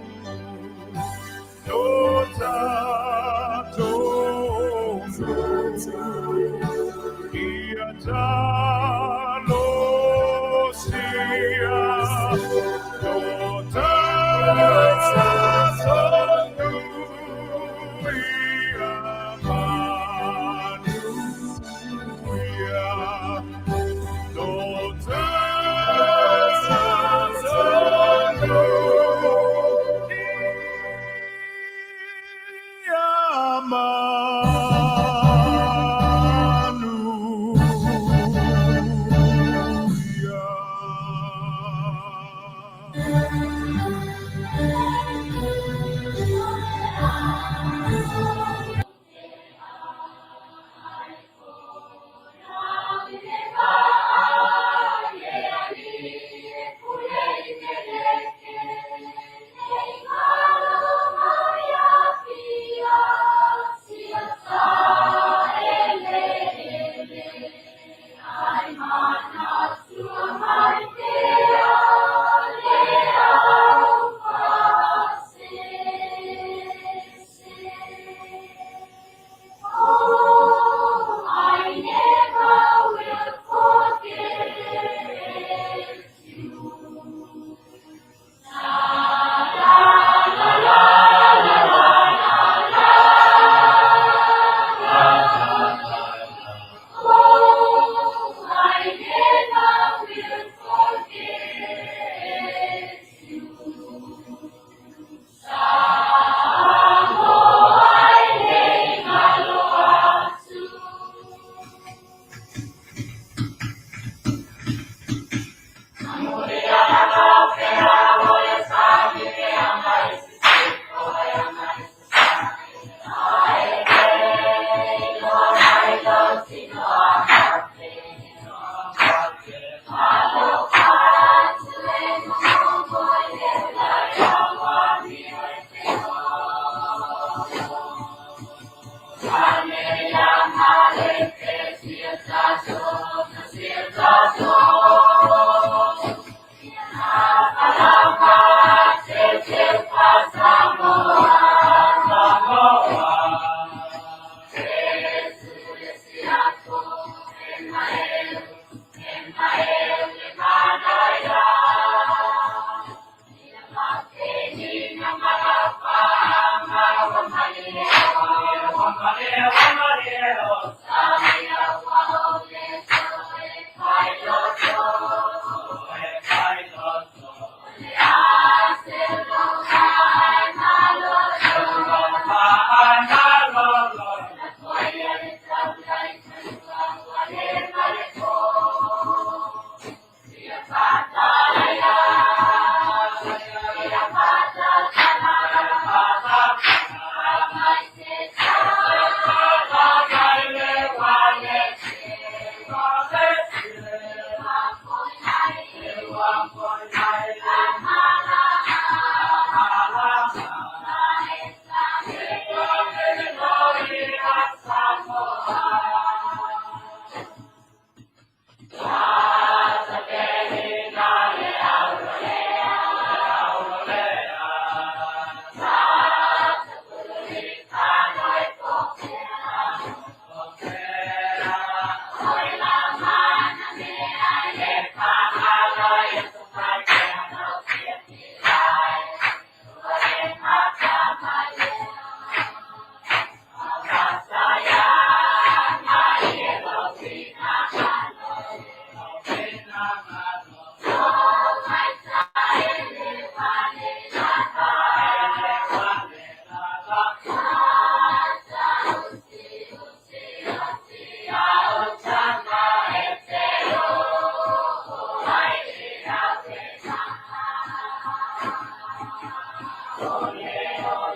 O